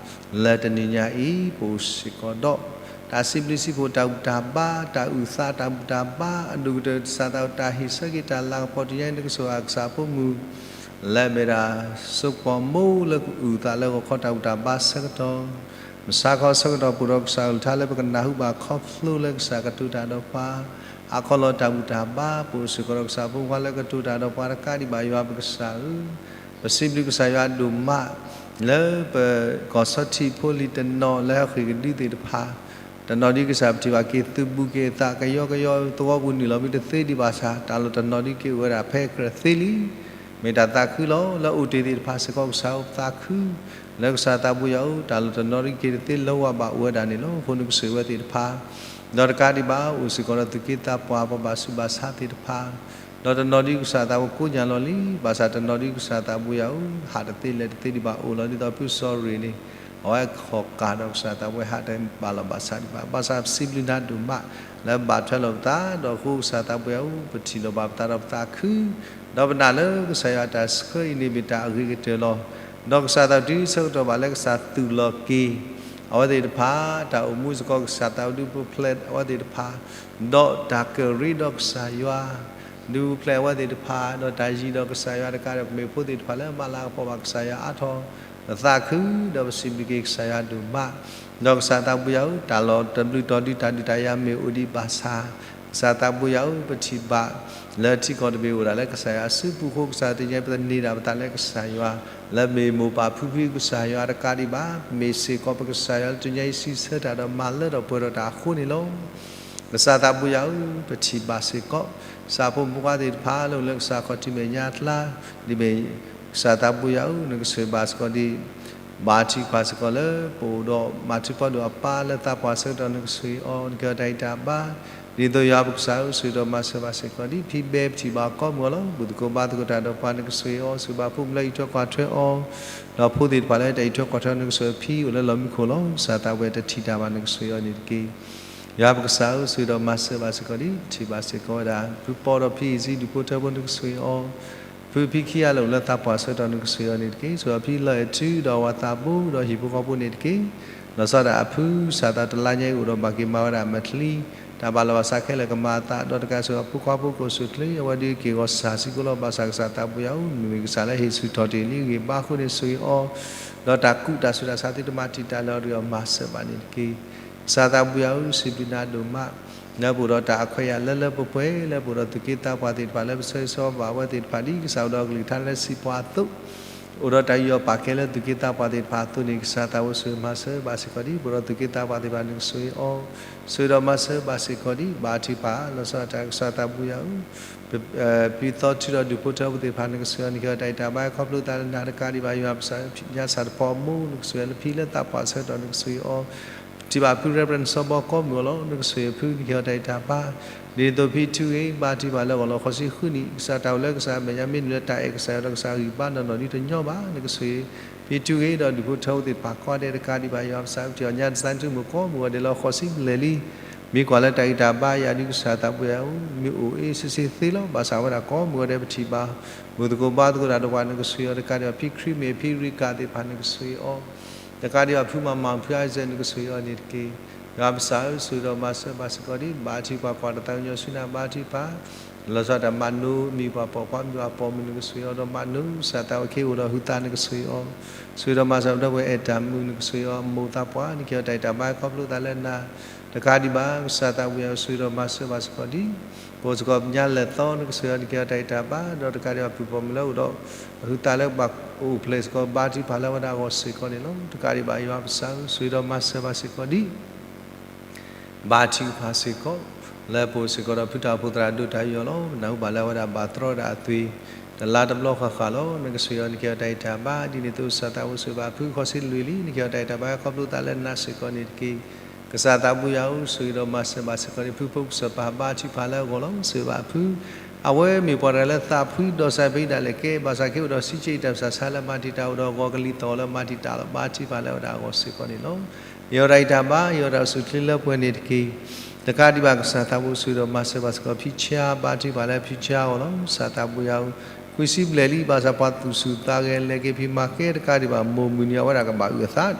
လၢတနံၤညါအံၤ ပအိၣ်စ့ၢ်ကီးဒီး တၢ်စံးဘျုးစံးဖှိၣ် တၢ်ဘူၣ်တၢ်ဘါ တၢ်အုၣ်သး တၢ်ဘူၣ်တၢ်ဘါ အဒိၣ်ကတၢၢ် ကစၢ်သးအိၣ်တၢ်ဟ့ၣ်ဆၢက့ၤတၢ်လၤကပီၤ တနံၤညါအံၤ နကဆိၣ်ဂ့ၤကစၢ်ဖိမုၣ် လၢအမ့ၢ်ဒၣ် စိကမီၤမိၢ်လၢကအုၣ်သးလၢဂီၤခီတၢ်ဘူၣ်တၢ်ဘါဆၢကတီၢ် မုၢ်ဆါခီဆၢကတီၢ် ပအိၣ်ဒီးကစၢ်အကလုၢ်ကထါလၢပကနၢ်ဟူဘၣ်ခီဖျိလၢကစၢ်ကတိၤတၢ်ဒီးပှၤ ဟးခီလီၤတၢ်ဘူၣ်တၢ်ဘါ ပအိၣ်စ့ၢ်ကီးဒီးကစၢ်ဖိခွါလၢကတိၤတၢ်ဒီးပှၤတကးဒံးဘၣ် ယွၤပကစၢ်ဧၢ, ပစံးဘျုးကစၢ်ယွၤဒိၣ်မး လၢပကီၢ်ဆီထံးဖိလံၤတနီၤလၢဟဲဃ့ၢ်ကဒုသ့ၣ်တဖၣ် တနီၤဒ်ကစၢ်ပထံၣ်ဘၣ်က့ၤသုးဘူးက့ၤအသး ကယီကယီ သဝီပူၤနုာ်လီၤမ့ၢ်တသ့ဒံးဘၣ်ဆၣ် တၢ်လီၢ်တနီၤဒ်က့ၤအိၣ်ဝဲဒၣ်ဖဲကြၢးသ့လံ မ့ၢ်တၢ်သးခုလီၤ. လၢအိၣ်တ့ၢ်သ့ၣ်တဖၣ်စ့ၢ်ကီး ကစၢ်ဧၢ ပသးခု, လၢကစၢ်သးပူၤယၤဧၢ, တၢ်လီၤတနီၤဒ်က့ၤတသ့လၢၤဝဲဘၣ်အိၣ်ဝဲဒၣ်န့ၣ်လီၤ. အဃိနကဆိၣ်ဂ့ၤဝဲသ့ၣ်တဖၣ်, ဒီးတကးဒံးဘၣ် အိၣ်စ့ၢ်ကီးဒီးသူၣ်က့သးပှၢ် ပှၤဘၣ်ဆူးဘၣ်ဆါသ့ၣ်တဖၣ်, ဒီးတနီၤဒ်ကစၢ်သးပူၤကိးညါလီၤလံ, ဘၣ်ဆၣ်တနီၤဒ်ကစၢ်သးပူၤယၤဧၢ, ဟးတသ့လဲၤတသ့ဒံးဘၣ်အိၣ်လီၤ. ဒ်သိးဖုစီၤရ့ၣ်န့ၣ် အဝဲခီၣ်ကၢ်ဒီးကစၢ်သးပူၤဟးတဘၣ်လီၢ်ဘၣ်စးဒံးဘၣ်. ဘၣ်ဆၣ်ပစံးဘျုးနၤဒိၣ်မး လၢဘၣ်ထွဲလီၤပသး, ဒီးအဃိကစၢ်သးပူၤယၤဧၢ, ပထံၣ်လိာ်ဘၣ်ပသးဒီးပသးခု, ဒီးပနာ်လၢကစၢ်ယွၤအတၢ်ဆှၢအံၤန့ၣ်မ့ၢ်တၢ်အဂ့ၤကတၢၢ်လီၤ. ဒီးကစၢ်သးဒုးဆၢကတီၢ်ဘၣ်လၢကစၢ်သူၣ်လီၤက့ၤ အဝဲသ့ၣ်တဖၣ်, တၢ်အိၣ်မူစ့ၢ်ကီးကစၢ်သးဒုးပူၤဖျဲးအဝဲသ့ၣ်တဖၣ်, ဒီးတၢ်ကရ့ဒီးကစၢ်ယွၤ ဒုးပူၤဖျဲးအဝဲသ့ၣ်တဖၣ်, ဒီးတၢ်ယံၤဒီးကစၢ်ယွၤတကးဒီး ပမ့ၢ်ဖိသ့ၣ်တဖၣ်လၢမၤလၤကပီၤဘၣ်ကစၢ်ယွၤအါထီၣ်, ပသးခု, ဒီးပစံးဘျုးက့ၤကစၢ်ယွၤဒိၣ်မး, ဒီးကစၢ်သးပူၤယၤဧၢ, တၢ်လီၤတဘျုးတီၤဒုးတၢ်ဒုးတၢ်ယၤမ့ၢ်အိၣ်ဒံးဘၣ်ဆၣ်, ကစၢ်သးပူၤယၤဧၢ, ပထံၣ်ဘၣ်လၢထံကီၢ်တဘ့ၣ်အိၣ်ဒၣ်လၢကစၢ်ယွၤအစုပူၤအဃိ ကစၢ်တနံၤအံၤပသန့ၤဒၣ်ပသးလၢကစၢ်ယွၤ, လၢမ့ၢ်မိၢ်ပၢ်ဖံဖုကစၢ်ယွၤတကးဒံးဘၣ်, မ့ၢ်စ့ၢ်ကီးပကစၢ်ယွၤလၢတနံၤအံၤစံးဆၢတၢ်ဒီးမၤလၢထီၣ်ပှဲၤထီၣ်တၢ်အဃိန့ၣ်လီၤ. ကစၢ်သးပူၤယၤဧၢ, ပထံၣ်ဘၣ်စ့ၢ်ကီး ကစၢ်ဖိမုၣ်ဖိခွါသ့ၣ်တဖၣ်လၢအိၣ်လၢကစၢ်ခီၣ်ထံးမဲာ်ညါအကျါ, ဒ်မ့ၢ်ကစၢ်သးပူၤယၤဧၢ, နကဆိၣ်ဂ့ၤဘၣ်စ့ၢ်ကီးဒ် ဘါထုကဖၣ်စ့ၢ်ကီးလၢ ပအိၣ်ဒီးမၤထူးဖီဒိၣ်အပၢ်လၢသးပှၢ်ဆၢကတီၢ် နကဆိၣ်ဂ့ၤအီၤ, နကဟ့ၣ်အီၤတၢ်ဂံၢ်တၢ်ဘါ, ဒ်သိးယွၤပကစၢ်ဧၢ, ဆိၣ်ဂ့ၤဒီးမၤစၢၤဘၣ်စ့ၢ်ကီးဒ် ဖံဘဲပထံၣ်ဘၣ်အီၤကိးမုၢ်ဂီၤလီၤ. ဘူၣ်သကိးဘါသကိးတၢ်ဒီးပှၤ နကဆိၣ်ဂ့ၤအီၤ, ဆိၣ်ဂ့ၤဘၣ်ဖိမုၣ်လၢအံးထွဲကွၢ်ထွဲအီၤ, ဒီးဖိသ့ၣ်တဖၣ်လၢတၢ်အံးထွဲကွၢ်ထွဲ နကဆိၣ်ဂ့ၤဖံအိၣ်လၢလီၢ်မံခိၣ်လီၤ. ကစၢ်သးပူၤယၤတထံၣ်တၢ်ဘၣ် နကဆိၣ်ဂ့ၤအီၤန့ၣ်တက့ၢ်. ယွၤပကစၢ်ဧၢ, ဆိၣ်ဂ့ၤဒီးမၤစၢၤဘၣ်စ့ၢ်ကီးဒ် ပထံၣ်ဘၣ်စ့ၢ်ကီးဝဲဒၣ် ဖုပီဒီးဖံအံၤစံး ဒူၣ်ဖိထၢဖိ နကဆိၣ်ဂ့ၤအီၤ, ဖုဖံခံဂၤလၢအိၣ်လၢသးပှၢ်ဆၢကတီၢ် နကဆိၣ်ဂ့ၤအီၤန့ၣ်တက့ၢ်. ဆိၣ်ဂ့ၤအီၤဖံလီၢ်အဲၣ်ထူဒီးအဝၤသးဘိ ဒီးဟံၣ်ဖိဃီဖိန့ၣ်တက့ၢ်. လီၤဆီဒၣ်တၢ်အဖု ကစၢ်သးတလါညါအံၤအိၣ်ဒီးဘၣ်က့ၤမၤဝဲဒၣ်မဲာ်ချံ, တၢ်ဘၣ်လီၤဘၣ်စးခဲလၢာ်ကမၤအသး, ဒီးတကးဆိၣ်ဂ့ၤအဖိခွါဖိကအိၣ်ဆူၣ်အိၣ်ချ့, အဝဲဒုးက့ၢ်ဂီၤစၢ်စ့ၢ်ကီးလီၤ. ဘၣ်ဆၣ်ကစၢ်သးပူၤယၤဧၢ, မ့မ့ၢ်ကစၢ်လၢဟ့ၣ်ဆူၣ်ထီၣ်တ့ၢ်လံဂ့ၢ်ဘါအဃိန့ၣ် ဆိၣ်ဂ့ၤအီၤ, ဒီးတၢ်ကူၣ်တၢ်ဆူးတၢ်ဆါသုတမၤတံာ်တာ်လၢအီၤဒီး မၤစၢၤဘၣ်န့ၣ်တက့ၢ်. ကစၢ်သးပူၤယၤဧၢ, စံးဘျုးနၤဒိၣ်မး လၢပအိၣ်ဒီးတၢ်အခွဲးအယာ်လၢလၢပှဲၤပှဲၤ, လၢပအိၣ်ဒီးသူၣ်က့သးပှၢ်သ့ၣ်တဖၣ်လၢပဆၢဂ့ၤဆၢဝါဘၣ်အဝဲသ့ၣ်တဖၣ်ဒ်ကစၢ်အိၣ်ဒီးအကလုၢ်ကထါလၢစံးပှၤအသိး, အိၣ်ဒီးတၢ်ယူးယီၣ်ပာ်ကဲလၢသူၣ်က့သးပှၢ်သ့ၣ်တဖၣ်အသိးန့ၣ် ကစၢ်သးပူၤဆိၣ်ဂ့ၤမၤစၢၤဘၣ်စ့ၢ်ကီးဒ် ပအိၣ်ဒီးသူၣ်က့သးပှၢ်သ့ၣ်တဖၣ် နကဆိၣ်ဂ့ၤအီၤ, ဆိၣ်ဂ့ၤဒီးမၤစၢၤဘၣ်စ့ၢ်ကီးဒ် ဘါထုကဖၣ် လီၤဆီဒၣ်တၢ် ကစၢ်သးပူၤယၤဧၢ, ပဖံသီထူဒီးဒူၣ်ဖိထၢဖိသ့ၣ်တဖၣ် နကဆိၣ်ဂ့ၤအီၤ, နကဟ့ၣ်အီၤတၢ်ဂံၢ်တၢ်ဘါ ခီဖျိသးလၢနၤတကးဒံးဘၣ် ယွၤပကစၢ် ညါစၢ်တဖီအမိၢ် နကဆိၣ်ဂ့ၤအီၤလၢဖံလၢသးပှၢ်ဆၢကတီၢ် နကဆိၣ်ဂ့ၤအီၤ, ပထံၣ်ဘၣ်ဖု Reverend စီၤဘီကိးမုၢ်ဂီၤလီၤ, နကဆိၣ်ဂ့ၤဖု နကဟ့ၣ်အီၤတၢ်ဂံၢ်တၢ်ဘါ, ဒ်သိးဖံထူဂ့ၤ ဘါထုကဖၣ်လၢဂီၤလီၤ ဃိးဆံဃုနံၣ်, ကစၢ်တၢ်အိၣ်လၢကစၢ်အမဲာ်ညါ မ့ၢ်နုာ်လၢတၢ်အဲၣ်ကစၢ်ယွၤဒီးကစၢ်ဂံၢ်ဘါနီၢ်နီၢ်ဒ်တညီဘၣ်, နကဆိၣ်ဂ့ၤ ဖံထူဂ့ၤ ဒီးဒူၣ်ဖိထၢဖိသ့ၣ်တဖၣ်ကိးဂၤဒဲးတကးဒံးဘၣ် ယွၤပကစၢ် ပထံၣ်အီၤညါ ဒသးနံၣ်ထူၣ်မုၢ်ကိးမုၢ်ဂီၤဒဲးလီၤ ဃိးဆံဘျဲၣ်လံ, မ့ၢ်ကွၢ်လၢတၢ်ဂံၢ်တၢ်ဘါယၤဒ် ကစၢ်သးပူၤယၤဧၢ, မ့ၢ်အိၣ်အ့ၣ်စ့ဆ့သ့လီၤ. ဘၣ်ဆၣ်ဝဲဒၣ်ကိးမုၢ်ဂီၤဒဲး ပထံၣ်ဘၣ် ဘူၣ်သကိးဘါသကိးတၢ်ဒီးပှၤ နကဆိၣ်ဂ့ၤအီၤတကးဒံးဘၣ် ဖံခရံမ့ၢ် ဖံရံကၤသ့ၣ်တဖၣ် နကဆိၣ်ဂ့ၤအီၤ, တကးဒံးဘၣ်ဖုမၤမၤ ဖုအါစၢၤ နကဆိၣ်ဂ့ၤအီၤန့ၣ်တက့ၢ်. ယွၤပကစၢ်ဧၢ, ဆိၣ်ဂ့ၤဒီးမၤစၢၤဘၣ်စ့ၢ်ကီးဒ် ဘါထုကဖၣ် ကွၢ်တၢ်သးကညီၤဆူနၤ ဘါထုကဖၣ် လီၤဆီဒၣ်တၢ်မၤနိ မံၤပှၤပိာ်ခွါ မံၤပှၤပိာ်မုၣ် နကဆိၣ်ဂ့ၤအီၤဒီးမၤနိ ကစၢ်သးဝဲခ့အိၣ်ဒီးဟုသး နကဆိၣ်ဂ့ၤအီၤ, ဆိၣ်ဂ့ၤဒီးမၤစၢၤပဒီပုၢ်ဝဲၢ်အဲၣ်တၢ်မုာ် နကဆိၣ်ဂ့ၤအီၤ မိၢ်သးပှၢ် နကဟ့ၣ်အီၤတၢ်ဂံၢ်တၢ်ဘါ ခီဖျိသးလၢနၤ တကးဒံးဘၣ် ကစၢ်သးပူၤယၤဧၢ, ဆိၣ်ဂ့ၤဒီးမၤစၢၤဘၣ်စ့ၢ်ကီးဒ် ပအိၣ်စ့ၢ်ကီးပညါလဲၤသီ နကဆိၣ်ဂ့ၤအီၤ နကဟ့ၣ်အီၤတၢ်ဂံၢ်တၢ်ဘါ ဒီးတကးဒံးဘၣ် ဖုၣ်ပိာ်မုၣ်လၢအိၣ်ဒီး အဟုသးလၢဘၣ်အိၣ်ဖျဲၣ်စ့ၢ်ကီး ဘါထုကဖၣ်လၢအဝဲဒၣ်အဂီၢ်စ့ၢ်ကီးန့ၣ်လီၤ. တကးဒံးဘၣ် ယွၤပကစၢ်ဧၢ, ဆိၣ်ဂ့ၤဒီးမၤစၢၤဘၣ်စ့ၢ်ကီးဒ် ဘါထုကဖၣ်စ့ၢ်ကီး လၢပအိၣ်စ့ၢ်ကီးဒီးဖုတၢ်အိၣ်ဖှိၣ်သရၣ်ဒိၣ်တၢ်ယူးယီၣ်လီၤ. ပနၢ်ဟူဘၣ်လၢအဝဲဒၣ်ဘၣ်တြီဝဲဒၣ်အသွံၣ် တလါတဘျီဃၣ်ဃၣ်လီၤ. နကဆိၣ်ဂ့ၤအီၤ နကဟ့ၣ်အီၤတၢ်ဂံၢ်တၢ်ဘါ ဒ်န့ၣ်အသိး ကစၢ်သးဝဲဆိၣ်ဂ့ၤဘၣ်ဖု ဃိးဆံလွံၢ်လံ, နကဟ့ၣ်အီၤတၢ်ဂံၢ်တၢ်ဘါ ခီဖျိသးလၢနၤစ့ၢ်ကီးန့ၣ်တက့ၢ်. ကစၢ်သးပူၤယၤဧၢ, ဆိၣ်ဂ့ၤဒီးမၤစၢၤဘၣ်စ့ၢ်ကီးဒ် ဖုဖိကစၢၢ်ပၢ် ဘါထုကဖၣ်လၢအဂီၢ်လီၤ. ဆိၣ်ဂ့ၤဘၣ်ဖု အဝဲမ့ၢ်ပှၤတဂၤလၢသးဖှံဒီးစၢ်ဖံးဒၣ်လဲာ်ကဲ, ဘၣ်ဆၣ်က့ၤအိၣ်ဒီးစံးဆ့အံၤတၢ်ဆၢဆါလၢမၤတံာ်တာ်အိၣ်ဒီးအဂီၢ် ကလံၤသီၣ်လၢမၤတံာ်တာ်လီၤ. ဘါထုကဖၣ်လၢအဝဲဒၣ်အဂီၢ်စ့ၢ်ကီးန့ၣ်လီၤ. ယဟ့ၣ်အီၤတၢ်ဂံၢ်တၢ်ဘါ, ယဟ့ၣ်အီၤတၢ်အိၣ်ဆူၣ်အိၣ်ချ့လၢပှဲၤန့ၣ်တက့ၢ်. တကးဒံးဘၣ် ကစၢ်သးဝဲဆိၣ်ဂ့ၤဒီးမၤစၢၤဘၣ်စ့ၢ်ကီး ဖံဆါ, ဘါထုကဖၣ်လၢဖံဆါအဂီၢ်လီၤ. ကစၢ်သးပူၤယၤဧၢ, ခွံဆံဘျဲၣ်လံ, ဘၣ်ဆၣ်ပှၤသူၣ်ဆူၣ်သးဂဲၤ လဲၤက့ၤဖံးမၤကဲ တကးဒံးဘၣ် မိၢ်မုၢ်နံၤ အဝဲဒၣ်ကဘၣ်အုၣ်အသး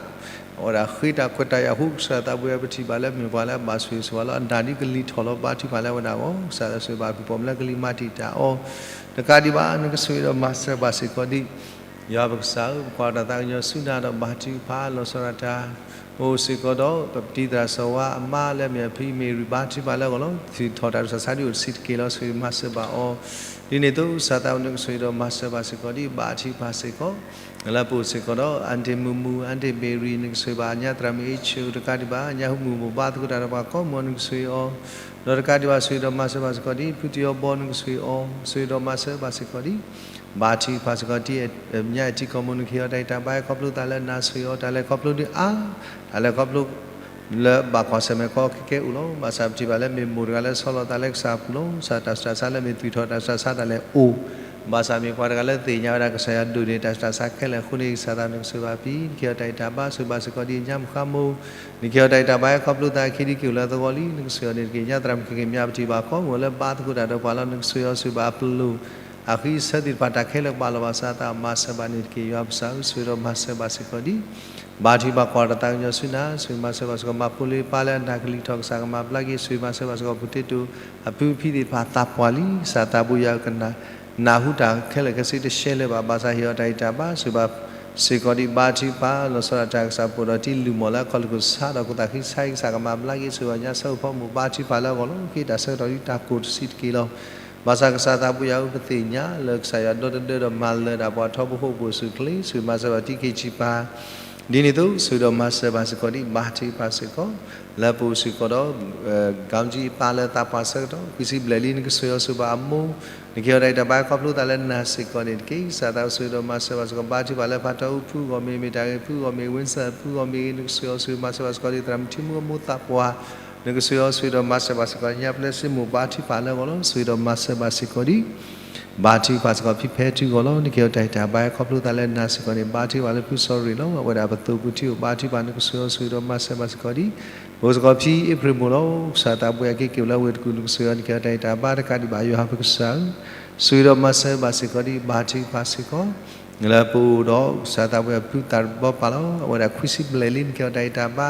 အဝဲဒၣ်ဃ့တၢ်ခွဲးတၢ်ယာ်အဃိ ကစၢ်သးပူၤယၤ ပထံၣ်ဘၣ်လၢမ့ၢ်ပှၤလၢအဘၣ်ဆိၣ်ဂ့ၤဆိၣ်ဝါလီၤ. အနၢ်ဒ်ကလံၤထီၣ်လီၤ. ဘါထုကဖၣ်လၢအဝဲဒၣ်အဂီၢ်, ကစၢ်သးဆိၣ်ဂ့ၤဘၣ်ဖုၣ်ပိာ်မုၣ်လၢကလံၤမၤတံာ်တာ်အီၤ, တကးဒံးဘၣ် နကဆိၣ်ဂ့ၤဒီးမၤစၢၤဘၣ်စ့ၢ်ကီးဒ် ယွၤပကစၢ်ဧၢ, ပကွၢ်တၢ်သးကညီၤဆူနၤဒီးဘါထုကဖၣ် လီၤဆီဒၣ်တၢ် ပအိၣ်စ့ၢ်ကီးဒီး ပတံၤသရၣ်စီၤဝါအမါလၢအမ့ၢ်အဖံမ့ၢ်ရံ ဘါထုကဖၣ်လၢအဂီၢ်လီၤ. ထုးထီၣ်တၢ်ဆၢဆါဒ်အိၣ်တဆံးတက့ၢ်လီၤ. ဆိၣ်ဂ့ၤမၤစၢၤဘၣ်အီၤ, ဒ်န့ၣ်အသိး ကစၢ်သးဝဲနကဆိၣ်ဂ့ၤဒီးမၤစၢၤဘၣ်စ့ၢ်ကီးဒ် ဘါထုကဖၣ်စ့ၢ်ကီး လၢပအိၣ်စ့ၢ်ကီးဒီး Aunty Mumu, Aunty Berry နကဆိၣ်ဂ့ၤဘၣ် ညၣ်သရၣ်မုၣ် H တကးဒံးဘၣ် ညၣ်ဟူမုၢ်ဘိၣ်ဘါသကိးတၢ်ဒီးပှၤကိးမုၢ်အီၤ နကဆိၣ်ဂ့ၤအီၤ, ဒီးတကးဒံးဘၣ် ဆိၣ်ဂ့ၤဒီးမၤစၢၤဘၣ်စ့ၢ်ကီးဒ် ဖုတံၤအီၤဘီ နကဆိၣ်ဂ့ၤအီၤ, ဆိၣ်ဂ့ၤဒီးမၤစၢၤဘၣ်စ့ၢ်ကီးဒ် ဘါထုကဖၣ်စ့ၢ်ကီး တံၤညၣ်အဲၣ်ထံကီၢ်မိၢ် နကဟ့ၣ်အီၤတၢ်ဂံၢ်တၢ်ဘါ ခီဖျိသးလၢနၤဆိၣ်ဂ့ၤအီၤ တၢ်လဲၤခီဖျိဒုးအါ, တၢ်လဲၤခီဖျိ လၢဘၣ်ကွၢ်ဆၢၣ်မဲာ်ကီခဲကဲအိၣ်လီၤ. ဘၣ်ဆၣ်ပထံၣ်ဘၣ်လၢမ့ၢ်မိၢ်တဂၤလၢဆီလီၤသးလၢကစၢ်အပူၤလီၤ. ဘၣ်ဆၣ်တၢ်ဆူးတၢ်ဆါလၢမ့ၢ်သွံၣ်ထီၣ်တၢ်ဆူးတၢ်ဆါတၢ်လဲၤအိၣ်, ဘၣ်ဆၣ်မ့ၢ်ပှၤတဂၤလၢသ့ၣ်ညါဝဲဒၣ်ကစၢ်ယွၤဒိၣ်န့ၢ်တၢ်ဆူးတၢ်ဆါခဲလၢာ်အဃိန့ၣ် ကစၢ်သးနကဆိၣ်ဂ့ၤဘၣ်ဖံ, နကဟ့ၣ်အီၤတၢ်ဂံၢ်တၢ်ဘါ ဆိၣ်ဂ့ၤဘၣ်စ့ၢ်ကီးဒ်ညၣ်မုၣ်ဃါမိၢ်, နကဟ့ၣ်အီၤတၢ်ဂံၢ်တၢ်ဘါခီဖျိသးခံဒ်က့ၤအိၣ်လၢသဝီလံ နကဆိၣ်ဂ့ၤအီၤန့ၣ်တက့ၢ်. ညၣ်သရၣ်မုၣ်ခဲက့ၤမၠၣ်ပထံၣ်ဘၣ် ကိးမုၢ်လၢဘါသကိးတၢ်ဒီးပှၤလီၤ နကဆိၣ်ဂ့ၤအီၤဆိၣ်ဂ့ၤဘၣ်အပလိၣ် အဃံအဆၢသ့ၣ်တဖၣ် တၢ်ခဲလၢာ်ကဘၣ်လီၤဘၣ်စးသး မၤစၢၤဘၣ်န့ၣ်တက့ၢ်. ယွၤပကစၢ်ဧၢ ဆိၣ်ဂ့ၤဒီးမၤစၢၤဘၣ်စ့ၢ်ကီးဒ် ဘါထုကဖၣ်ကွၢ်တၢ်သးကညီၤဆူနၤ ဆိၣ်ဂ့ၤမၤစၢၤဘၣ်စ့ၢ်ကီး မၤဖိလ့ပၢ်လၢအနၢ်ကလံၤထီၣ် ကစၢ်ကမၤဘျါက့ၤ ဆိၣ်ဂ့ၤမၤစၢၤဘၣ်စ့ၢ်ကီး ပူၤတ့တိၣ် အဖုအဖံသ့ၣ်တဖၣ်သးပှၢ်လံ ကစၢ်သးဘိယွၤကနၣ် နၢ်ဟူတၢ်ခဲလၢာ်ခဲဆ့တရှဲလၢၤဘၣ် ဘၣ်ဆၣ်ဟ့ၣ်အီၤတၢ်ဂံၢ်တၢ်ဘါ ဆိၣ်ဂ့ၤဘၣ်စ့ၢ်ကီးဒ် ဘါထုကဖၣ် လီၤဆီဒၣ်တၢ်ကစၢ် ပအိၣ်ဒီးတံၤလုၢ်မီၢ်လၢအခီၣ်လိာ်ခိၣ်ဆါဒီး ခိၣ်သးဃံဆါအံၤ ကစၢ်ကမၤဘျါက့ၤ ဆိၣ်ဂ့ၤညါဆၢအိၣ်ဖီမိၢ် ဘါထုကဖၣ်လၢအဂီၢ်လီၤ. က့ၤတၢ်ဆၢကတီၢ်ဒ်တၢ်ကိၢ်တဆံးတက့ၢ်လီၤ. ဘၣ်ဆၣ်ကစၢ်သးဘိယွၤဧၢ ပသ့ၣ်ညါလၢကစၢ်ယွၤဒီတဒၢဒီးမၤလၢဒၣ်ပှၤထီဘိဟီၣ်ခိၣ်ဖိအစုၣ်ချ့ ဆိၣ်ဂ့ၤမၤစၢၤဘၣ်တံၤခ့ဆံးပၢ် ဒ်န့ၣ်အသိး ဆိၣ်ဂ့ၤဒီးမၤစၢၤဘၣ်စ့ၢ်ကီးဒ် ဘါထုကဖၣ်စ့ၢ်ကီး လၢပအိၣ်စ့ၢ်ကီးဒီး ကၠီကၠံအပၢ်လၢသးပှၢ်ဆၢကတီၢ် ခွံဆံဘျဲၣ်လံ နကဆိၣ်ဂ့ၤအီၤဆိၣ်ဂ့ၤဘၣ်အမိၢ်, နကဟ့ၣ်အီၤတၢ်ဂံၢ်တၢ်ဘါခီဖျိသးလၢနၤစ့ၢ်ကီးန့ၣ်တက့ၢ်. ကစၢ်သးဘိယွၤဆိၣ်ဂ့ၤဒီးမၤစၢၤဘၣ်စ့ၢ်ကီး ဘါထုကဖၣ်လၢဖးထီအူဖုအဂီၢ်မ့ၢ်ဂ့ၤ မ့ၢ်တၢ်ဂ့ၢ်ဖုအဂီၢ်မ့ၢ်ဂ့ၤ ဝ့စၢၣ်ဖုအဂီၢ်မ့ၢ်ဂ့ၤ နကဆိၣ်ဂ့ၤအီၤဆိၣ်ဂ့ၤမၤစၢၤဘၣ်စ့ၢ်ကီးဒ် သရၣ်မုၣ်ထံမူအမိၢ်သးပှၢ် နကဆိၣ်ဂ့ၤအီၤဆိၣ်ဂ့ၤဒီးမၤစၢၤဘၣ်စ့ၢ်ကီး ညၣ်ပျဲစ့မိၢ် ဘါထုကဖၣ်လၢအဂီၢ်လီၤ. ဆိၣ်ဂ့ၤဒီးမၤစၢၤဘၣ်စ့ၢ်ကီးဒ် ဘါထုကဖၣ်စ့ၢ်ကီး ဖံဖဲထုအဂီၢ်လီၤ. နကဟ့ၣ်အီၤတၢ်ဂံၢ်တၢ်ဘါခီဖျိသးလၢနၤစ့ၢ်ကီးန့ၣ် ဘါထုကဖၣ်လၢဖုစီၤရ့ၣ်လီၤ. အဝဲဒၣ်ပသိးပူၤထံအိၣ် ဘါထုကဖၣ် နကဆိၣ်ဂ့ၤအီၤဆိၣ်ဂ့ၤဒီးမၤစၢၤဘၣ်စ့ၢ်ကီးဒ် ပအိၣ်စ့ၢ်ကီးဖံအ့ဖြ့ၣ်မိၢ်လီၤ. ကစၢ်သးဘိယွၤက့ၤက့ၤလၢဝ့ၢ်တကူၣ် နကဆိၣ်ဂ့ၤအီၤ နကဟ့ၣ်အီၤတၢ်ဂံၢ်တၢ်ဘါတကးဒံးဘၣ် ယွၤပကစၢ်ဧၢ ဆိၣ်ဂ့ၤဒီးမၤစၢၤဘၣ်စ့ၢ်ကီးဒ် ဘါထုကဖၣ်စ့ၢ်ကီး လၢပအိၣ်ဒီးကစၢ်သးဘိယွၤဖုသးဘီပၢ်လီၤ. အဝဲဒၣ်ခွံဆံဘျဲၣ်လံ နကဟ့ၣ်အီၤတၢ်ဂံၢ်တၢ်ဘါ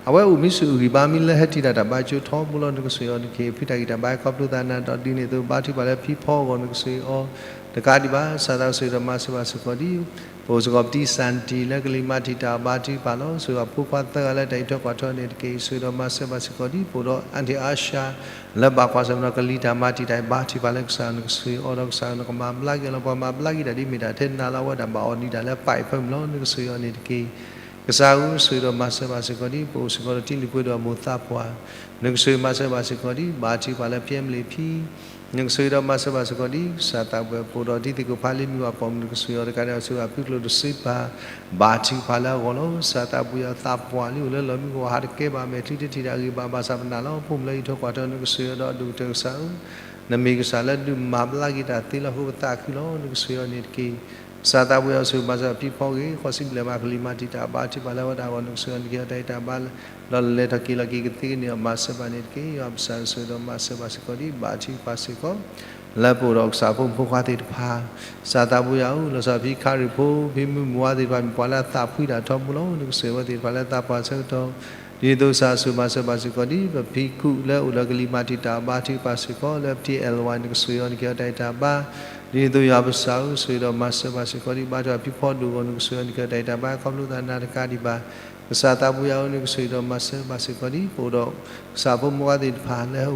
အဝဲအိၣ်မံဆူၣ်အဂံၢ်ဘါမံလၢဟဲထံၣ်တၢ်တၢ်ဘါကၠိထီဘိလီၤ. နကဆိၣ်ဂ့ၤအီၤ နကဟ့ၣ်ဖုတၢ်ဂံၢ်တၢ်ဘါခီဖျိသးနၤဒီး ဒ်န့ၣ်အသိး ဘါထုကဖၣ်လၢဖံဖီအဂီၢ် နကဆိၣ်ဂ့ၤအီၤ တကးဒံးဘၣ် ကစၢ်သးဘိယွၤဆိၣ်ဂ့ၤဒီးမၤစၢၤဘၣ်စ့ၢ်ကီးဒ် ပအိၣ်စ့ၢ်ကီးပတံၤစၣ်တံၤလၢကလံၤမၤတံာ်တာ် ဘါထုကဖၣ်လီၤ. ဆိၣ်ဂ့ၤအဖိခွါသၢဂၤလၢတၢ်အံးထွဲကွၢ်ထွဲန့ၣ်တက့ၢ်. ဆိၣ်ဂ့ၤဒီးမၤစၢၤဘၣ်စ့ၢ်ကီးဒ် ပအိၣ်ဒီး Aunty Asha လၢဘၣ်ကွၢ်ဆၢၣ်မဲာ်ဒီးကလံၤတၢ်မၤတံာ်တာ် ဘါထုကဖၣ်လၢကစၢ် နကဆိၣ်ဂ့ၤအီၤဒီးကစၢ် နကမၤဘျါက့ၤလီၤ. ပှၤမၤဘျါက့ၤတၢ်ဒ်မ့ၢ်တၢ်ထဲနၤလီၤ အဝဲဒၣ်ဘၣ်အီၣ်ဒံးတၢ်လၢပၢ်အံၤဖၢမုၢ်လီၤ. နကဆိၣ်ဂ့ၤအီၤန့ၣ်တက့ၢ်. ကစၢ်ဧၢ ဆိၣ်ဂ့ၤဒီးမၤစၢၤဘၣ်စ့ၢ်ကီးဒ် ပအိၣ်စ့ၢ်ကီးဒီးတံၤလုၢ်ပှ့ၤဒီးအမိၢ်သးပှၢ် နကဆိၣ်ဂ့ၤမၤစၢၤဘၣ်စ့ၢ်ကီးဒ် ဘါထုကဖၣ်လၢဖံအမလ့ၣ်ဖံ နကဆိၣ်ဂ့ၤဒီးမၤစၢၤဘၣ်စ့ၢ်ကီးဒ် ကစၢ်သးဘိယွၤ ပအိၣ်ဒီးတံၤသကိးဖါလံမုၢ်ဘၣ်ပိာ်မုၣ် နကဆိၣ်ဂ့ၤအီၤတကးဒံးဘၣ် ဆိၣ်ဂ့ၤအဖုကျိၣ်တစုပၢ် ဘါထုကဖၣ်လၢအဂီၢ်လီၤ. ကစၢ်သးဘိယွၤသးပှၢ်လံ အိၣ်လၢလီၢ်မံကဝီၤဟးတကဲဘၣ် မဲာ်ချံတထံၣ်တၢ်ဂ့ၢ်ဘၣ် ဘၣ်ဆၣ်ပနာ်လီၤ ဖိမုၣ်လၢအံးထွဲကွၢ်ထွဲ နကဆိၣ်ဂ့ၤအီၤဒီးအဒိၣ်ကတၢၢ်ကစၢ်ဧၢ နမ့ၢ်ကစၢ်လၢဒုးမၤဘျါက့ၤတၢ်သ့လီၤ. အဃိပသးခုလီၤ နကဆိၣ်ဂ့ၤအီၤန့ၣ်တက့ၢ်. ကစၢ်သးဘိယွၤ ဆိၣ်ဂ့ၤမၤစၢၤဖံဖီဂ့ၤ ဃိးဆံဘျဲၣ်မး ကလံၤမၤတံာ်တာ် ဘါထုကဖၣ်လၢအဝဲဒၣ်အဂီၢ် နကဆိၣ်ဂ့ၤအီၤ နကဟ့ၣ်အီၤတၢ်ဂံၢ်တၢ်ဘါ ဒီးလဲၤထီၣ်က့ၤလီၤက့ၤကသ့ကန့ၢ်အီၤ မၤစၢၤဘၣ်န့ၣ်တက့ၢ်. ယွၤပကစၢ် ဆိၣ်ဂ့ၤဒီးမၤစၢၤဘၣ်စ့ၢ်ကီးဒ် ဘါထုကဖၣ်စ့ၢ်ကီး လၢပအိၣ်ဒီးကစၢ်ဖိမုၣ်ဖိခွါသ့ၣ်တဖၣ် ကစၢ်သးဘိယွၤဧၢ လီၤဆီဖံခါရံၣ်ဖိ ဖံမုၢ်မုၢ်ဝါသ့ၣ်တဖၣ် မ့ၢ်ပှၤလၢအသးဖှံတၢ်ထီဘိလီၤ. နကဆိၣ်ဂ့ၤအဝဲသ့ၣ်တဖၣ်လၢသးပှၢ်ဆၢကတီၢ် ဒ်န့ၣ်အသိးကစၢ်ဆိၣ်ဂ့ၤမၤစၢၤဘၣ်စ့ၢ်ကီးဒ် ပဖံကူၣ်လၢအိၣ်လၢကလံၤမၤတံာ်တာ် ဘါထုကဖၣ်စ့ၢ်ကီး လၢပတံၤအဲၣ်လဝါ နကဆိၣ်ဂ့ၤအီၤ နကဟ့ၣ်အီၤတၢ်ဂံၢ်တၢ်ဘါ ဒ်န့ၣ်အသိးယွၤပကစၢ်ဧၢ ဆိၣ်ဂ့ၤဒီးမၤစၢၤဘၣ်စ့ၢ်ကီးဒ် ဘါထုကဖၣ်ဖံဖီဒိၣ်အဂီၢ် နကဆိၣ်ဂ့ၤအီၤ နကဟ့ၣ်အီၤတၢ်ဂံၢ်တၢ်ဘါ ခီဖျိသးနၤတကးဒံးဘၣ် ကစၢ်သးဘိယွၤဧၢ နကဆိၣ်ဂ့ၤဒီးမၤစၢၤဘၣ်စ့ၢ်ကီးဒ် ပအိၣ်ဒီး ကစၢ်ဖိမုၣ်ဖိခွါသ့ၣ်တဖၣ်လၢ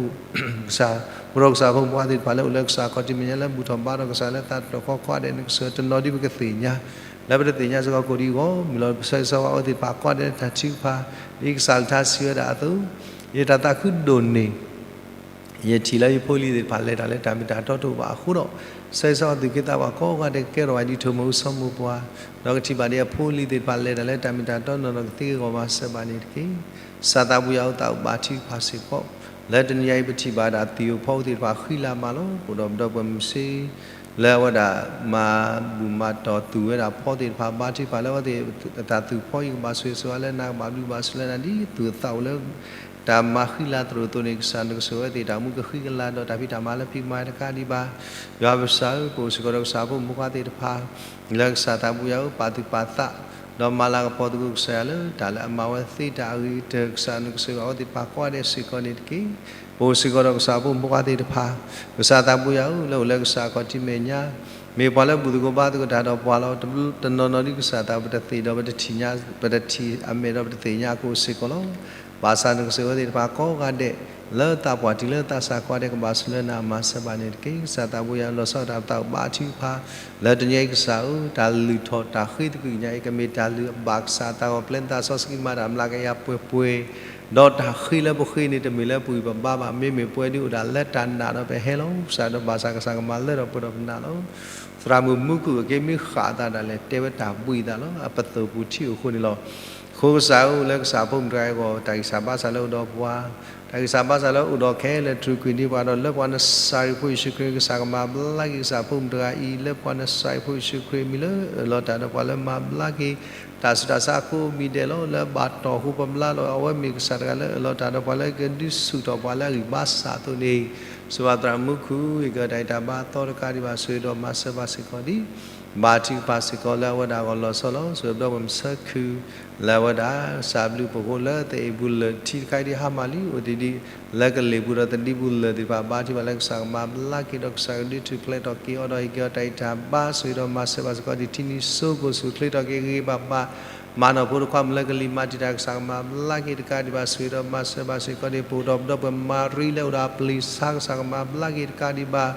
ကစၢ် ပအိၣ်ဒီးကစၢ်ဖိမုၣ်ဖိခွါသ့ၣ်တဖၣ်လၢအိၣ်လၢကစၢ်ခီၣ်ထံးမဲာ်ညါလၢဘူၣ်ထီၣ်ဘါထီၣ်ကစၢ်လၢသးတတီၢ်ဃီကိးဂၤဒဲး နကဆိၣ်ဂ့ၤတနီၤဒ်ပကသ့ၣ်ညါ လၢပတသ့ၣ်ညါစ့ၢ်ကီးကိၣ်ဒံးအဂီၢ် မုၢ်လီၤပဆၢဂ့ၤဆၢဝါအဝဲသ့ၣ်တဖၣ်ကိးဂၤဒဲးလၢတၢ်ထုကဖၣ် ဒ်ကစၢ်လၢထါစံးဝဲဒၣ်အသိး ယတၢ်သးခုဒိၣ်န့ၢ် ယထံၣ်လၢယဖိလံၤသ့ၣ်တဖၣ်လဲၤတၢ်လၢတၢ်မ့ၢ်တၢ်တီတအိၣ်ဘၣ်အဃိဒီး ဆၢဂ့ၤဆၢဝါသုးက့သးပှၢ်ကိးဂၤဒဲး ကကဲထီၣ်ဘၣ်ဒ်ထိၣ်မိၢ်အုၣ်ဆီမိၢ်ပှၢ် ဒီးကထံၣ်ဘၣ်ဒ်အဖိအလံၤသ့ၣ်တဖၣ်လဲၤတၢ်လၢတၢ်မ့ၢ်တၢ်တီနီၢ်နီၢ် ကသ့က့ၤဂီၤမၤစၢၤဘၣ်န့ၣ်တက့ၢ်. ကစၢ်သးဘိယွၤဧၢ သးအိၣ်ဘါထုကဖၣ်စ့ၢ်ကီး လၢတနံၤအံၤပထံၣ်ဘၣ်ဒၣ် သ့ၣ်ဧိၤဖီဧိၤသ့ၣ်တဖၣ်ဃံလၤမးလီၤ. ပအိၣ်ဒီးပဒီပုၢ်ဝဲၢ်မုၢ်ဆ့ လၢအဝဲဒၣ်မၤဘူၣ်မၤတီၢ်သူၣ်ဝဲဒၣ်ဖီသ့ၣ်တဖၣ် ဘါထုကဖၣ်လၢအဝဲသ့ၣ်အတၢ်သူၣ်ဖီအံၤ ကဘၣ်ဆိၣ်ဂ့ၤဆိၣ်ဝါလၢနၤ ကဘၣ်ဘျုးဘၣ်ဆိၣ်လၢနၤ ဒ်သူၣ်အသးအိၣ်လၢ တၢ်မၤဃံလၤသရိာ်အသိးန့ၣ် ကစၢ်နကဆိၣ်ဂ့ၤအဝဲသ့ၣ် တၢ်မူကဃံကလၤဒီးတၢ်ဖံးတၢ်မၤလၢဖံးကမၤတကးဒံးဘၣ်. ယွၤပကစၢ်ဧၢ ပအိၣ်စ့ၢ်ကီးဒီးကစၢ်ဖိမုၣ်ဖိခွါသ့ၣ်တဖၣ် လၢကစၢ်သးဘိယွၤဧၢ ပာ်သူၣ်ပာ်သး ဒီးမၤလၤကပီၤသကိးကစၢ်ယွၤလၢ တၢ်လၢအမၤဝဲသ့တၢ်အဂ့ၤကတၢၢ် ကစၢ်နကဆိၣ်ဂ့ၤအဝဲသ့ၣ်တဖၣ်ကိးဂၤဒဲးစ့ၢ်ကီးန့ၣ်တက့ၢ်. ပအိၣ်စ့ၢ်ကီးဒီးကစၢ်ဖိမုၣ်ဖိခွါသ့ၣ်တဖၣ် ကစၢ်သးဘိယွၤဧၢ လၢအိၣ်လၢကစၢ်အခီၣ်ထံးမဲာ်ညါ မ့ၢ်ပှၤလၢဘူၣ်သကိးဘါသကိးတၢ်ဒီးပှၤလီၤ. တနီၤနီၤဒ်ကစၢ်သးပတသ့ၣ်ဒီးပတထံၣ်ညါ ပတထံၣ်အမဲာ်ဒီးပတသ့ၣ်ညါအဃိစ့ၢ်ကီးလီၤ. ဘၣ်ဆၣ်နကဆိၣ်ဂ့ၤအဝဲသ့ၣ်တဖၣ်ကိးဂၤဒဲး လၢသးပှၢ်တုၤလၢသးစၢ်ကိးဂၤဒဲး ကဘၣ်ဆိၣ်လၢနၤ မၤစၢၤဘၣ်န့ၣ်တက့ၢ်. ကစၢ်သးဘိယွၤ လီၤဆီဒၣ်တၢ်သးအိၣ်ဘါထုကဖၣ် လၢတနံၤအံၤကစၢ်ဧၢ, တၢ်လုၢ်ထီၣ်တၢ်ဃ့သကွံာ်ကညးအံၤ ကမ့ၢ်တၢ်လုၢ်အဘၣ်ကစၢ်အသး ဂီၤပျဲနသးစီဆှံ မၤတၢ်မျးကယၤပှဲၤပှဲၤ, ဒီးတၢ်ဃ့လၢပဃ့န့ၣ် တမ့ၢ်လၢပဂံၢ်ပဘါဘၣ်, မ့မ့ၢ်ပဝဲဒၣ်အိၣ်ဒၣ်လၢတၢ်နာ်ဒီးပဟဲလီၤ. ကစၢ်ဒီးဘၣ်ဆၣ် ကစၢ်ကမၤလၢထီၣ်ပှဲၤထီၣ်ပနာ်လီၤ. သရၣ်မုၣ်မူခိၣ်အက့မ့ၢ်ဃၣ်အသးဒၣ်လဲာ် တဲဝဲတၢ်ဘှံးအသးလီၤ. အပသိၣ်ပူၤထံၣ်အိၣ်အဃိန့ၣ်လီၤ. အဃိကစၢ်ဧၢ, အိၣ်လၢကစၢ်ဖိမုၣ်တဂၤအဂီၢ် တၢ်ဂံၢ်စၢ်ဘါစၢ်လၢအိၣ်ဒီးပှၤ, တၢ်ဂံၢ်စၢ်ဘါစၢ်လၢအိၣ်ဒီးခဲလၢာ် ထုးကွံာ်န့ၢ်ပှၤဒီး လၢပှၤနစၤရ့းဖိယ့ၣ်ၡူးခရံာ် ကစၢ်ကမၤဘျါက့ၤကစၢ်ဖိမုၣ်တဂၤအံၤ လၢပှၤနစၤရ့းဖိယ့ၣ်ၡူးခရံာ်အမံၤလၢ အၢၣ်လီၤတၢ်ဒီးပှၤလၢမၤဘျါက့ၤ တၢ်ဆူးတၢ်ဆါအဃိမံၤဒဲးလီၤ. လၢအဘၣ်တီၢ်အဃိပဘျါလီၤ. အဝဲမ့ၢ်ကစၢ်တဂၤလၢအၢၣ်လီၤတၢ်ဒီးပှၤလၢကဒုးဆူၣ်ထီၣ်ပှၤလၢအဂံၢ်ဘါစၢ်အသိးန့ၣ်, စၢၤဘၣ်သရၣ်မုၣ်မူခိၣ် အကတၢၢ်တၢ်ဘါသီတကးဒံးဘၣ် ဆိၣ်ဂ့ၤဒီးမၤစၢၤဘၣ်စ့ၢ်ကီးဒံး ဘါထုကဖၣ်စ့ၢ်ကီးလၢအဝဲဒၣ်အဂီၢ်လီၤဆီလီၤ. ဆိၣ်ဂ့ၤပဒီပုၢ်ဝဲၢ်မုၢ်ဆၢခုၣ် လၢအဝဲဒၣ် စၢ်ဘျုးဖှိၣ်အဃိလၢ သအ့ၣ်ဘူလၢၢ်ထံတခါအံၤဒ်ဟါမၢ်လံ အိၣ်တ့ၢ်ဒံး လၢကလ့ၢ်ပူၤဒီးသဒံဘူလၢၢ်သ့ၣ်တဖၣ် ဘါထုကဖၣ်လၢကစၢ်ကမၤဘျါက့ၤဒီး ကစၢ်ကဒုးထူၣ်ဖျဲးထီၣ်က့ၤအီၤဒီး ဟ့ၣ်က့ၤအီၤတၢ်ဂံၢ်တၢ်ဘါ ဆိၣ်ဂ့ၤဒီးမၤစၢၤဘၣ်စ့ၢ်ကီးဒံး ထံနံၤစိကိၢ်ဆူၣ်ချ့ထီၣ်က့ၤဂ့ၤဂ့ၤဘၣ်ဘၣ် မၤနီၢ်ဖိတခွါမုၣ်လၢကလံၤမၤတံာ်တာ် ကစၢ်ကမၤဘျါက့ၤတကးဒံးဘၣ် ဆိၣ်ဂ့ၤဒီးမၤစၢၤဘၣ်စ့ၢ်ကီးဒံး ပအိၣ်ဒီးပဒီပုၢ်ဝဲၢ်မၤရံလၢအိၣ်ဒီးအပျံၤဆါ ကစၢ်ကမၤဘျါက့ၤတကးဒံးဘၣ်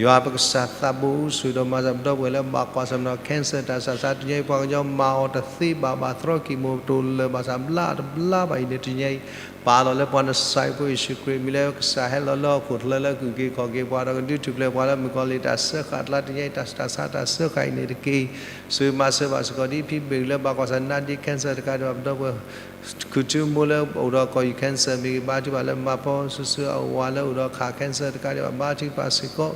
ယွၤပကစၢ်သးဘိအိၣ် ဆိၣ်ဂ့ၤဒီးမၤစၢၤပဒီပုၢ်ဝဲၢ်လၢဘၣ်ကွၢ်ဆၢၣ်မဲာ်ဒီး cancer တၢ်ဆူးတၢ်ဆါ တနံၤအံၤပှၤကညီမၤအီၤတသ့ဘၣ် ဘၣ်သရီကံၢ်မိၣ်တအိၣ်လၢၤဘၣ်ဆၣ် ဘျါတဘျါဘၣ်အံၤန့ၣ် တနံၤအံၤ ပာ်လီၤလၢပှၤနစၤရ့းဖိ ယ့ၣ်ၡူးခရံာ်အမံၤလၢကစၢ်ဟဲလီၤလၢဟီၣ်ခိၣ်ချၢလၢကအုၣ်က့ၤခီၣ်က့ၤပှၤဒီးကဒုးထူၣ်ဖျဲးပှၤလၢမုၣ်ကီၤလံၢ်တၢ်စၢဃာ်အကျါ တနံၤအံၤတၢ်ဆူးတၢ်ဆါတၢ်စၢဃာ်အံၤန့ၣ်တက့ၢ်. ဆိၣ်ဂ့ၤမၤစၢၤဘၣ်စ့ၢ်ကီးဒ်ဖံဘ့ၣ်လၢဘၣ်ကွၢ်ဆၢၣ်မဲာ် cancer တကးဒံးဘၣ် ပဒီပုၢ်ဝဲၢ် ခူၣ်ထူမိၢ်လၢအိၣ်ဒီးကီၢ်ယူၢ် cancer မ့ၢ်ဂ့ၤ ဘါထုကဖၣ်လၢမၤဖီဆူၣ်ဆူၣ်အဝၤလၢအိၣ်ဒီးခး cancer တကးဒံးဘၣ် ဘါထုကဖၣ်စ့ၢ်ကီး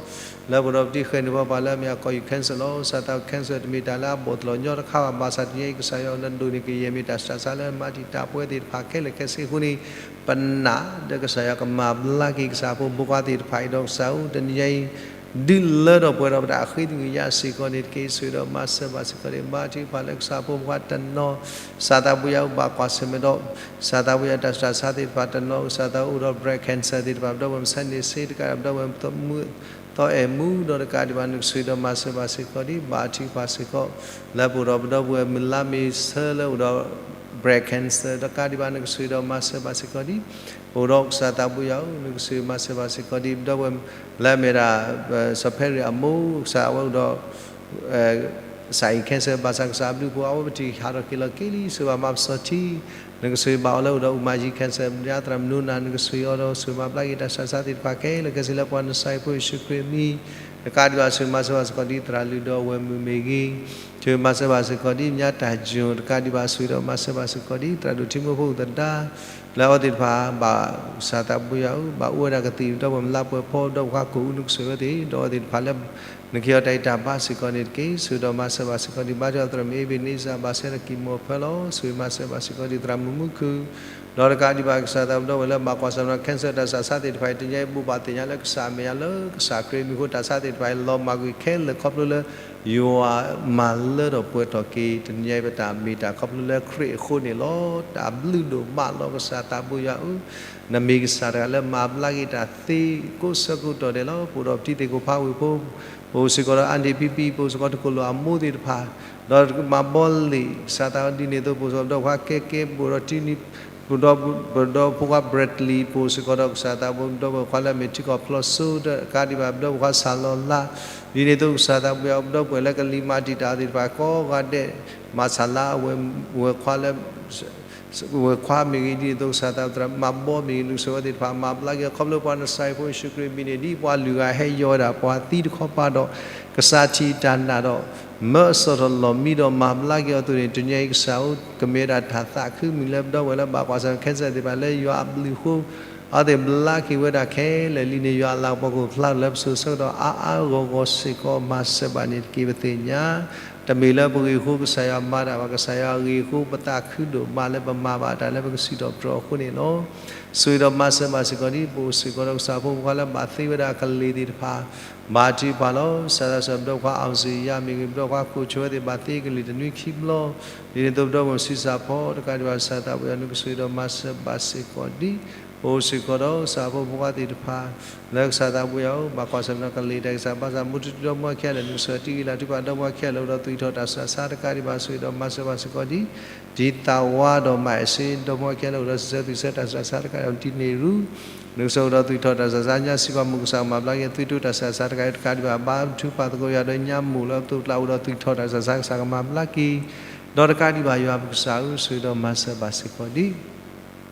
လၢပဒီးပတံၤဃဲၤန့ၣ်ပှၤလၢအမ့ၢ်အကီၢ်ယူၢ် cancer လီၤ. စၢ်သး cancer တမ့ၢ်တၢ်လၢအဘီၣ်သလီၤညီတခါဘၣ် ဘၣ်ဆၣ်တနံၤအံၤကစၢ်ယွၤအိၣ်လၢဒိၣ်န့ၢ်ကယဲၢ်မ့ၢ်တၢ်ဆူးတၢ်ဆါလၢမၤတံာ်တာ်ပဝဲသ့ၣ်တဖၣ်ခဲလၢာ်ခဲဆ့အဃိန့ၣ် ပနာ်ဒီးကစၢ်ယွၤကမၤဘျါက့ၤကစၢ်ဖိမုၣ်ဖိခွါသ့ၣ်တဖၣ်အံၤဒီးကစၢ်ဧၢ တနံၤအံၤ ဒုးလၢထီၣ်ပှဲၤထီၣ်ပတၢ်ဃ့သကွံာ်ကညးစ့ၢ်ကီးန့ၣ်တက့ၢ်. ဆိၣ်ဂ့ၤဒီးမၤစၢၤဘၣ်စ့ၢ်ကီးန့ၣ် ဘါထုကဖၣ်လၢကစၢ်ဖိမုၣ်ဖိခွါတနီၤ စၢ်သးဘိယွၤအိၣ်ဘၣ်ကွၢ်ဆၢၣ်မဲာ်ဒီး စၢ်သးဘိယွၤတၢ်ဆူးတၢ်ဆါသ့ၣ်တဖၣ်တနီၤ စၢ်သးအိၣ်ဒီး breast cancer သ့ၣ်တဖၣ် ပဒီပုၢ်ဝဲၢ်မုၢ်ဆါန့ၣ်စ့တကး ပဒီပုၢ်ဝဲၢ်မုၢ်သီအဲၣ်မူဒီးတကးဒံးဘၣ် နကဆိၣ်ဂ့ၤဒီးမၤစၢၤဘၣ်စ့ၢ်ကီးဒံး ဘါထုကဖၣ်စ့ၢ်ကီး လၢပအိၣ်ဒီးပဒီပုၢ်ဝဲၢ်မုၢ်လါမ့ၤဆၢလၢအိၣ်ဒီး breast cancer တကးဒံးဘၣ် နကဆိၣ်ဂ့ၤဒီးမၤစၢၤဘၣ်စ့ၢ်ကီးဒံး ပအိၣ်ဒီးကစၢ်သးဘိယွၤဧၢ နကဆိၣ်ဂ့ၤမၤစၢၤဘၣ်စ့ၢ်ကီးဒံး ပဒီပုၢ်ဝဲၢ်လၢအမ့ၢ်ဒၣ် စီၤဖဲရံးအမိၢ် ကစၢ်အဝဲအိၣ်ဒီး စးအံၤ cancer ဘၣ်ဆၣ်ကစၢ်အဘျုးအဖှိၣ် အဝဲပတံၤဟးထီၣ်က့ၤလီၤက့ၤလံ ဆိၣ်ဂ့ၤဘၣ်မၤပစီၤထံ နကဆိၣ်ဂ့ၤဘၣ်အီၤလၢအိၣ်ဒီးအူမၤယံၤ cancer မ့ၢ်ဒၣ်သရၣ်မုၣ်နိနၤ နကဆိၣ်ဂ့ၤအီၤဒီးဆိၣ်ဂ့ၤမၤဘျါက့ၤတၢ်ဆူးတၢ်ဆါသ့ၣ်တဖၣ်ခဲလၢာ်ခဲဆ့လၢပှၤနစၤရ့းဖိယ့ၣ်ၡူးခရံာ်အမံၤ တကးဒံးဘၣ် ဆိၣ်ဂ့ၤမၤစၢၤဘၣ်စ့ၢ်ကီးဒံး သရၣ်လုၢ်ဒီးအဝဲၢ်မုၣ်မ့ၢ်ဂ့ၤ ဆိၣ်ဂ့ၤမၤစၢၤဘၣ်စ့ၢ်ကီးဒံး ညါတၢ်ယိၣ် တကးဒံးဘၣ် ဆိၣ်ဂ့ၤဒီးမၤစၢၤဘၣ်စ့ၢ်ကီးဒံး သရၣ်ဒိၣ်ထံမိၢ်ဖိသဒါ လၢအဝဲသ့ၣ်တဖၣ် ဘၣ်ကစၢ်သးဘိယွၤဧၢ ဘၣ်အိၣ်ဝဲဒၣ်ကသံၣ် ပဒီပုၢ်ဝဲၢ်မုၢ်လါပှဲၤဖီ ပဒီပုၢ်ဝဲၢ်ခွါကိၣ်အူ နကဆိၣ်ဂ့ၤဝဲသ့ၣ် ဒီးအဝဲသ့ၣ်တဖၣ်လၢ နကဟ့ၣ်အီၤတၢ်ဂံၢ်တၢ်ဘါစ့ၢ်ကီးန့ၣ်တက့ၢ်. ဆိၣ်ဂ့ၤဒီးမၤစၢၤဘၣ်စ့ၢ်ကီးဒံး ဘါထုကဖၣ်သရၣ်မုၣ်အ့ဘ့းနံစၢ် ဘၣ်ဆၢထၢၣ်ကံၢ်မိၢ်ဖၢလီၤ. ဆိၣ်ဂ့ၤမၤစၢၤဘၣ်စ့ၢ်ကီးဒံး သရၣ်မုၣ်မူခိၣ် ဒီးတကးဒံးဘၣ် ကစၢ်သးဘိယွၤ ပဒီပုၢ်ဝဲၢ်လၢဘၣ်ကွၢ်ဆၢၣ်မဲာ်ဒီး cancer တၢ်ဆူးတၢ်ဆါသ့ၣ်တဖၣ်အံၤ တနံၤအံၤဘိးဘၣ်သ့ၣ်ညါလၢကစၢ်အမဲာ်ညါလၢကစၢ်ခရံာ်အမံၤအဃိ တၢ်ဆါသ့ၣ်တဖၣ်အံၤ လီၤမၢ်ကွံာ်ခဲလၢာ်ခီဖျိလၢ ယွၤမၤလၢထီၣ်ပှဲၤထီၣ်က့ၤ တနံၤအံၤပတၢ်မ့ၢ်တၢ်ခီဖျိလၢခရံာ်အဃိန့ၣ်လီၤ. တၢ်ဘျုးဒိၣ်မးလီၤ ကစၢ်သးဘိယွၤဧၢ, နမ့ၢ်ကစၢ်တဂၤလၢမၤဘျါက့ၤတၢ်သ့ကိးဆၢကတီၢ်ဒဲးလီၤ. ပအိၣ်ဒီးပတံၤသ့ၣ်ကိၣ်ဖးဝ့ၢ်ဖိ ပအိၣ်စ့ၢ်ကီးဒီး အါဒ့ၣ်ပံပံ ပအိၣ်စ့ၢ်ကီးတကိၣ်လိာ်အမိၢ်သ့ၣ်တဖၣ် ဒီးမၤဘီလံာ် ကစၢ်သးဒ်န့ၣ်အသိး ပအိၣ်စ့ၢ်ကီးဒီးပှၤကဲကဲ ပအိၣ်ဒီးတံၤနံၤ ပဒီပုၢ်ဝဲၢ် Bradley ပအိၣ်စ့ၢ်ကီးဒီးကစၢ်သးဘိ ပဒီပုၢ်ဝဲၢ်ခွါလၢအမ့ၢ်ထံကီၢ်ဖျီၣ်စိ တကးဒံးဘၣ် ပဒီပုၢ်ဝဲၢ်ခွါစၢ်လီၤလါ ဒ်န့ၣ်အသိး ကစၢ်သးဘိယွၤ ပဒီပုၢ်ဝဲၢ်လၢကလံၤမၤတံာ်တာ်သ့ၣ်တဖၣ်ကိးဂၤဒဲး မၤစၢ်လါ ဝဲၢ်ခွါလၢ ဝဲၢ်ခွါမ့ၢ်ဂ့ၤ ဒ်န့ၣ်အသိး ကစၢ်သးဘိယွၤ မၤဘီမ့ၢ်ဂ့ၤ နကဆိၣ်ဂ့ၤဝဲသ့ၣ်တဖၣ် မၤဘျါက့ၤခီဖျိပှၤနစၤရ့းဖိယ့ၣ်ၡူးခရံာ်အမံၤန့ၣ် ဒ်ပှၤလုၢ်ဂၤဟဲယီၤဝဲဒၣ်ပှၤသံတခီပၤဒီး ကစၢ်ထံၣ်တၢ်နာ်ဒီး မၢအစိာ်ထီၣ်လီၢ်မံဒီးမၤဘျါက့ၤအီၤအသိးန့ၣ် တနံၤအံၤကစၢ်ဧၢ ကမ့ၢ်ဝဲဒၣ်တၢ်သးခုမုၢ်လၢပဒီပုၢ်ဝဲၢ်လၢဘၣ်ကွၢ်ဆၢၣ်မဲာ် cancer သ့ၣ်တဖၣ်လၢယွၤအဘျုးအဃိ အဝဲသ့ၣ်ဘျါက့ၤဝဲဒၣ်ခဲလၢာ်လံန့ၣ် ယွၤအလၤကပီၤကအိၣ်ဖျါထီၣ်လၢပစိၤဆၢကတီၢ် အါအါဂီၢ်ဂီၢ်စ့ၢ်ကီး မၤစၢၤဘၣ်န့ၣ်တက့ၢ် ပသ့ၣ်ညါ တမ့ၢ်လၢပဂ့ၢ်အဃိ ကစၢ်ယွၤမၤတၢ်ဘၣ်, ကစၢ်ယွၤအဂ့ၢ်အဃိ ပသးခုဒိၣ်မးလၢပမၤဘၣ်တၢ်လၢပကစံးထီၣ်ပတြၢၤအဃိန့ၣ်လီၤ. ဆိၣ်ဂ့ၤဒီးမၤစၢၤဘၣ်စ့ၢ်ကီးဒ် ပအိၣ်စ့ၢ်ကီးဒီးကစၢ်ဖိမုၣ်ဖိခွါလၢဘၣ်သ့ဝဲဒၣ်ကလံၤသ့ၣ်တဖၣ် ဘါထုကဖၣ်လီၤ. ကစၢ်သးစီဆှံ ပဒီပုၢ်ဝဲၢ်ခွါ အောင်ဇေယျ မ့ၢ်ဂ့ၤ ပဒီပုၢ်ဝဲၢ်ခွါ ကိးဆိဝဲသ့ၣ် ဘၣ်သ့ကလံၤတနွံခံဘျီ, ဒ်န့ၣ်အသိး ပဒီပုၢ်ဝဲၢ်မုၣ်ဆံးစၢ်ဖီ တကးဒံးဘၣ် ကစၢ်သးဘိယွၤ နကဆိၣ်ဂ့ၤဒီးမၤစၢၤဘၣ်စ့ၢ်ကီးဒ် ပအိၣ်စ့ၢ်ကီးဒီးကစၢ်ဖိမုၣ်ဖိခွါသ့ၣ်တဖၣ် လၢကစၢ်သးဘိယွၤဧၢ, ဘၣ်ကွၢ်ဆၢၣ်မဲာ်ဒီးကလ့ၢ်တၢ်ကစၢ်ဘါစၢ် မူထူတီမူအခ့အလၢာ် နကစၢၢ်တံၢ်ဂ့ၤလၢ်ထူပာ်ဒီမူအခ့အလၢာ် အိၣ်ဒီးသွံၣ်ထီၣ်တၢ်ဆူးတၢ်ဆါတကးဒံးဘၣ် ဆိၣ်ဂ့ၤဒီးမၤစၢၤဘၣ်စ့ၢ်ကီးဒ် ဒ်သးဝါဒီးမၤအ့ၣ်စ့ဒီမူအခ့အလၢာ် အိၣ်ဒီးစံးဆၢသွံၣ်ဆၢတၢ်ဆူးတၢ်ဆါတကးဒံးဘၣ် တံၤန့ၣ်ရူ နကစၢၢ်အိၣ်ဒီးသွံၣ်ထီၣ်တၢ်ဆူးတၢ်ဆါ ညါစံးပှၤမိၢ်ကစၢ်မၤဘျါက့ၤ သွံၣ်ထီၣ်တၢ်ဆူးတၢ်ဆါတကးဒံးဘၣ် ဘါထုကဖၣ်သကိးယွၤဒီးညါမိၢ်လၢအသိးကျါ အိၣ်ဒီးသွံၣ်ထီၣ်တၢ်ဆူးတၢ်ဆါ ကစၢ်ကမၤဘျါက့ၤ ဒီးတကးဒံးဘၣ် ယွၤပကစၢ်ဧၢ ဆိၣ်ဂ့ၤဒီးမၤစၢၤဘၣ်စ့ၢ်ကီးဒ်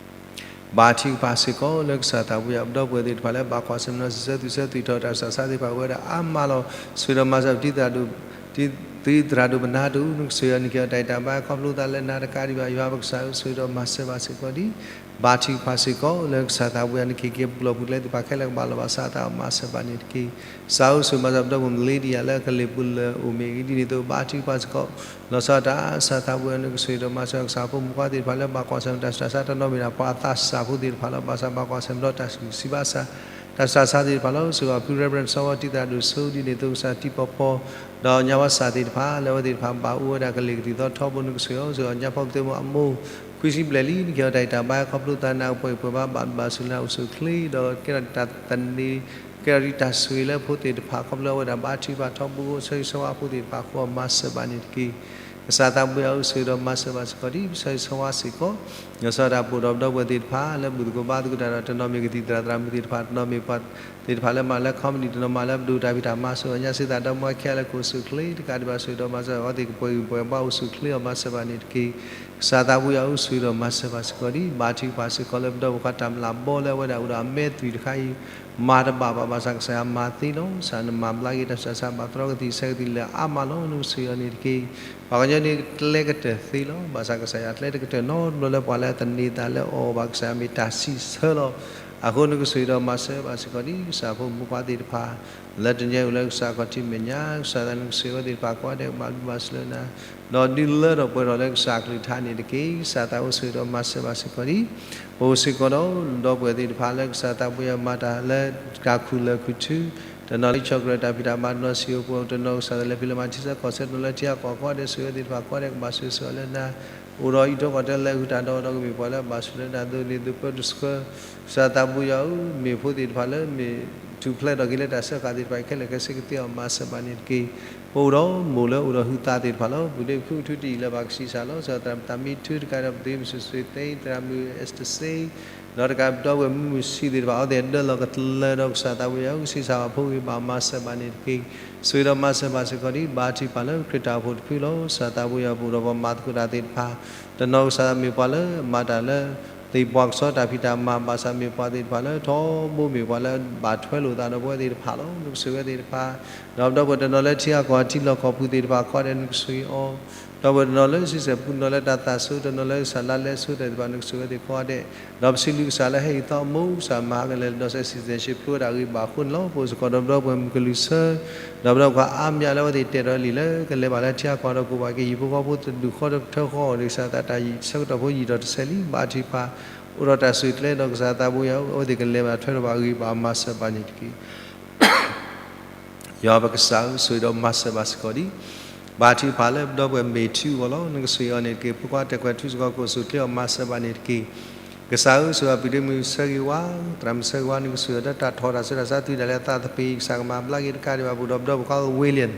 ဘါထုကဖၣ်စ့ၢ်ကီးလၢကစၢ်သးဘိယွၤ ပဒီပုၢ်ဝဲၢ်သ့ၣ်တဖၣ်လၢ ဘၣ်ကွၢ်ဆၢၣ်မဲာ်ဒီးစံးဆၢသွံၣ်ဆၢသွံၣ်ထီၣ်တၢ်ဆူးတၢ်ဆါသ့ၣ်တဖၣ် အိၣ်ဝဲဒၣ်အါမးလီၤ. ဆိၣ်ဂ့ၤဒီးမၤစၢၤပတံၤသရၣ်ဒိၣ် တံၤသရၣ်ဒိၣ်ပနၢ်တအိၣ် နကစၢၢ်ယွၤ နက့ၤအီၤတၢ်အံၤတၢ်ဘါ ခီဖျိသးလၢနၤတကးဒံးဘၣ် ယွၤပကစၢ်ဧၢ ဆိၣ်ဂ့ၤဒီးမၤစၢၤဘၣ်စ့ၢ်ကီးဒ် ဘါထုကဖၣ်စ့ၢ်ကီးလၢကစၢ်သးဘိယွၤ နက့ၤက့ၤပူၤလီၢ်ပူၤကျဲသ့ၣ်တဖၣ်ခဲလၢာ် ကဘၣ်လီၤဘၣ်စးထီၣ် မၤစၢၤဘၣ်န့ၣ်တက့ၢ်. ကစၢ်ဧၢ ဆိၣ်ဂ့ၤမၤစၢၤပဒီပုၢ်ဝဲၢ် Lydia လၢကလ့ၢ်ပူၤလၢအိၣ်မ့ၢ်ဂ့ၤ ဒ်န့ၣ်အသိး ဘါထုကဖၣ်စ့ၢ်ကီး လီၤဆီဒၣ်တၢ် ကစၢ်သးဘိယွၤ နကစၢၢ်ဒီးမၤစၢၤ ကစၢ်ဖိမုၣ်ဖိခွါသ့ၣ်တဖၣ်လၢ ဘၣ်ကွၢ်ဆၢၣ်မဲာ်တၢ်ဆူးတၢ်ဆါ တနီၤမ့ၢ်ဒၣ်ပှၤအသးစၢ်ဖိသ့ၣ်တဖၣ်လီၤ. ဘၣ်ဆၣ်ဘၣ်ကွၢ်ဆၢၣ်မဲာ်ဒီးတၢ်စူၢ်က့ၤစံးဘၣ်ဆၣ် တၢ်ဆူးတၢ်ဆါသ့ၣ်တဖၣ်လီၤ. ဆိၣ်ဂ့ၤဖု Reverend စီၤဝါတံၤသရၣ်ဒိၣ်စိ ဒ်န့ၣ်အသိး ကစၢ်တံၤပီၤပီၤ ဒီးညါဝါစၢ်သ့ၣ်တဖၣ် လၢအဝဲသ့ၣ်တဖၣ်ဘၣ်အိၣ်ဝဲဒၣ်ကလ့ၢ်ကသံၣ်သီထီဘိ နကစၢၢ်ဧၢ ဆိၣ်ဂ့ၤညါဖိကသ့မိၢ်အမိၢ် ခွံဆံဘျဲၣ်လံ နက့ၤအီၤတၢ်အံၤတၢ်ဘါ ခီဖျိသးနၤအပှဲၤပှဲၤဘၣ် ဘၣ်ဘၣ်ဆိၣ်လၢနအိၣ်ဆူၣ်အိၣ်ချ့ ဒီးကဲထီၣ်တၢ်သန့ၤ ကဲထီၣ်ဒ်တၢ်ဆိၣ်ဂ့ၤလၢဖိသ့ၣ်တဖၣ် ခီဖျိအဝဲဒၣ်ဘါထုကဖၣ်ထီဘိ ဆၢဂ့ၤဆၢဝါဖိသ့ၣ်တဖၣ်အဃိ မၤစၢၤဘၣ်န့ၣ်တက့ၢ်. ကစၢ်သးဘိယွၤဧၢ ဆိၣ်ဂ့ၤဒီးမၤစၢၤဘၣ်စ့ၢ်ကီးဒ် ပဆၢဂ့ၤဆၢဝါစ့ၢ်ကီး လီၤဆီဒၣ်တၢ် ပအိၣ်ဒီးပဒီပုၢ်ဝဲၢ်သ့ၣ်တဖၣ် လၢဘူၣ်သကိးဘါသကိးတၢ်ဒီး တနီၤမ့ၢ်ကသံၣ်သရၣ်သရၣ်မုၣ်သ့ၣ်တဖၣ် တနီၤမ့ၢ်ပှၤသ့ၣ်တဖၣ်လၢမၤလၢ committee တနီၤမၤလၢပဒိၣ်တၢ်ဖံးတၢ်မၤ ဆိၣ်ဂ့ၤညါစ့ၢ်သးဒီမူဝဲခဲလၢာ် ကအိၣ်ဆူၣ်အိၣ်ချ့တကးဒံးဘၣ် ဆိၣ်ဂ့ၤဒီးမၤစၢၤ အဝဲသ့ၣ်ကပှဲၤဂံၢ်ပှဲၤဘါအိၣ်ဆူၣ်အိၣ်ချ့အီၤ မၤစၢၤဘၣ်န့ၣ်တက့ၢ်. ကစၢ်သးဘိယွၤဧၢ ဆိၣ်ဂ့ၤဒီးမၤစၢၤဘၣ်စ့ၢ်ကီးဒ် ဘါထုကဖၣ်စ့ၢ်ကီးလၢပဒီပုၢ်ဝဲၢ်ခွါတၢ်မလးဘီလၢအဝဲဒၣ်အိၣ်ဒီးအမဲသွံၣ်တခါအံၤ မၤတဘၣ်ဘၣ် ဘၣ်ဆၣ်ကစၢ်ယွၤမၤသ့လီၤ. ကစၢ်နမၤဘျါက့ၤတၢ်ဆူးတၢ်ဆါ ဘၣ်တြီကသံၣ်ဆၢကသံၣ်လၢအါမးလီၤ. နကစၢၢ်အီၤန့ၣ်တက့ၢ်. ပှၤကညီန့ၣ်ကျဲကတၢၢ်သ့လီၤ. ဘၣ်ဆၣ်ကစၢ်ယွၤကျဲတကတၢၢ်နီတဘျီလၢပှၤလၢအသန့ၤသးလၢအီၤဘၣ် ကစၢ်ယွၤမ့ၢ်တၢ်စံးဆၢလီၤ. အဃိနကစၢၢ်ဒီးမၤစၢၤဘၣ်စ့ၢ်ကီးဒ် ကစၢ်ဖိမုၣ်ဖိခွါသ့ၣ်တဖၣ် လၢတနံၤအံၤအိၣ်လၢကစၢ်ခီၣ်ထံးမဲာ်ညါ ကစၢ်သးနကစၢၢ်ဝဲသ့ၣ်တဖၣ်ကိးဂၤဒဲး ကဘၣ်ဘျုးဘၣ်ဆိၣ်လၢနၤ ဒီးဒုးလၢထီၣ်ပှဲၤထီၣ်လၢကစၢ်အကလုၢ်ကထါန့ၣ်တက့ၢ်. ကစၢ်သးအိၣ်ဆိၣ်ဂ့ၤဒီးမၤစၢၤဘၣ်စ့ၢ်ကီးဒ် ပအိၣ်စ့ၢ်ကီးဒီး ဒီပုၢ်ဝဲၢ်သ့ၣ်တဖၣ်လၢကစၢ်သးဘိယွၤမၤတၢ်လၢတၢ်ခူၣ်လၢာ်ခူၣ်ထူ တနီၤလၢဟံၣ်ဆီၣ်ကရၢၢ်တၢ်ဖံးတၢ်မၤ တနီၤစံၣ်အိၣ်ပှဲၤအိၣ် တနီၤကစၢ်လၢဖံးလၢမၤထံဆၢကီၢ်ဆၢ တနီၤလၢထံဂၤကီၢ်ဂၤကိးဂၤဒဲး ဆိၣ်ဂ့ၤဝဲသ့ၣ်တဖၣ်ကိးဂၤဒဲး ကဘၣ်ဆိၣ်ဂ့ၤဆိၣ်ဝါလၢနၤ အိၣ်ဒီးအံးထွဲကွၢ်ထွဲလၢအဂုၤတၢ်ဒီး ဒီးကမ့ၢ်ပှၤလၢအဘၣ်ဆိၣ်လၢနၤအသိးန့ၣ် သုပၢတဆှၢ ကစၢ်သးဘိယွၤဧၢ မ့ၢ်ဖိသ့ၣ်တဖၣ်လၢမ့ၢ်ထူၣ်ဖျဲးထီၣ်က့ၤလၢတၢ်စၢဃာ်သ့ၣ်တဖၣ်အံၤခဲလၢာ်ခဲဆ့ကသ့အီၤ မၤစၢၤဘၣ်န့ၣ်တက့ၢ်. ပအိၣ်ဒီးမိၢ်လၢအိၣ်ဒီးဟုးသးသ့ၣ်တဖၣ်လီၤ. ပူၤဒ့ၣ်ပခူၣ်ထူတယံာ်လၢၤဘၣ် ကဆံးစၢ်လီၤ. ကစၢ်သးမံထူတကးဒီး ပသ့မုၢ်ဆ့ၣ်စ့သ့ သရၣ်မုၣ်အ့စတၢ်စ့ ဒီးတကးဒီပုၢ်ဝဲၢ်မုၢ်မုၢ်ဆံးသ့ၣ်တဖၣ် အဝဲသ့ၣ်ဒၢလီၤကတၢၢ်လၢဒီးကစၢ်သးဘိယွၤဧၢ ကဆံးစၢ်ဘၣ်ဖိဂ့ၤ ဘၣ်မၤစၢၤဘၣ်န့ၣ်တက့ၢ်. ဆိၣ်ဂ့ၤဒီးမၤစၢၤဘၣ်စ့ၢ်ကီးဒ် ဘါထုကဖၣ်လၢခရံာ်တၢ်အိၣ်ဖှိၣ်တဖုလီၤ. ကစၢ်သးဘိယွၤပအိၣ်ဒီးပှၤမၤသကိးတၢ်သ့ၣ်တဖၣ် တနီၤကစၢ်မ့ၢ်ပှၤလၢမၤတၢ်လၢ သ့ၣ်ပှၤကဆီတၢ်ဖံးတၢ်မၤ ဘၣ်ဆၣ်မ့ၢ်ပှၤသ့ၣ်တဖၣ်လၢထီဘိမ့ၢ်ပှၤလၢဘၣ်ထွဲလိာ်သးဒီးပဝဲသ့ၣ်တဖၣ်လီၤ. နကဆိၣ်ဂ့ၤဝဲသ့ၣ်တဖၣ် ဒီးဒီပုၢ်ဝဲၢ်တနီၤလၢထံဂၤကီၢ်ဂၤထံလီၢ်ကီၢ်ပူၤသ့ၣ်တဖၣ်ကိးဂၤဒဲး နကဆိၣ်ဂ့ၤအီၤ ဒီပုၢ်ဝဲၢ်တနီၤလၢဆံဆဲၣ်ပူၤ တနီၤလၢတၢ်သးစူၤ တနီၤလၢကစၢ်လါလဲဆိတၢ်သ့ၣ်တဖၣ် နကဆိၣ်ဂ့ၤဝဲသ့ၣ်ကိးဂၤဒဲး ဒီးပစံးဘျုးကစၢ်လၢဟဲအံၤသီအမူး ကစၢ်မၤဟးဂီၤလဲၤဒီးစဲး citizenship ဖျိဝဲဒၣ်အဂ့ၢ်ဘၣ်အဃိန့ၣ်လီၤ. ပအိၣ်စ့ၢ်ကီးဒီးပဒီပုၢ်ဝဲၢ်မုၢ်ကလူးဆၢ ဒီးပဒီပုၢ်ဝဲၢ်ခွါအါမးလၢအဝဲသ့ၣ်တဲာ်ဒီးလံာ်လၢကလဲၤဘၣ်လၢထံဂၤကီၢ်ဂၤဒီး ကအိၣ်ဘၣ်က့ၤဟံၣ်ဖိဃီဖိတဒူၣ်ဃီတထၢဃီအဂီၢ်န့ၣ် ကစၢ်သးတၢ်ဆၢကတီၢ်ဖိယံာ်ထီၣ်တစဲးလံ ဘါထုကဖၣ် အိၣ်ဒီးတၢ်ဆိၣ်ဂ့ၤကျဲဒီးကစၢ်သးဘိယွၤ အဝဲသ့ၣ်ကလဲၤဘၣ်ထွဲဒီးဘၣ်ဂ့ၤဘၣ်မၤစၢၤဘၣ်န့ၣ်တက့ၢ်. ယွၤပကစၢ်ဧၢ ဆိၣ်ဂ့ၤဒီးမၤစၢၤဘၣ်စ့ၢ်ကီးဒ် ဘါထုကဖၣ်လၢပဒီပုၢ်ဝဲၢ်မ့ၢ်ထူအဂီၢ်လီၤ. နကဆိၣ်ဂ့ၤအီၤန့ၣ်တက့ၢ်. ဖိခွါတဲာ်ကွဲးထူစ့ၢ်ကီး ကအိၣ်ဆူၣ်အိၣ်ချ့အီၤ မၤစၢၤဘၣ်န့ၣ်တက့ၢ်. ကစၢ်ဧၢ ဆိၣ်ဂ့ၤပှၤဒ့မုၣ်ဆၢဂ့ၤဝါ သရၣ်မုၣ်ဆၢဂ့ၤဝါ နကဆိၣ်ဂ့ၤဒီးတၢ်ထီၣ်တၢ်ဆူးတၢ်ဆါ သွံၣ်ဒၣ်လဲာ်အသးသပ့ၤ ကစၢ်ကမၤဘျါက့ၤတကးဒံးဘၣ် ပအိၣ်ဒီးပဒီပုၢ်ဝဲၢ်ခွါ William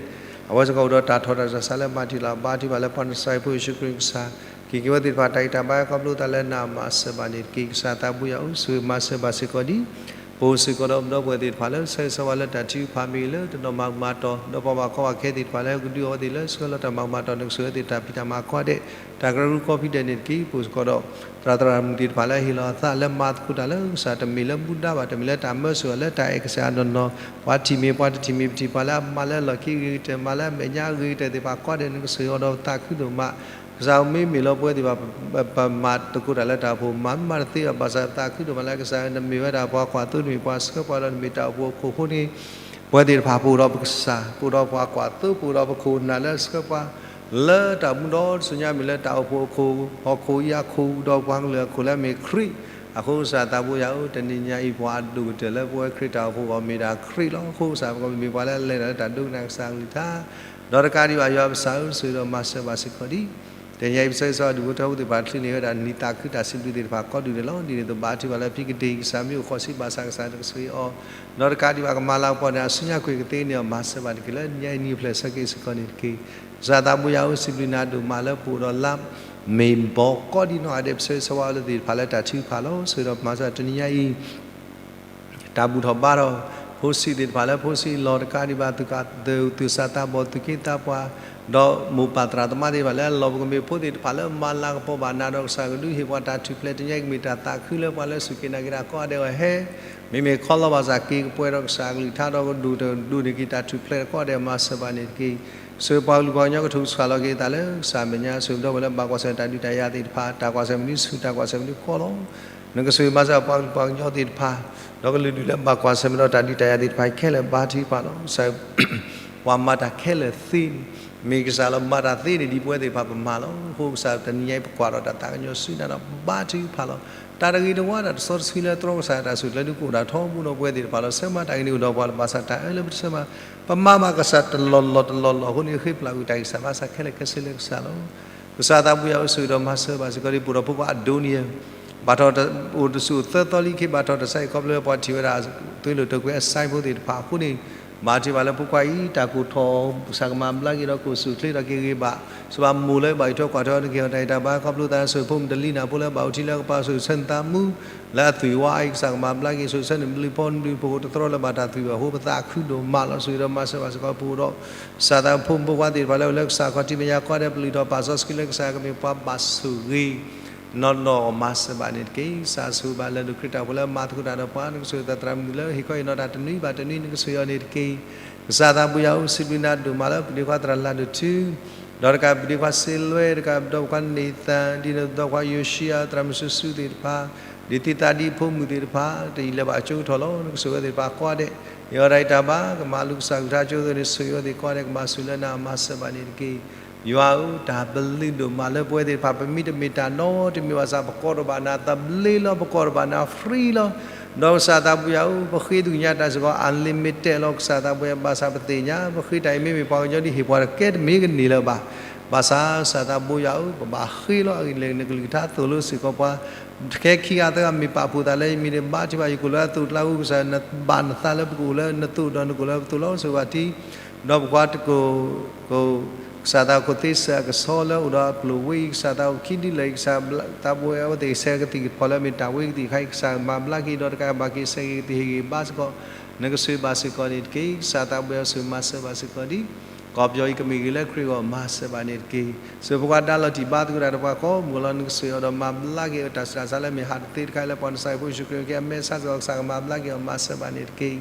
အဝဲစ့ၢ်ကီးအိၣ်ဒီးတၢ်ထီၣ်တၢ်ဆူးတၢ်ဆါလၢမၤတံၢ်လီၤ. ဘါထုကဖၣ်လၢပှၤနစၤရ့းဖိယ့ၣ်ၡူးခရံာ်ကစၢ် က့ၤက့ၤဝဲသ့ၣ်တဖၣ်တၢ်ဂံၢ်တၢ်ဘါ ခီဖျိသးလၢနၤမၤစၢၤဘၣ်န့ၣ်တက့ၢ်. ကစၢ်သးဘိယွၤဧၢ ဆိၣ်ဂ့ၤမၤစၢၤဘၣ်စ့ၢ်ကီးဒ် ပအိၣ်စ့ၢ်ကီးဒီးပဒီပုၢ်ဝဲၢ်သ့ၣ်တဖၣ်လၢဆၢဂ့ၤဆၢဝါလၢတၢ်ထုကဖၣ်မ့ၢ်ဂ့ၤ လၢတနီၤမၤကမၤတီၢ် ဒီးပှၤဘၣ်ကီဘၣ်ခဲသ့ၣ်တဖၣ်လၢဟဲကဒုးအီၤဝဲသ့ၣ်လၢဆှၢလီၤတၢ်မၤကမၤတီၢ် နကဆိၣ်ဂ့ၤဝဲသ့ၣ်တၢ်ဖံးတၢ်မၤကိးဂၤဒဲး တၢ်ကရၢကရိကိးဖုဒဲးန့ၣ်တက့ၢ်. ပအိၣ်စ့ၢ်ကီးဒီး သရၣ်သရၣ်မုၣ်သ့ၣ်တဖၣ်လၢဟ့ၣ်လီၤအသးလၢမၤသကိးတၢ်လၢကစၢ် တမ့ၢ်လၢမူဒါဘၣ် တမ့ၢ်လၢတၢ်မၢစိၣ်ဘၣ် လၢတၢ်အဲၣ်ကစၢ်အနီၢ်နီၢ် ပှၤထံၣ်မ့ၢ်ပှၤတထံၣ်မ့ၢ်ပထံၣ် ပှၤလၢအမၤလၢအလီၢ်ခံဂ့ၤကတၢၢ် မၤလၢအမဲာ်ညါဂ့ၤကတၢၢ်သ့ၣ်တဖၣ်ကိးဂၤဒဲး နကဆိၣ်ဂ့ၤအီၤဒီးသးခုဒိၣ်မး ကစၢ်ဧၢ မ့မ့ၢ်လၢပဝဲသ့ၣ်တဖၣ် ပမၤသကိးတၢ်လၢတၢ်အိၣ်ဖှိၣ် မၤမၤတသ့ဘၣ် ဘၣ်ဆၣ်သးခုဒိၣ်မးလၢ ကစၢ်ဧၢ နမ့ၢ်ဝဲဒၣ်ပှၤကွၢ်သိ နမ့ၢ်ပှၤဆှၢပှၤဒီးနမ့ၢ်တၢ်အိၣ်ဖှိၣ်အခိၣ်အဃိန့ၣ် ပဝဲသ့ၣ်တဖၣ်ပအိၣ်ဒီးပကစၢ် ပအိၣ်ဒီးပှၤကွၢ်သိ ပအိၣ်ဒီးပခိၣ်နၢ်လၢဆှၢပှၤ လၢတၢ်မူဒီတစိၤညါမ့ၢ်လၢတၢ်အိၣ်ဖှိၣ်အခိၣ် ဟီၣ်ခိၣ်အံၤအခိၣ် ဒီးပှၤကလုာ်အခိၣ်လၢအမ့ၢ်ခရံာ် အဃိကစၢ်သးဘိယွၤဧၢ တနံၤညါအံၤပှၤအဒိၣ်ကတၢၢ်လၢပဝဲခရံာ်တၢ်အိၣ်ဖှိၣ်အဂီၢ်မ့ၢ်ဒၣ်ခရံာ်လီၤ. အဃိကစၢ် ပကမ့ၢ်ပှၤလၢအလဲၤတၢ်လၢတၢ်ဒိကနၣ်ကစၢ်အကလုၢ်ကထါ ဒီးတကးဒံးဘၣ် ယွၤပကစၢ်ဧၢ ဆိၣ်ဂ့ၤဒီးမၤစၢၤဘၣ်စ့ၢ်ကီးဒ် တနံၤအံၤ ပဆၢဂ့ၤဆၢဝါဒူၣ်ဖိထၢဖိသ့ၣ်တဖၣ် ချုးန့ၢ်ဝဲဒၣ်နံၣ်သးခုတၢ်စံးဘျုးသ့ၣ်တဖၣ်ကိးဒူၣ်ဒဲးလီၤ. ဒ်န့ၣ်အသိးဘါထုကဖၣ်လၢ ဖံကတ့ၢ်ကစၢ်မ့ၢ်အိၣ်ဃီၤဆံးဘၣ်ဆၣ်ကစၢ်နကဆိၣ်ဂ့ၤအီၤ, ဒီးတကးဒံးဘၣ်ကမၤလၤကပီၤန့ၣ် အစုညါကွံာ်ကသ့န့ၢ်အီၤ မၤစၢၤဘၣ်တက့ၢ်. လၢညါအံၤနံၣ်ဖျၢၣ်ဆၢက့ၤစ့ၢ်ကီးန့ၣ်တက့ၢ်. ကစၢ်သးဘိယွၤဧၢ, စံးဘျုးနၤဒိၣ်မးလၢပအိၣ်ဒီးလါမ့ၢ်ဘီကိးဒံးနီၢ်ဂၤဒဲး ပဆၢဂ့ၤဆၢဝါအီၤလၢသ့ၣ်တဖၣ်လၢတၢ်ထုကဖၣ်လီၤ. ဆိၣ်ဂ့ၤဒီးမၤစၢၤတနံၤညါအံၤ တၢ်ဘူၣ်ထီၣ်ဘါထီၣ် ဖိဆံးသ့ၣ်တဖၣ်လၢဖိဆံးလီၢ်တကးဒံးဘၣ် သူၣ်ကသး သူၣ်စၢ်သးဘီၣ် သူၣ်က့သးပှၢ်, ဒီးမိၢ်ပၢ်သရၣ်သမါသ့ၣ်တဖၣ်လၢအလီၢ်ပကမ့ၢ်ဖိသ့ၣ်တဖၣ်လၢမၤလၤကပီၤဘၣ်နၤဒီးကစၢ်ကဒုးဟ့ၣ်ပှၤတၢ်ထူၣ်ဖျဲးတနံၤအံၤ ကမ့ၢ်တၢ်သးခုလၢပှၤလၢစူၢ်က့ၤနာ်က့ၤတၢ်ကိးဂၤဒဲးအဂီၢ်ဟဲ မ့မ့ၢ်ခီလီၤဘၣ်ဆၣ်က့ၤကပှဲၤဒီးကစၢ်အကလုၢ်ကထါဒီးကဒိၣ်တၢ်ဒိၣ်န့ၢ် က့ၤတၢ်ထူၣ်ဖျဲးတကိးဂၤဒဲး မၤစၢၤဘၣ်န့ၣ်တက့ၢ်. ဆိၣ်ဂ့ၤပှၤကလုာ်ပှၤကညီကထိၣ်ကစၢ်လီၤက့ၤသးလၢကစၢ်အမဲာ်ညါ ဆိၣ်ဂ့ၤဒီးဝဲလၢဘၣ်ကွၢ်ဆၢၣ်တၢ်ဒုးတၢ်ယၤသ့ၣ်တဖၣ် တၢ်ကွၢ်ဆၢၣ်မနုၤဆူၣ် တၢ်ကွၢ်ဆၢၣ်မနုၤကီလီၤ. နကဆိၣ်ဂ့ၤမၤစၢၤပှၤကလုာ်ပှၤကညီသ့ၣ်တဖၣ် ဒီးကလုာ်ဒူၣ်လၢဘၣ်ကွၢ်ဆၢၣ်မဲာ်ဒီးတၢ်ဒုးတၢ်ယၤသ့ၣ်တဖၣ်ခဲလၢာ် ဘါထုကဖၣ်လီၤ. ကစၢ် ပှၤမၤတၢ်ခဲလၢာ်သ့န့ၣ် မ့ၢ်ကစၢ်လီၤမၤတၢ်သ့န့ၣ် ဒ်ပဝဲသ့ၣ်တဖၣ်ပမၤလီၤ. အဃိကစၢ်တနံၤညါအံၤ ပကွၢ်ဒီးတၢ်သးကညီၤဆူနၤဒီး ဘါထုကဖၣ်လီၤ. တၢ်တဂ့ၤတဝါတၢ်တစီတဆှံလၢတြီကစၢ်တၢ်ဆိၣ်ကျၢၤဒုးကအိၣ်ဒၣ်ထီဘိဒီးပဝဲသ့ၣ်တဖၣ်လီၤ. ဆၢမၤတၢ်ဂ့ၤန့ၣ်အိၣ်ဒီးပှၤလၢ ဘၣ်ဆၣ်တၢ်အၢလၢပတဆၢမၤ ပမၤဘၣ်ကစၢ်တလီၢ်လီၢ်တလီၢ်လီၢ်အဃိန့ၣ် ဃ့ပျၢ်ကွံာ်တၢ်ဂံၢ်စၢ်ဘါစၢ်ခဲလၢာ်ခဲဆ့လၢကစၢ်လီၤ. ကစၢ်သးဘိယွၤဧၢ ဆိၣ်ဂ့ၤဒီးမၤစၢၤဘၣ်စ့ၢ်ကီးဒ်ပအိၣ်ဒီးဖိခွါအဒိနံယၤ ဘၣ်ထီၣ်တၢ်အိၣ်တဆူၣ်အိၣ်သၢသီလံ က့ၤဘၣ်ထီၣ်တၢ်ဆါဟံၣ်ခီဖျိလၢပှၤထံၣ်ဝဲဒၣ် သွေးလွှတ်တော်ခွဲး အဆိုင်းဖိသ့ၣ်တဖၣ်အဃိန့ၣ် မၤတ့ၢ်ဘၣ်လၢဖိခွါအံၤ တၢ်ကိၢ်ထီၣ် ကစၢ်ကမၤဘျါက့ၤဒီးကိၢ်ဆူၣ်ချ့ဒီးက့ၤဂ့ၤဘၣ် စဘၣ်မိၢ်လၢဘၣ်အံးထွဲကွၢ်ထွဲအီၤတက့ၢ် အတၢ်ဂံၢ်တၢ်ဘါခီဖျိသး ဆိၣ်ဂ့ၤဖိမုၣ်တလံၤနၢ်ဖိလၢဘၣ်အိၣ်ထံလၢကပၤ ဆိၣ်ဂ့ၤဆၢနသးမူ လၢအသွံၣ်ဝါအံၤ ကစၢ်ကမၤဘျါက့ၤ ဆိၣ်ဂ့ၤဆၢနဘျုးဖီနဘျုးဖိ တသရီလၢဘၣ်တၢ်သွံၣ်ဘၣ်အဃိ ပသးခုဒိၣ်မးလီၤ. ဆိၣ်ဂ့ၤဒီးမၤစၢၤဘၣ်စ့ၢ်ကီးပအိၣ်ဒီး ကစၢ်သးဖိမုၣ်ဖိခွါသ့ၣ်တဖၣ်လၢအိၣ်လၢကစၢ်ခီၣ်ထံးမဲာ်ညါကိးဂၤဒဲး ပလုၢ်ထီၣ်ပာ်စီဆှံလၢကစၢ်ကမ့ၢ်ပှၤဘၣ်ဆိၣ်ဂ့ၤ နီၢ်နီၢ်အီၤ မၤစၢၤဘၣ်န့ၣ်တက့ၢ်. ကစၢ်ဆိၣ်ဂ့ၤဘၣ်လၢဒိၣ်ခရံာ်တၢ်အိၣ်ဖှိၣ်လၢမၤသကိးတၢ်ဒီးပှၤ နကဆိၣ်ဂ့ၤသရၣ်မုၣ်လၢဟ့ၣ်ခီဟ့ၣ်နီၤတၢ်တနွံဘၣ်တနွံ နကဆိၣ်ဂ့ၤအီၤန့ၣ်တက့ၢ်. ကစၢ်သးဘိယွၤဧၢ စံးဘျုးနၤဒိၣ်မးလၢပဒ့ခွါသရၣ်လၤဒိၣ်ထူ ဒီးတကးပဒ့ခွါစ့လွဲ တကးပဒီပုၢ်ဝဲၢ်န့ၣ်သၣ် ဒ်န့ၣ်ဒီးပှၤယိၤၡံယၤ သရၣ်မုၣ်စုဆူသ့ၣ်တဖၣ် ဒ်သံသးဒ်ဖိမုၣ်သ့ၣ်တဖၣ် တယံာ်လၢၤဘၣ်အကၠိကထီၣ်လီၤ. နကဆိၣ်ဂ့ၤဝဲသ့ၣ်တဖၣ်ကိးဂၤဒဲး ဟ့ၣ်အီၤတၢ်ဂံၢ်တၢ်ဘါ ကမၤလိကစၢ်ကလုၢ်ကထါကၠိအသိးန့ၣ် ဆိၣ်ဂ့ၤဝဲသ့ၣ်ကိးဂၤဒဲး ကဘၣ်ဆိၣ်လၢနၤ မၤစၢၤဘၣ်န့ၣ်တက့ၢ်. ယွၤဧၢ တၢ်ဘျုးဒိၣ်မးလၢပဝဲသ့ၣ်တဖၣ် ပမ့ၢ်တမ့ၢ်တၢ်နီတမံၤဘၣ်ဆၣ် ပကိးထီၣ်ဘၣ်နၤသဘျ့လီၤ ပကိးထီၣ်ဘၣ်နၤ free လီၤ. ဒီးကစၢ်သးဘိယွၤဧၢ ပဃ့သ့ၣ်ညါတၢ်စ့ၢ်ကီး unlimited လီၤ. ကစၢ်သးဘိယွၤ ဘၣ်ဆၣ်ပသ့ၣ်ညါ ပဃ့တၢ်အံၤမ့မ့ၢ်ပှၤကညီဒ်ဟ့ၣ်ပှၤတကဲတမ့ၢ်ကန့ၢ်လၢၤဘၣ်. ဘၣ်ဆၣ်ကစၢ်သးဘိယွၤဧၢ ပဘၣ်ဃ့လီၤအဂ့ၢ်ဒ်လဲၣ် နကလုၢ်ကထါသိၣ်လိစ့ၢ်ကီးပှၤ ခဲခံဂၤသၢဂၤမ့ၢ်ပာ်ဖှိၣ်သးလၢယမံၤန့ၣ် ဘါထုကဖၣ်ယကိၣ်လၢအသိၣ်တကျါအဃိ ကစၢ်ယွၤ နဘၣ်နသးလၢပကအိၣ်လၢနသိၣ်ဒီးနကအိၣ်လၢပသိၣ်လီၤ. ဆိၣ်ဂ့ၤဘၣ်ထံ ဒီးပကွၢ်တကိၣ် ကစၢ်သးအိၣ်ခိၣ်သ့စၢၤအကဆီလၢအိၣ်ဒီးအပျိၢ်ဝဲအံၤ ကစၢ်သးအိၣ်ခံဒုလၢာ်အံၤ ကစၢ်သးဘိယွၤ အဝဲသ့ၣ်ဆဲးကသံၣ်ကဖီလၢမ့ၢ်တၢ်ဝဲကသံၣ်တခါအံၤ ကစၢ်မၤဘျါက့ၤဒီးတကးဘၣ်က့ၤဆဲးကသံၣ်ဟ့ၣ်ဂံၢ်ဘါစ့ၢ်ကီး နကဆိၣ်ဂ့ၤဘၣ်စ့ၢ်ကီးန့ၣ်တက့ၢ်. ကစၢ်သးဘိယွၤဆိၣ်ဂ့ၤမၤစၢၤဘၣ်စ့ၢ်ကီးဒ် ကီၢ်ပယီၤအံၤကမ့ၢ်ဂ့ၤလၢခရံာ်အဂီၢ် မၤစၢၤဘၣ်န့ၣ်တက့ၢ်. ဆိၣ်ဂ့ၤဖိခွါဒါလီၤတံၢ်ဘါသကိးတၢ်ဒီးပှၤကိးမုၢ်လီၤ နကဆိၣ်ဂ့ၤအီၤဒီးမၤဘျါက့ၤအတၢ်ဆူးတၢ်ဆါလၢမ့ၢ်ဟးတသ့တခါအံၤလၢပှၤနစၢ်ဖိယ့ၣ်ၡူးခရံာ်အံၤ ကဲအမဲာ်ဆါစ့ၢ်ကီး ကစၢ်ကမၤဘျါက့ၤအီၤ မၤစၢၤဘၣ်န့ၣ်တက့ၢ်.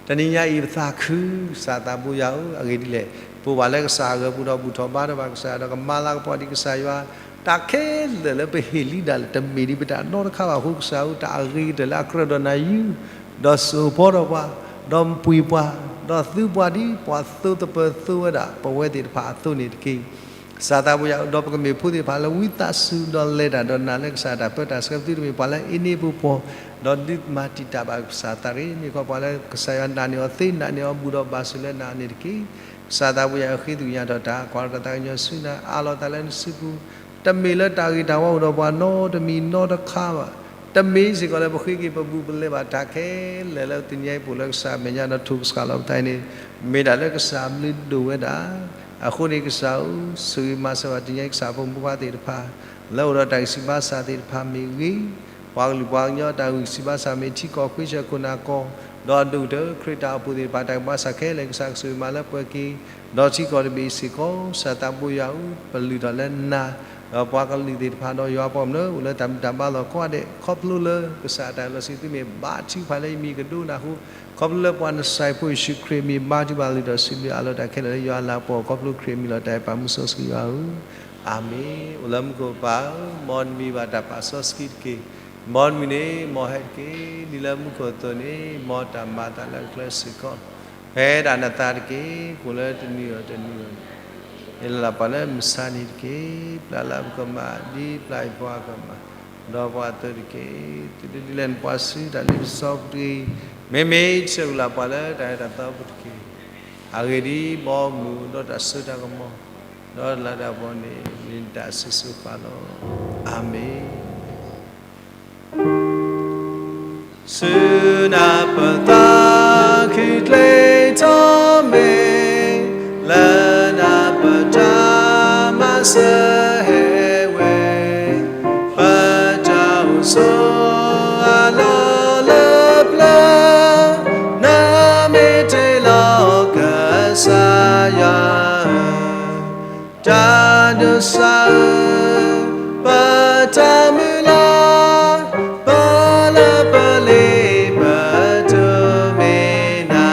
တနံၤညါအံၤပသးခု ကစၢ်သးဘိယွၤဧၢ အဂ့ၢ်ဒ်လဲၣ် ပအိၣ်ဘၣ်လၢကစၢ်အဂီၢ်ပူၤဒီးဘူၣ်ထီၣ်ဘါထီၣ်ဘၣ်ကစၢ်ဒီးကမၤလၤကပီၤဒံးကစၢ်ယွၤ တၢ်ခဲလၢာ်လၢပဟ့ၣ်လံဒၣ်လဲာ် တမ့ၢ်ဒံးပတၢ်နီတခါဘၣ်အဃိ ကစၢ်ဧၢ တၢ်အဂ့ၤကတၢၢ်လၢအကြၢးဒီးနၤယုၢ် ဒီးစိာ်ဖီဒီးပှၤ ဒီးပှ့ၤပှၤ ဒီးသုပှၤဒ်ပှၤသိသပၢၤသိဝဲဒၣ် ပဝဲသ့ၣ်တဖၣ်အသိးန့ၣ်တက့ၢ်. ကစၢ်သးဘိယွၤ ဒီးပကမ့ၢ်ဖိသ့ၣ်တဖၣ်လၢဝံသးစူၤဒီးလဲၤတၢ်ဒီးနၤလၢကစၢ်တၢ်ပၢတၢ်ဆှၢ ပသုတမ့ၢ်ပှၤလၢအ့န့ၢ်ပူၤပှီၢ် ဒီးဒုးမၤတံာ်တာ်ဘၣ်ကစၢ်သးရ့ၣ် မ့ၢ်ကီးပှၤလၢကစၢ်ယွၤနာ်န့ၢ်အီၤသ့ နာ်န့ၢ်အီၤဘူၣ်ဒီးဘၣ်ဆိၣ်လၢနၤန့ၣ်တက့ၢ်. ကစၢ်သးဘိယွၤ ဃ့သ့ၣ်ညါထီၣ်တၢ် ကွၢ်လီၤတၢ်သးကညီၤဆူနၤ အးလီၤသးလၢနစုပူၤ တမ့ၢ်လၢတၢ်ဂ့ၤတၢ်ဝါအိၣ်ဒီးပှၤနီတမံၤနီတခါဘၣ်. တမ့ၢ်စ့ၢ်ကီးလၢပဃ့က့ၤပဘူၣ်ပလဲၤဘၣ် တၢ်ခဲလၢာ်လၢတနံၤညါအံၤပအိၣ်လၢကစၢ်အမဲာ်ညါဒီးထိၣ်ကစၢ်လီၤပသးအံၤန့ၣ် မ့ၢ်ဒၣ်လၢကစၢ်ဘျုးဒိၣ်ဝဲဒၣ်. အဃိန့ၣ်ကစၢ်ဧၢ ဆိၣ်ဂ့ၤမၤစၢၤဘၣ်တနံၤညါအံၤ ကစၢ်ဖိမုၣ်ဖိခွါသ့ၣ်တဖၣ် လၢအိၣ်ဒီးတၢ်ဂံၢ်စၢ်ဘါစၢ်သ့ၣ်တဖၣ်မ့ၢ်ဂ့ၤ ပှၤကလုာ်ပှၤကညီတၢ်ဂံၢ်စၢ်ဘါစၢ်မ့ၢ်ထံကီၢ်ဃ့ဆၢခိၣ်နၢ်ကီၢ် ဒီးအဒိၣ်ကတၢၢ်ခရံာ်တၢ်အိၣ်ဖှိၣ်သ့ၣ်တဖၣ် တၢ်ဂံၢ်ဘါစၢ်ခဲလၢာ် ကစၢ်ကဆိၣ်ဂ့ၤမၤလၢပှဲၤက့ၤ ဒီးထံကီၢ်တဘ့ၣ်အံၤစ့ၢ်ကီး ကစၢ်သးဘိယွၤဧၢ ပလုၢ်ထီၣ်လၢနၤ ဒီးပှၤကလုာ်သ့ၣ်တဖၣ်ဒီးယွၤပှၤကမျၢၢ် အိၣ်လၢတၢ်ဘူၣ်တၢ်ဘါလီၢ်ကိးဂၤဒဲး ခီဖျိလၢကစၢ်တၢ်လီၢ်ဆံသုမ့ၢ်ဘါထုကဖၣ်လၢယမံၤကဒိကနၣ်အဃိ ခီဖျိလၢပှၤနစၢ်ဖိယ့ၣ်ၡူးခရံာ်မံၤဘါထုကဖၣ်လၢဒီးစံးဘျုးအးလီၤတၢ်ခဲလၢာ်လၢယွၤအလၤကပီၤ ခီဖျိခရံာ်အမံၤလီၤတၢ်အဲၣ်ပာ်မူစီဆှံယွၤဧၢ အၤမ့ၣ်. အိၣ်လၢမူခိၣ်ပၢ်ဧၢ မ်နမံၤဘၣ်တၢ်ပာ်စီဆှံတက့ၢ်. မ်နမုၢ်န့ၣ် မ်ဟဲတက့ၢ်. ဒ်လၢမူခိၣ်အသိးန့ၣ် မ်တၢ်မၤအသးလၢအကျဲစ့ၢ်ကီး ဖဲဒၣ်နသးတက့ၢ်. ကိၣ်လၢတနံၤအံၤတနံၤအံၤ ဟ့ၣ်လီၤပှၤလၢမုၢ်ဆါနံၤတက့ၢ်. ပျၢ်လၢပကမၤ ဒ်ပျၢ်အံၤပှၤကမၤ ဒီးပှၤအသိးတက့ၢ်. သုတဒုးလဲၤနပှၤဆူတၢ်လ့ပစီပူၤတဂ့ၤ. မ့မ့ၢ်ဆှၢကလၢ်ပှၤလၢတၢ်အဲၣ်တၢ်သီပူၤတက့ၢ်. အဂ့ၢ်ဒ်အံၤ မ်မုၢ်အိၣ်ဒီးတၢ်စိတၢ်ကမီၤ ဒီးလၢတၢ်ပီန့ၣ် မ့ၢ်တၢ်စံးဆူၣ်ပၢ်လီၤ. အၤမ့ၣ်. ဆူနပသးခုကျ့ထီၣ်မ့ၢ်, လၢနပတၢ်မၤစၢၤဟဲဝဲ, ပတၢ်အိၣ်ဆိးအလီၢ်လၢပျၢၤ, နမ့ၢ်တ့လီၤကစၢ်ယွၤဧၢ, တၢ်ဒိးစၢ်ဧၢ, ပတၢ်မုၢ်လၢ်, ပလၢပလ့ပတိၢ်မ့ၢ်နၤ.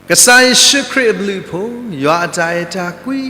ကစၢ်ယ့ၣ်ၡူးခရံာ်အဘျုးအဖှိၣ်, ယွၤအတၢ်အဲၣ်တၢ်ကွံ,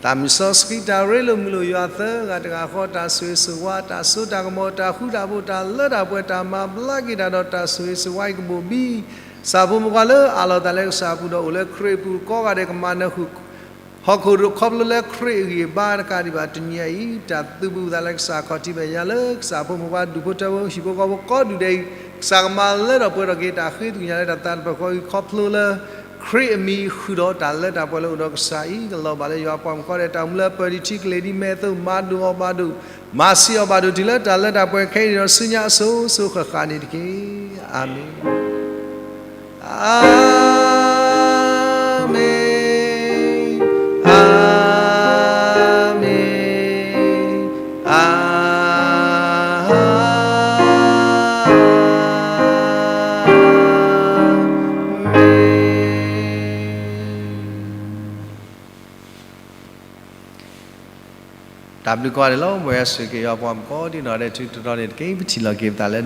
တၢ်မုၢ်စီဆှံတၢ်ရ့လိာ်မုာ်လိာ်ယွၤသၢဂၤတဂၤဃီ, တၢ်ဆိၣ်ဂ့ၤဆိၣ်ဝါ, တၢ်စိတၢ်ကမီၤ, တၢ်ဃူတၢ်ဖိး, တၢ်လၢတၢ်ပှဲၤ, တၢ်မၤဘျါက့ၤတၢ်ဒီးတၢ်ဆိၣ်ဂ့ၤဆိၣ်ဝါအံၤကဘိၣ်ဘံ ကစၢ်ဖိမုၢ်ပှၤလၢအလီၤသးလၢကစၢ်အပူၤဒီးအိၣ်လၢခရံာ်အပူၤကိးဂၤဒဲး ကမၤနၢၤဃုာ် ဟီၣ်ခိၣ်ဒီးခီဖျိလၢခရံာ်အဂံၢ်အဘါတကးဒံးဘၣ် တနံၤအံၤ တၢ်သုးဘူးသးလၢကစၢ်ခီၣ်ထံးမဲာ်ညါလၢ ကစၢ်ဖိမုၢ်ပှၤဒူၣ်ဖိထၢဖိ ဟံၣ်ဖိဃီဖိကိးဒူၣ်ဒဲးအံၤ ကစၢ်ကမၤလၢထီၣ်ပှဲၤထီၣ်က့ၤ တၢ်ဃ့ကညးလၢတၢ်သးတဖျၢၣ်ဃီအံၤ ခီဖျိလၢ ခရံာ်အမံၤဃုာ်ဒီးတၢ်လၢတၢ်ပှဲၤလၢအိၣ်ဒီးကစၢ်အံၤ ကလီၤဘၣ်လၢယွၤပှၤမုၣ်ဃီဒီး တၢ်မူလၢပၢၢ်ဒံးထံကလဲၤဒ်မဲာ်အသိး မၤဒိၣ်အီၤဘၣ်ဒိၣ် မၤဆံးအီၤဘၣ်ဒိၣ် တုၤလၢတၢ်လၢတၢ်ပှဲၤခဲအံၤန့ၣ်ဒီး ဆူညါအစိၤစိၤဃၣ်ဃၣ်န့ၣ်တက့ၢ်. အၤမ့ၣ်. အၤမ့ၣ်, အၤမ့ၣ်, အၤမ့ၣ်. တၢ်ဘျုးကိးဂၤဒဲးလီၤ. မ်ယွၤဆိၣ်ဂ့ၤက့ၤယွၤပှၤမုၣ်ကိးဒံနီၢ်ဒဲး ထူးထူးတီၤတီၤန့ၣ်တက့ၢ်. ပထံၣ်လိာ်က့ၤပသးလၢ